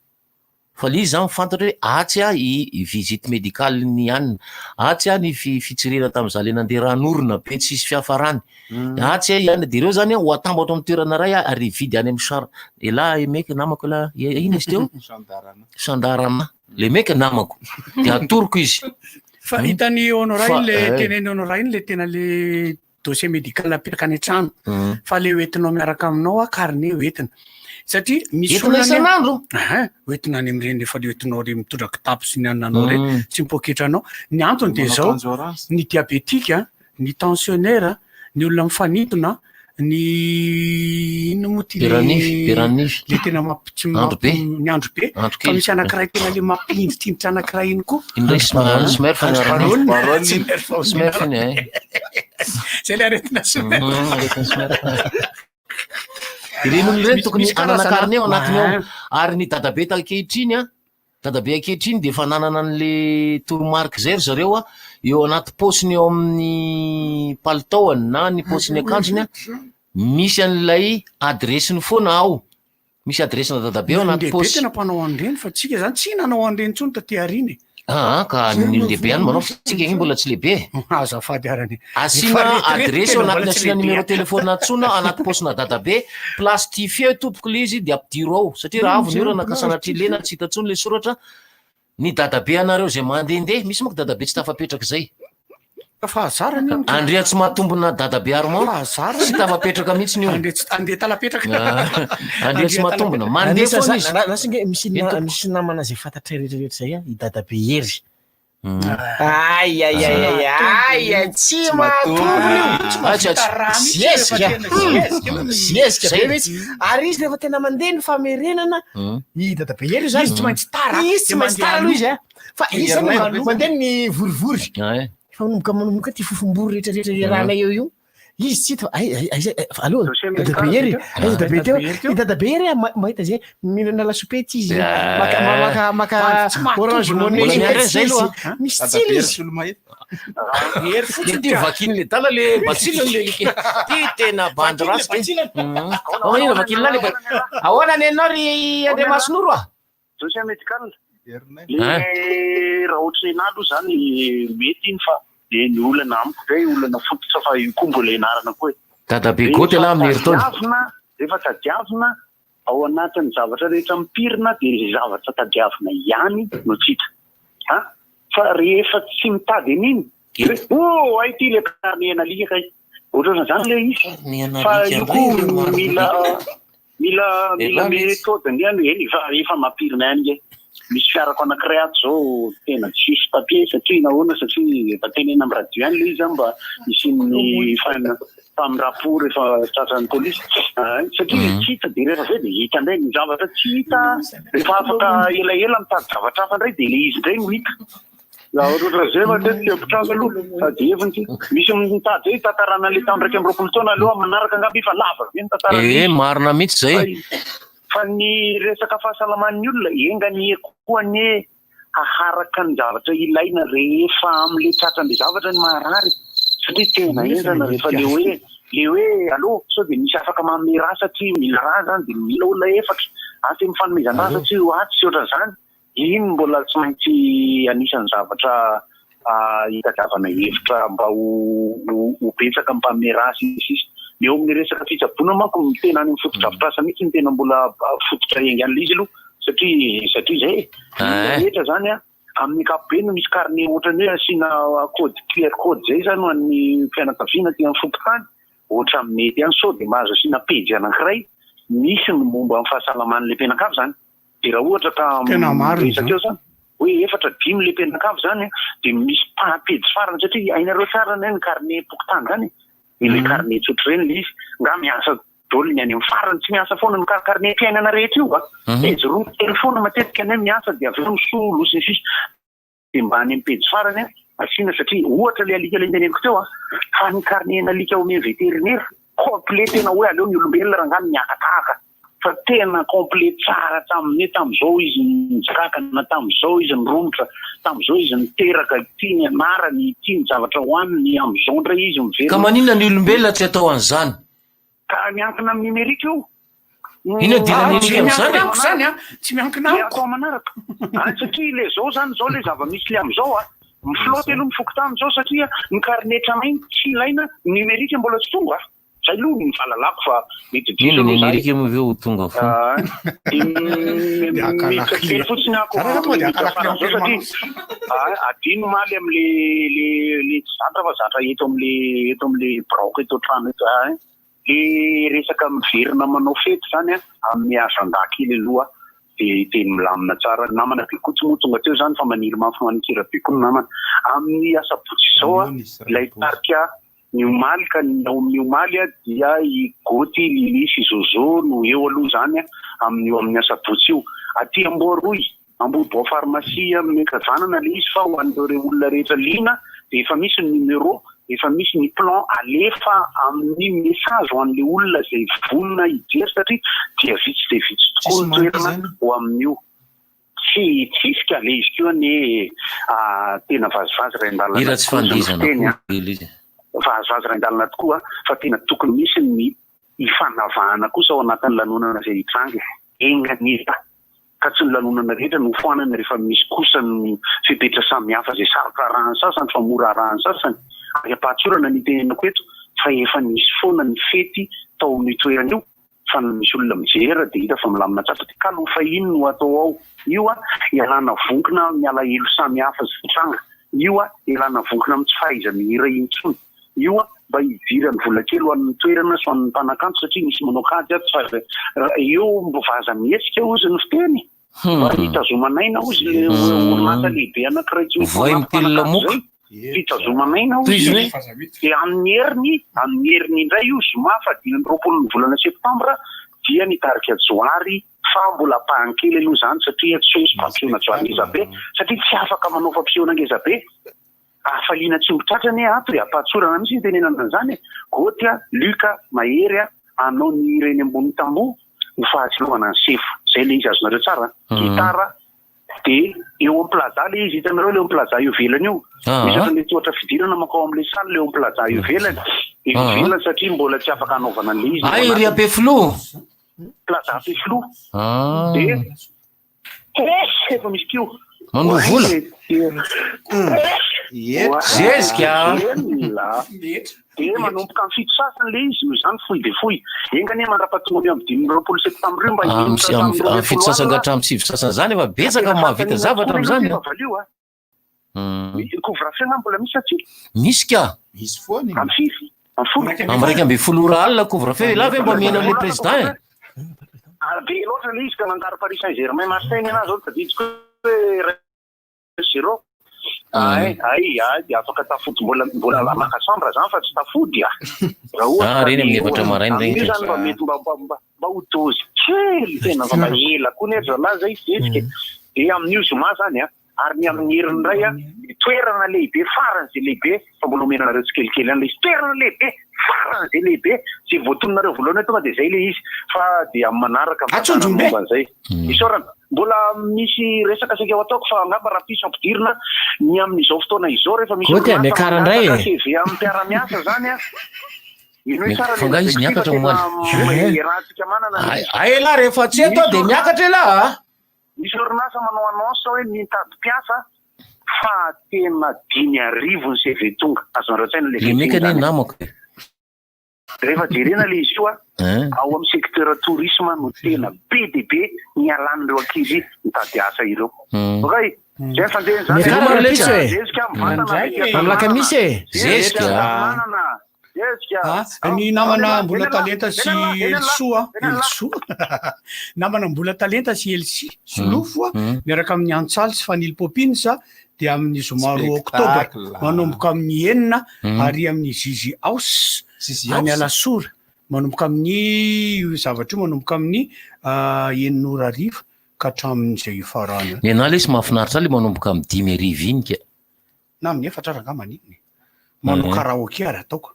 Fa le izy zany fantatra hoe atsy a i i visite médicale ny anina, atsy a ny fi- fitsirihana tamin'izaho le nandeha ranonorona be tsisy fiafarany, atsy a i anina de ireo zany a ho atambatra amin'ny toerana iray a ary hividy any amin'ny char elah mec namako elah ina izy teo? Gendarme. Gendarme. Le mec namako de atoroko izy. Fa hitan'i Honora Fa, iny le eh. tenen'i Honora iny le tena le dossier médical apetraka any an-trano. Fa le hoentinao miaraka aminao a carnet hoentina. Satria misy Entina olona anie- isan'andro? Ahin, hoentina any amin'ireny efa le hoentinao re mitondra kitapo sy ny ananao reny Mm. sy ny poketranao. Ny antony de Manao zao, akanjo orange. ny diabetika, ny tensionnaire, ny olona mifanintona, ny inona moa ty le- Beranify, beranify. le tena mampi- tsy Andro be. mampi- ny andro be. Andro Fa kely. misy anankiray tena le mampindrindrindra anankiray iny koa. Indray Smurf Andro anarany. Baronne. Smurf ao Smurf iny, eh. Zay le aretina Smurf. Aretina Smurf. Ireny olona ireny Misy- tokony misy hanana karazana- carnet ao anatiny ao. Ah. Ary ny dadabe ankehitriny a, dadabe ankehitriny de efa nanana an'le toromarika zay ry zareo a, eo anaty paosiny eo amin'ny palitaoany na ny paosiny akanjony a, misy an'ilay adiresiny foana ao. Misy adiresina dadabe ao anaty Olon-dehibe paosy. tena mpanao an'ireny fa tsika zany tsy nanao an'ireny intsony taty aoriana e. Aa ka ny olon-dehibe ihany manao fa tsika iny mbola tsy lehibe e. Azafady arany. Asiana adiresy ao anatiny asiana numéro téléphone antsoina anaty paosina dadabe, plastifier tompoko le izy de ampidiro ao satria raha avy ny orana ka sanatria lena tsy hita intsony le soratra, ny dadabe anareo zay mandehandeha, misy manko dadabe tsy tafapetraka zay. Fahazarana io. Andria tsy mahatombina dadabe Armand, Fahazarana. tsy tafapetraka mihitsy io. Andria tsy andeha talapetraka. Ah, Andria tsy mahatombina, mandeha foana izy. Lasa nge misy Eny tompoko. misy namana zay fantatray rehetrarehetra zay a, i dadabe Hery. Ay ay ay ay ay ay tsy mahatombina io. Ah, tsy- tsy- Zezika. Zezika be Zay. mihitsy. Ary izy rehefa tena mandeha ny famerenana i dadabe Hery io zany. Izy tsy maintsy tara. Izy tsy Dia maintsy tara mandeha aloha izy a. Fa izy zany Herinandro. mandeha ny vorivory. Ah, Efa manomboka manomboka ty fofom-bory rehetrarehetra iarahanay eo io. Izy tsy hita fa ay ay ay ay, fa aloha dadabe Hery, aiza dadabe teo? I dadabe Hery a ma- mahita zay mihinana lasopety izy, maka maka maka orange money Mbola miandry azy zay aloha. Misy tsilo izy. Hery fotsiny Ty vakiny le dala le batsilany le like. Ty tena bandy ratsy ty. Ahoana ino vakiny le ba- Ahoana ny anao ry Andriamasinoro a? Dossier médical. Le raha ohatry ny aloha zany mety iny fa de ny olana amiko ndray olana fototra fa io koa mbola ianarana koa e. Dadabe goty ialahy amin'ny herintaona. Tadiavina, rehefa tadiavina ao anatin'ny zavatra rehetra mipirina de le zavatra tadiavina ihany no tsy hita. Ha? Fa rehefa tsy mitady an'iny de hoe oh hay ty le carnet analika kay. Ohatran'izany le izy. Fa io koa mila mila mila méthode nge aloha eny efa efa mampirina ihany nge. Misy fiarako anankiray ato zao tena tsisy papier satria nahoana satria efa tenena amin'ny radio ihany le izy mba hisian'ny fan- famindram-po rehefa tratran'ny polisy. Ah, satria tsy hita de rehefa avy eo de hita indray ny zavatra tsy hita rehefa afaka elaela mitady zavatra hafa indray de le izy indray no hita. Raha ohatrohatran'izay matetika mpitranga aloha sady heviny ty. Misy mitady hoe hitantarana an'ilay tamin'ny 21 taona aloha manaraka angamba efa lava be ny tantara. Eh, marina mihitsy zay. Fa ny resaka fahasalaman'ny olona, enga anie koa anie haharaka ny zavatra ilaina rehefa amin'ilay tratran'ilay zavatra ny maharary. Satria tena henjana rehefa le hoe le hoe allo sao dia misy afaka manome rà satria mila rà zany dia mila olona efatra atsy amin'ny fanomezan-drà satria ho atsy sy ohatran'izany. Iny mbola tsy maintsy anisan'ny zavatra hitadiavana hevitra mba ho ho betsaka ny mpanome rà sy ny sisa. Ny eo amin'ny resaka fitsaboana manko no tena any amin'ny fotodrafitrasa mihitsy no tena mbola fototra iaingan'ilay izy aloha satria satria izay e. Ny olona rehetra izany an, amin'ny ankapobeny no misy carnet ohatran'ny hoe asiana code QR code izay izany ho an'ny fianakaviana aty amin'ny fokontany, ohatran'ny mety ihany sao dia mahazo asiana pejy anankiray misy ny momba ny fahasalaman'ilay mpianakavy izany. Dia raha ohatra ka Tena marina miresaka eo zany hoe efatra dimy le mpianakavy zany dia misy pejy farany satria hainareo tsara anie ny carnet pokontany zany e. Ilay carnet tsotra ireny le izy nga miasa daholo ny any amin'ny farany tsy miasa foana ny carnet fiainana rehetra io a. Pejy roa telo foana matetika ny hoe miasa dia avy eo misolo sy ny sisa. Dia mba any amin'ny pejy farany asiana satria ohatra ilay alika ilay noteneniko teo a, fa ny carnet n'alika omen'ny vétérinaire complet tena hoe aleo ny olombelona rangahy no miaka-tahaka fa tena complet tsara tamin'ny hoe tamin'izao izy nizaka na tamin'izao izy niromotra, tamin'izao izy niteraka, ity ny anarany, ity ny zavatra hohaniny, amin'izao indray izy miverina. Ka maninona ny olombelona tsy atao an'izany? Ka miankina amin'ny numérique io. Inona idirana Tsy eric amin'izany miankina e? amiko izany an! Tsy miankina Le amiko. atao manaraka. Ah, satria le zao zany zao le zava-misy le amizao a. Miflotte aloha ny fokontany zao satria ny carnet tranainy tsy ilaina, ny numérique mbola tsy tonga. Zay aloha ny fahalalako fa mety diso Inona ny aloha za e. numérique moa ve ho tonga foana? Ah, de miditra kely fotsiny ako Zara tonga dia miditra akala farany zao satria ah, adino omaly amle le le tsy zatra fa zatra eto amle eto amle biraoko eto an-trano eto ah. Le resaka miverina manao fety zany an, amin'ny agenda kely aloha de teny milamina tsara. Ny namana Bekoto moa tonga teo zany fa maniry mafy ho any Antsirabe koa ny namana. Amin'ny asabotsy izao an, ilay tarika ny omaly ka ny ao amin'ny omaly an dia i Goty, Lily sy Zozo no eo aloha zany an amin'io amin'ny asabotsy io. Aty Amboaroy Ambohibao pharmacie amin'ny ankavanana le izy fa ho an'ireo re olona rehetra liana dia efa misy ny numéro, efa misy ny plan alefa amin'ny message ho an'le olona izay vonona hijery satria dia vitsy dia vitsy tokoa ny toerana ho amin'io. Tsy tsisy ka le izy koa anie tena vazivazy rain-dalana Hira tsy tokoa zany fandihizana fiteny koa a. le izy. Vazivazy rain-dalana tokoa fa tena tokony misy ny hifanavahana kosa ao anatin'ny lanonana izay hitranga e. Enga anie fa ka tsy ny lanonana rehetra no hofoanana rehefa misy kosa ny fepetra samihafa izay sarotra arahan'ny sasany fa mora arahan'ny sasany. Ary am-pahatsorana ny itenenako eto fa efa nisy foana ny fety tao amin'io toerana io fa ny misy olona mijery dia hita fa milamina tsara dia kalo fahiny no atao ao. Io a, ialana vonkina amin'ny alahelo samihafa izay mitranga. Io a, ialana vonkina amin'ny tsy fahaiza-mihira intsony. Io a, mba hidiran'ny vola kely ho an'ny toerana sy ho an'ny mpanakanto satria misy manao kajy ato fa eo mbo vaza mihetsika hozy ny fiteny. Mba hitazomana aina hozy le orinasa lehibe anankiray tsy mety Voay manampy mitelina mpanakanto moka. izay. Fitazomana aina Tohizo hozy. hoe. Dia amin'ny heriny, amin'ny heriny indray io zoma faha 25 ny volana septambra dia ny tarika Johary fa mbola ampahany kely aloha izany satria tsy hoe misy fampisehoana Johary ngeza be satria tsy afaka manao fampisehoana ngeza be. Hafaliana tsy omby tratra anie ato e, ampahatsorana mihitsy ny itenenana an'izany e. Goty a, Luc a, Mahery a, hanao ny hira eny ambony tamboho ho fahatsiarovana ny sefo. Izay ilay izy azonareo tsara a. Gitara dia eo amin'ny plaza ilay izy, hitanareo ilay eo amin'ny plaza eo ivelany io. Misy ohatran'ilay tohatra fidirana mankao amin'ilay salle eo amin'ny plaza eo ivelany. Eo ivelany satria mbola tsy afaka hanaovana an'ilay izy ao Ay ry anatiny. Ampefiloha. Plaza Ampefiloha. Dia Efa misy kio. Manovo vola. Zezika. Dia manomboka amin'ny 7 sasany ilay izy noho izany fohy dia fohy. Enga anie mandra-pahatonga an'io amin'ny 25 septambra io mba hihemotra Amin'ny hatramin'ny 7 sasany ka 12 alina. hatramin'ny 9 sasany izany efa betsaka ny mahavita zavatra amin'izany. Efa valio a. Ny couvre-feu nga mbola misy aty? Misy ka. Misy foana. Amin'ny firy? Amin'ny folo? Amin'ny 11 ora alina couvre-feu. Elah ve mba mihaino an'ilay président e? Ah, be loatra ilay izy ka nandalo Paris Saint-Germain Marseille ny anazy zao tadidiko hoe 1-0. Ay, ay, ay, dia afaka tafody mbola mbola maka chambre zany fa tsy tafody ah. Raha ohatra Ah, reny amin'ny 4 maraina reny. Amin'io zany mba mety mba mba mba mba ho dose kely tena fa mba ela koa nefa zalahy zay zezika. Dia amin'io zoma zany ah, Ary ny amin'ny heriny indray, ny toerana lehibe faran'izay lehibe, fa mbola omena anareo tsikelikely any ilay izy, toerana lehibe faran'izay lehibe, izay voatononareo voalohany hoe tonga dia izay ilay izy, fa dia amin'ny manaraka mitantara ny momba an'izay. Isaorana. Mbola misy resaka saika ho ataoko fa angamba rahampitso ampidirina ny amin'izao fotoana izao rehefa misy Goty a, orinasa miakara indray mangataka e. CV amin'ny mpiara-miasa izany an. Henoy tsara Fa angaha izy ilay niakatra fa omaly? tena iarahantsika manana ny Ay, ay elah rehefa tsy eto aho dia miakatra elah a. Misy orinasa manao annonce hoe mitady mpiasa fa tena 5000 ny CV tonga. Azonareo an-tsaina ilay Le mec fihetsiny anie izany. namako e. Rehefa jerena ilay izy io a, ao amin'ny secteur tourisme no tena be dia be ny halan'ireo ankizy mitady asa ireo. Ok, zay ny fandehany izany. Miakara rahampitso e. Zezika mivantana avy aty Amin'ny lakamisy e. Zezika. Manana. Ah, ny namana Mbola Talenta sy Elisoa, Elisoa, namana Mbola Talenta sy Elsie Solofo a, miaraka amin'ny Antsaly sy Fanilo Poppins a, dia amin'ny zoma 2 oktobra Spectacle. manomboka amin'ny 6 ary amin'ny Zizi House Zizi any House. Alasora manomboka amin'ny io zavatra io manomboka amin'ny 6 ora hariva ka hatramin'izay hifarana. Ny anah lesy mahafinaritra ahy le manomboka amin'ny 5 ariva iny ka. Na amin'ny 4 ary angamba maninona e. Manao karaoke ary ataoko.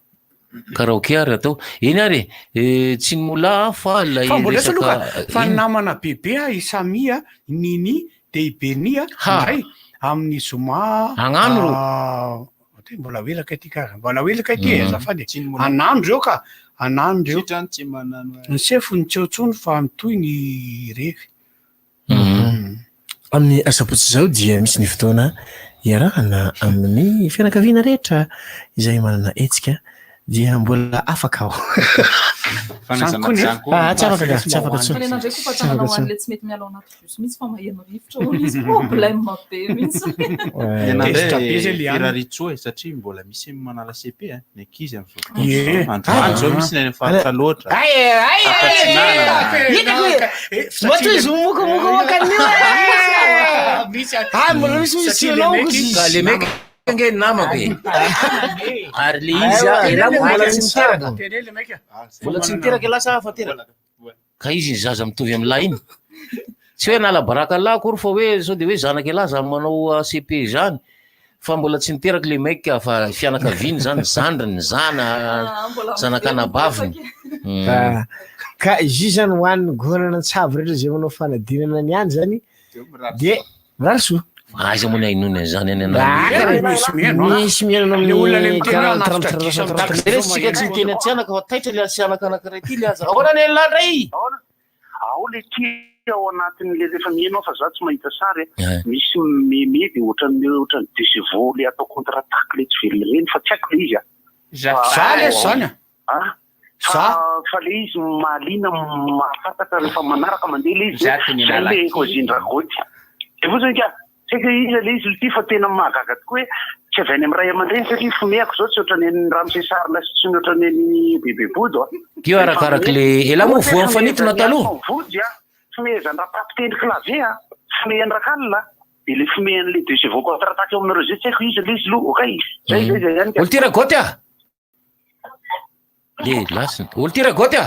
Karaoke ary atao. Eny ary e, eh, tsy ny mola fa ilay Fa mbola etsy aloha ka, resaka fa ino? namana bebe a, i Samy a, i Nini, dia i Beni a, Ha. indray amin'ny zoma. Hagnano ro. ah, te mbola ho elaka ity ka, mbola ho elaka ity e, Mhm. azafady. Anano reo ka, anano reo. Sitrany tsy manano. Ny sefo ny tsy eo intsony fa mitohy ny revy. Amin'ny asabotsy izao dia misy ny fotoana iarahana amin'ny fianakaviana rehetra izay manana hetsika dia mbola afaka aho. Zany koa nefa. Ah, tsy afaka ka, tsy afaka Fa intsony. ny anah ndray koa Tsy fa tanana afaka ho an'ilay intsony. tsy mety miala ao anaty bus mihitsy fa maheno rivotra hono izy problème be mihitsy. Ny anah Tezitra indray be zay le anona. Firariantsoa e, satria mbola misy manala CP e, ny ankizy amin'izao fotoana Ie. izao. Androany izao misy ny any amin'ny faritra loatra. Ay, ay, ay, Hitako e! Matoa izy momokamoka an'io e! Ah, mbola misy misy Satria le longo mec- izy. Ka le mec ange ny namako e. Ary le izy a, elah moa mbola tsy niteraka. Tene le mec a. Mbola tsy niteraka elah sa efa teraka? Ka izy ny zaza mitovy amin'ny lahy iny. Tsy hoe hanala baraka an'lah akory fa hoe sao dia hoe zanak'elah zany manao ACP zany. Fa mbola tsy niteraka le mec ka fa fianakaviany zany, zandriny, zana, zanak'anabaviny. Ka, ka izy io zany ho an'ny goverana an-tsabo rehetra izay manao fanadinana ny any zany. De mirary soa. Aiza moa ny ahenoana an'izany any Ah, Misy mihaino, ah. Misy mihaino Le olona le amin'ny miteny hoe hanafitra gisa amin'ny taxi Zay tsika tsy miteny an-tsianaka fa taitra le antsianaka anankiray ity le aza. Ahoana ny an'lah ndray? Ao le ty ao anatin'le rehefa mihaino aho fa za tsy mahita sary a. Misy meme de ohatran'ny ohatran'ny deux chevaux le atao contre attaque le tsy velona ireny fa tsy haiko le izy a. Za lesy zany a. Ah, fa fa le izy mahaliana mahafantatra rehefa manaraka mandeha le izy Za teny zay le Analakely. kozin-dragoty. Zay fotsiny ka tsy haiko hoe iza le izy ity fa tena mahagaga tokoa hoe tsy avy any amin'ny ray aman-dreny satria fomehako zao tsy ohatran'ny an'ny ramose sarla sy tsy ohatran'ny an'ny bebe bodo a. Io arakaraky le elah moa voan'ny fanintona taloha. Vody a, fomehezan-drapapitendry clavier a, fomehan-drakalina de le fomehan'le deux chevaux contre attaque eo aminareo zay tsy haiko iza le izy aloha, ok? Zay zay zay ihany ka. Olo ty ragoty a! Le lasiny. Olo ty ragoty a!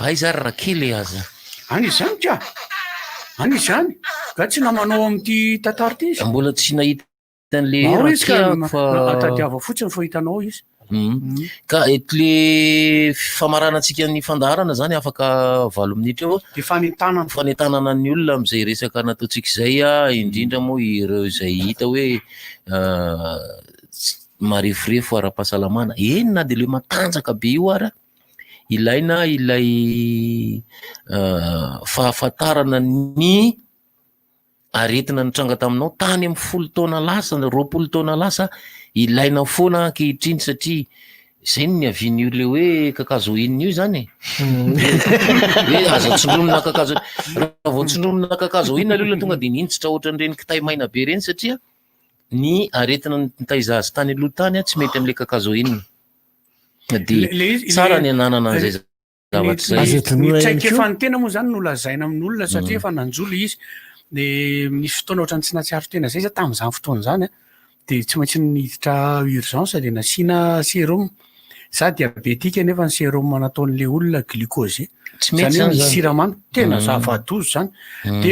Aiza ary rakely aza? Any izany ka! Any izany! Nga tsy namanao amin'ity tantara ity izy? Mbola tsy nahita an'le Ao izy ka rakely fa tadiava fotsiny fa hitanao izy. Ka eto le famaranantsika ny fandaharana zany afaka valo minitra eo. De fanentanana. Fanentanana ny olona amin'izay resaka nataontsika izay a, indrindra moa ireo izay hita hoe mareforefo ara-pahasalamana. Eny na de le matanjaka be io ara, ilaina ilay fahafantarana ny aretina nitranga taminao tany amin'ny folo taona lasa, 20 taona lasa, ilaina foana ankehitriny satria zay no niavian'io le hoe kakazo inona io zany e. Hoe aza tsindronina kakazo, raha vao tsindronina kakazo inona le olona tonga de ninjitra ohatran'ireny kitay maina be ireny satria ny aretina nitaiza azy tany aloha tany tsy mety amin'le kakazo inona. De Le izy- tsara le- ny ananana an'izay zavatra izay. Ny traikefan'ny tena moa zany no lazaina amin'olona satria efa nanjo le izy. De nisy fotoana ohatran'ny tsy nahatsiaro tena zay za tamin'izany fotoana izany a, de tsy maintsy niditra urgence de nasiana sérum. Za diabetika nefa ny sérum nataon'le olona glucosé. Tsy mety Zany hoe zany misy zany. siramamy, tena zava-doza zany. De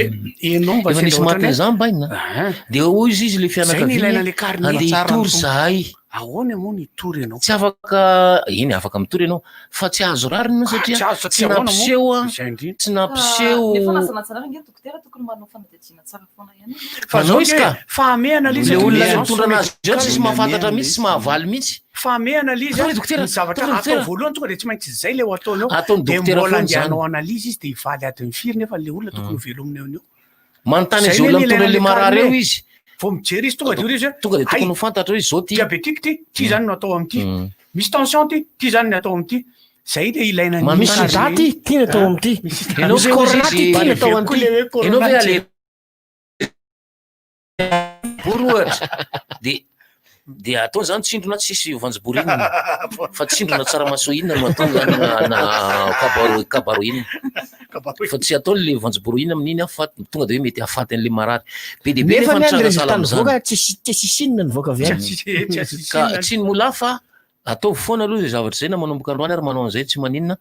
enao mba Efa sendra nisy ohatran'ny maty an'izany mba Ahin. De hoy izy izy le Zay ny fianakaviany ilaina le carnet. andeha Tsara ny hitory tompo. zahay. Ahoana moa ny hitory ianao? Tsy afaka, eny afaka mitory ianao, fa tsy azo rariny moa satria Tsy azo satria tsy ahoana moa? nampiseho a, Izay indrindra. tsy nampiseho. Nefa lasa natsarana ange ny dokotera tokony manao fanadihadiana tsara foana ihany. Fa Manao zao izy ka. Fahamehana le izy Le satria olona urgence mitondra anazy eo tsisy médicale. mahafantatra mihitsy, tsy mahavaly mihitsy. Fahamehana le izy Atao a, le dokotera, ny zavatra atao le atao dokotera. voalohany tonga de tsy maintsy izay le ho ataony eo. Ataon'ny De dokotera mbola foana andeha izany. hanao analyse izy de hivaly adiny firy nefa le olona tokony ho velomina eo no eo. Manontany Zay izay olona anie mitondra ilaina an'le le marary eo carnet. izy. Vao mijery izy tonga de hoy izy hoe Tonga de tokony hay, ho fantatra hoe zao ty. diabétique ty, ty zany no atao amin'ity. Misy tension ty, ty zany no atao amin'ity. Zay le ilaina ny Misy carnet. sida ty, ty no atao Ah, amin'ity. misy sida. Ianao Misy ve hoy corona izy- ty, ty no atao Koa le amin'ity. hoe corona Ianao ve tsy- ale bory ohatra de de atao zany tsindrona tsisy voanjobory inona fa tsindrona tsaramaso inona no atao zany na na kabaro kabaro inona fa tsy atao le voanjobory inona amin'iny a fa tonga de hoe mety hahafaty an'le marary be dia be Nefa nefa ny any nitranga résultat sahala amin'izany nivoaka tsisy tsisy sinina nivoaka avy any. ka tsy ny molahy fa ataovy foana aloha zay zavatra zay na manomboka androany ary manao an'izay tsy maninona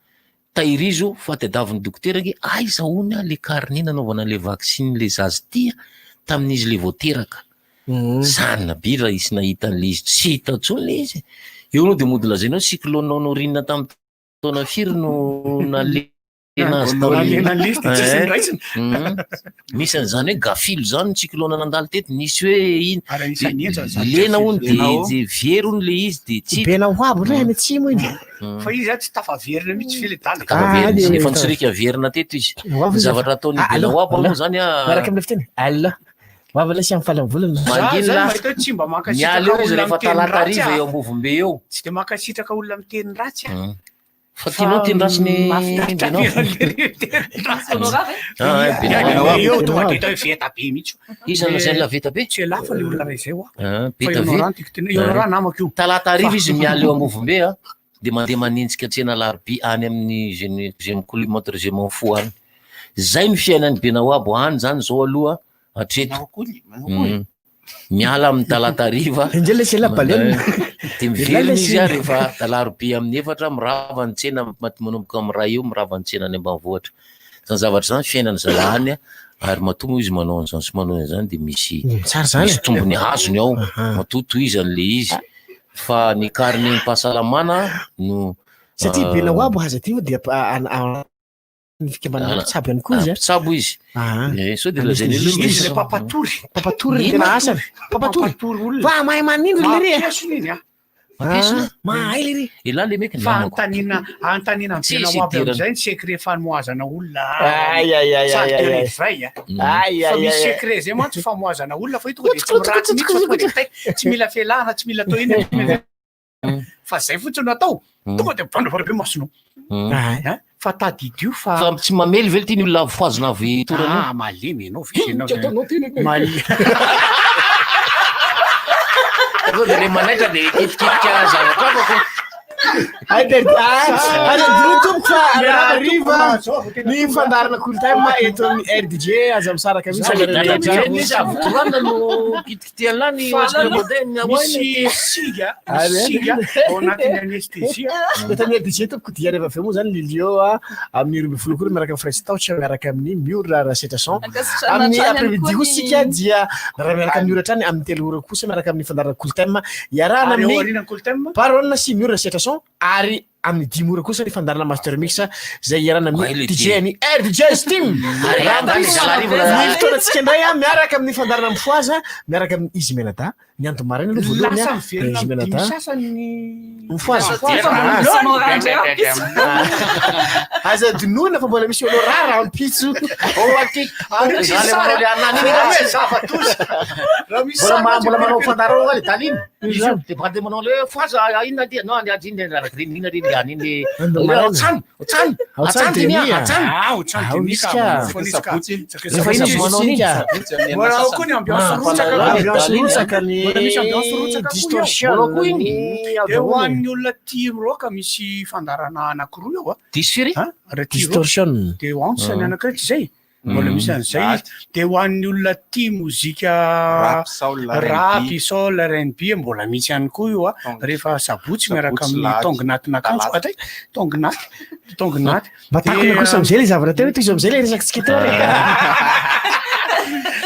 tahirizo fa tadiavin'ny dokotera ange aiza hono le carnet nanaovana an'le vaccin le zaza ity a tamin'izy le vao teraka Zany be raha hisy nahita an'le izy tsy hita intsony le izy. Eo aloha de mody lazainao cyclone Honorine tamin'ny taona firy no nalena azy tamin'ny Nalena an'le izy de tsisy niraisina. Misy an'izany hoe gafilo zany ny cyclone nandalo teto, nisy hoe iny Ary anisan'ny henjana zany lena gafilo. hono de Lena ao. de very hono le izy de tsy hita. Bela ho avy ndray any atsimo iny. Fa izy a tsy tafaverina mihitsy ve le dala e? Tafaverina izy, Ah, efa nitsirika verina teto izy. Ho avy Ny izy. zavatra ataon'i Ah, Bela allo, ho avy allo. moa zany a. Miaraka amin'ilay fiteny. Allo. Ho avy ilay sy amin'ny faly amin'ny volana. Za Mangina zany lah. mahita hoe tsy mba mankasitraka Miala eo izy olona rehefa miteny talata ratsy hariva aho. eo Ambovombe eo. Tsy de mankasitraka olona miteny ratsy aho. Fa tianao teny ratsy ny Mahafinaritra Benao. be an'le teny ratsy. Ah, Ya, Benao. ya, eo tonga de hita hoe veta be mihitsy. Iza no lazain'i la veta be? Tsy elah fa le olona ray zay hoa. Ah, Fa beta eo ve? Nora tiako tena, eo Nora namako io. Talata hariva izy Fa- miala eo Ambovombe a, de mandeha manenjika tsena alarobia any amin'ny je ne je me coule montre je m'en fous any. Zay ny fiainan'i Benahoabo any zany zao aloha hatreto. Miala amin'ny talata hariva. Indray le sela baleine. De miverina izy a rehefa alarobia amin'ny efatra mirava ny tsena manomboka amin'ny iray eo mirava ny tsena any ambanivohitra. Zany zavatra zany fiainan'ny zalahy any a, ary matoa moa izy manao an'izany sy manao an'izany de misy Tsara zany. misy tombony azony ao matoa tohizany le izy. Fa ny carnet-m-pahasalamana no Satria Bela ho avy aza ty dia anatin'ny fikambanana mpitsabo ihany koa izy a. Mpitsabo izy. Eh, sao dia lazainy aloha Izy ilay mpampatory. Mpampatory ny tena asany. Mpampatory. Fa mahay manindry le ry e. Mampiesona iny a. Mampiesona? Ah, Mahay le ry. Elah le mec Fa namako. anontaniana anontaniana Tsisy ampiana ho avy idirana. amin'izay ny secret famohazana olona. Ay, ay, ay, Sady ay, de ay, ay. réveil, a. Ay, Fa ay, misy ay, ay. secret zay mantsy famohazana olona fa io tonga de tsy miratsy mihitsy fa tonga de tay. Tsy mila fialahana, tsy mila atao inona, tsy mila- Fa zay fotsiny no atao. Tonga de mivandravandra be masonao. Hein? Fa tadidio fa Fa tsy mamely ve ty ny olona voazona avy torana io? Ah, malemy ianao ve ianao. Tsy ataonao ty le- Malemy. Sao dia le manaitra dia kitikitika zavatra hafa ko. Ay, dia aza adino tompoko fa hariva ny fandaharana Cool Time eto amin'ny RDJ aza misaraka mihitsy Sa le anareo dada rehetra. misy avy torana no kitikitihan'lah ny Fa oscar modèle ny misy singa, misy singa ao anatin'ny anesthésie. Eto amin'ny RDJ tompoko dia rehefa avy eo moa zany Lilio a amin'ny 12 koa miaraka amin'ny Fresh Touch miaraka amin'ny Miora Rasetrason. Ankasitrahana Amin'ny hatrany après midi ihany koa kosa isika ny- dia raha miaraka amin'ny Miora hatrany amin'ny 3 ora kosa miaraka amin'ny fandaharana Cool Time iarahana Ary ao amin'ny aorian'ny Cool Time? Baronne sy Miora Rasetrason ary amin'ny 5 ora kosa ny fandaharana Master Mix izay iarahana Oay, amin'ny le DJ ty. ny RDJ Steam. Ary andany zalarivo raha- Ny fotoanantsika indray a miaraka amin'ny fandaharana Mifohaza miaraka amin'ny Izy Menada ny andro maraina aloha voalohany Lasa a miverina Izy amin'ny dimy Menada. sasany ny Mifohaza. Mifohaza. Aza adinoina fa mbola misy olo rara ampitso. Oh, aty. Ary misy Zany sary. manao le anany iny Raha raha. hoe zava-doza. Raha misy Mbola sary ma- mbola mantsy manao be- fandaharana ao le daliny. Izy io. De baka de manao le fohaza inona ty? Non, andeha iny raha iny iny iny iny iny. Andro maraina. Atsany, atsany. Atsany Atsany demi, demi, ah. atsany. Ah, ohatrany Ah, demi misy ka, ka. manao foana izy ka. Rehefa Izy izy manao isika. an'iny. Mbola ao koa ny ambiance Ah, rotsaka. ah, Ambiance Daliny, rotsaka ny Mbola misy ambiance rotsaka koa eo. distorsion. Mbola koa iny. De ho an'ny olona tia rock misy fandaharana anankiroa eo a. Diso firy? Ah, raha tia rock. Distorsion. De Once ny anankiray tsy zay. Mbola misy an'izay izy. De ho an'ny olona tia mozika Rap, soul, rap, R&B. soul, R&B mbola misy ihany koa io a. Rehefa sabotsy miaraka Sabotsy, amin'ny lahady. tonginatin'akanjo. Atray, tonginaty, tonginaty. Mba takona De, kosa amizay le zavatra teo hoe tohizo amizay le resakitsika teo re.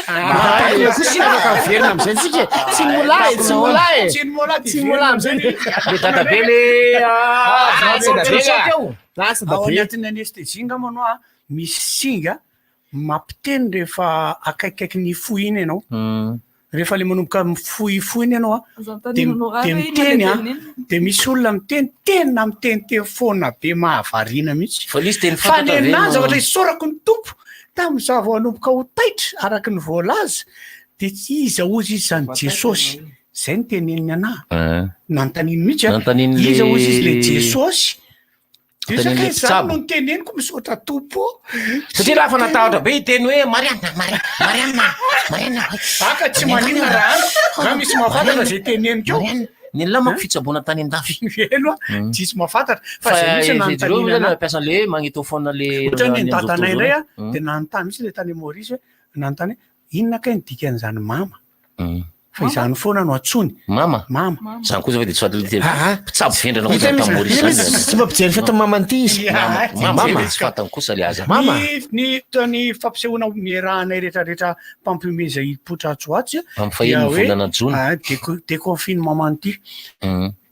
Mba takona kosa isika afaka miverina amizay tsika e. Tsy mola e, tsy mola e. Tsy mola de Tsy mola amizay. Le dadabe le Ah, ah, tsy dadabe ka. teo. Ah, tsy Ao dadabe. anatin'ny anesthésie angamba anao a, misy singa mampiteny rehefa akaikikaiky ny fo iny ianao. Rehefa le manomboka mifohifohy iny ianao a, Aza de anontaniana honorary de hoe inona miteny le a, tenenina. de misy olona miteny tena miteniteny foana be mahavariana mihitsy. Fa nisy teny Fa fantatra ny ve anahy no- zavatra isaorako ny tompo tamin'izaho vao hanomboka ho taitra araka ny voalaza de tsy iza ozy izy zany Jesosy. Zay ny teneniny anahy. Ah. Nanontaniany mihitsy a. Nanontaniany le- Iza ozy izy le Jesosy. De Nanontaniany le zaka izany mpitsabo. no niteneniko misaotra tompo. Satria raha fa natahotra be hiteny hoe Mariana, Mariana, Mariana, Mariana. Baka tsy maninona raha any. Raha misy mahafantatra zay teneniko eo. Ny lamako fitsaboana tany an-dafy. Elo a, tsisy mahafantatra. Fa Fa zay mihitsy ireo nanontaniana zany anahy. mampiasa an'le magnétophone le Ohatrany ny amin'izao dadanay fotoana indray a, izao. de nanontany mihitsy le tany Maurice hoe nanontany hoe inona kay ny dikan'izany mama? Fa izany foana no antsony. Mama. Mama. Zany kosa ve de tsy fantatra le Ah, ah. mpitsabo vendrana kosa Hita tany misy- Maurice hita misy zany. tsy mampijery fety mamany ity izy. Mama, mama Mama. ve de tsy fantany kosa le aza. Mama. Ny ny ny fampisehoana miarahanay rehetrarehetra mpampiomehy izay hipoitra atsy ho atsy a, Amin'ny fahenina dia hoe, volana jona. ah, déconfinement manty.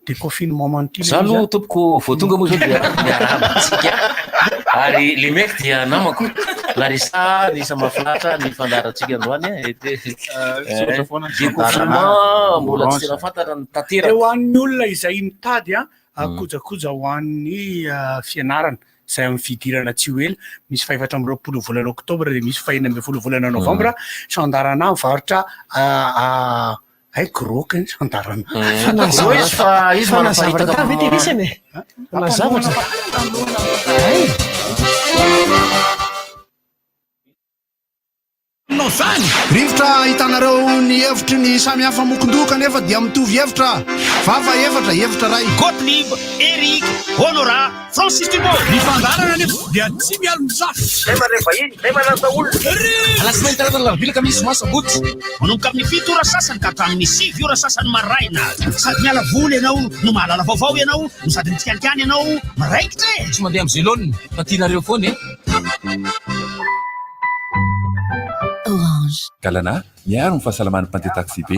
Déconfinement manty. Za aloha tompoko vao tonga moa zao dia miarahaba antsika. Ary le mec dia namako. Larissa, ny isa mahafinaritra ny fandaharantsika androany. eh, misaotra foana ny Déconfinement mbola tsy Orange. tena fantatra ny De tanteraka. ho an'ny olona izay mitady a kojakoja ho an'ny ah, fianarana izay amin'ny fidirana tsy ho ela misy fahefatra amby roapolo volana oktobra de misy fahenina ambin'ny folo volana novambra sandarana mivarotra ah, ah, ay groka ny sandarana Fa nazava- Izy fa izy fa nazavatra manaparitaka tany ve ty lisany e? Fa nazavatra. Ay. Nao zany rivotra ahitanareo ny hevitry ny samihafa mokondoka nefa dia mitovy hevitra vava efatra hevitra ray Gottlieb, Eric, Honora, Francis Dubo. Ny fandaharana nefa dia tsy mialon-jafy. Zay mandray vahiny, zay manasa olona. Alatsinainy talata alarobia alakamisy zoma sabotsy. Manomboka amin'ny fito ora sasany ka hatramin'ny sivy ora sasany maraina. Sady miala voly ianao no mahalala vaovao ianao no sady mitsikalikany ianao miraikitra e. Tsy mandeha amin'ny zelone fa tianareo foana e. Orange. Galana, miaro ny fahasalaman'ny mpandeha taxi be.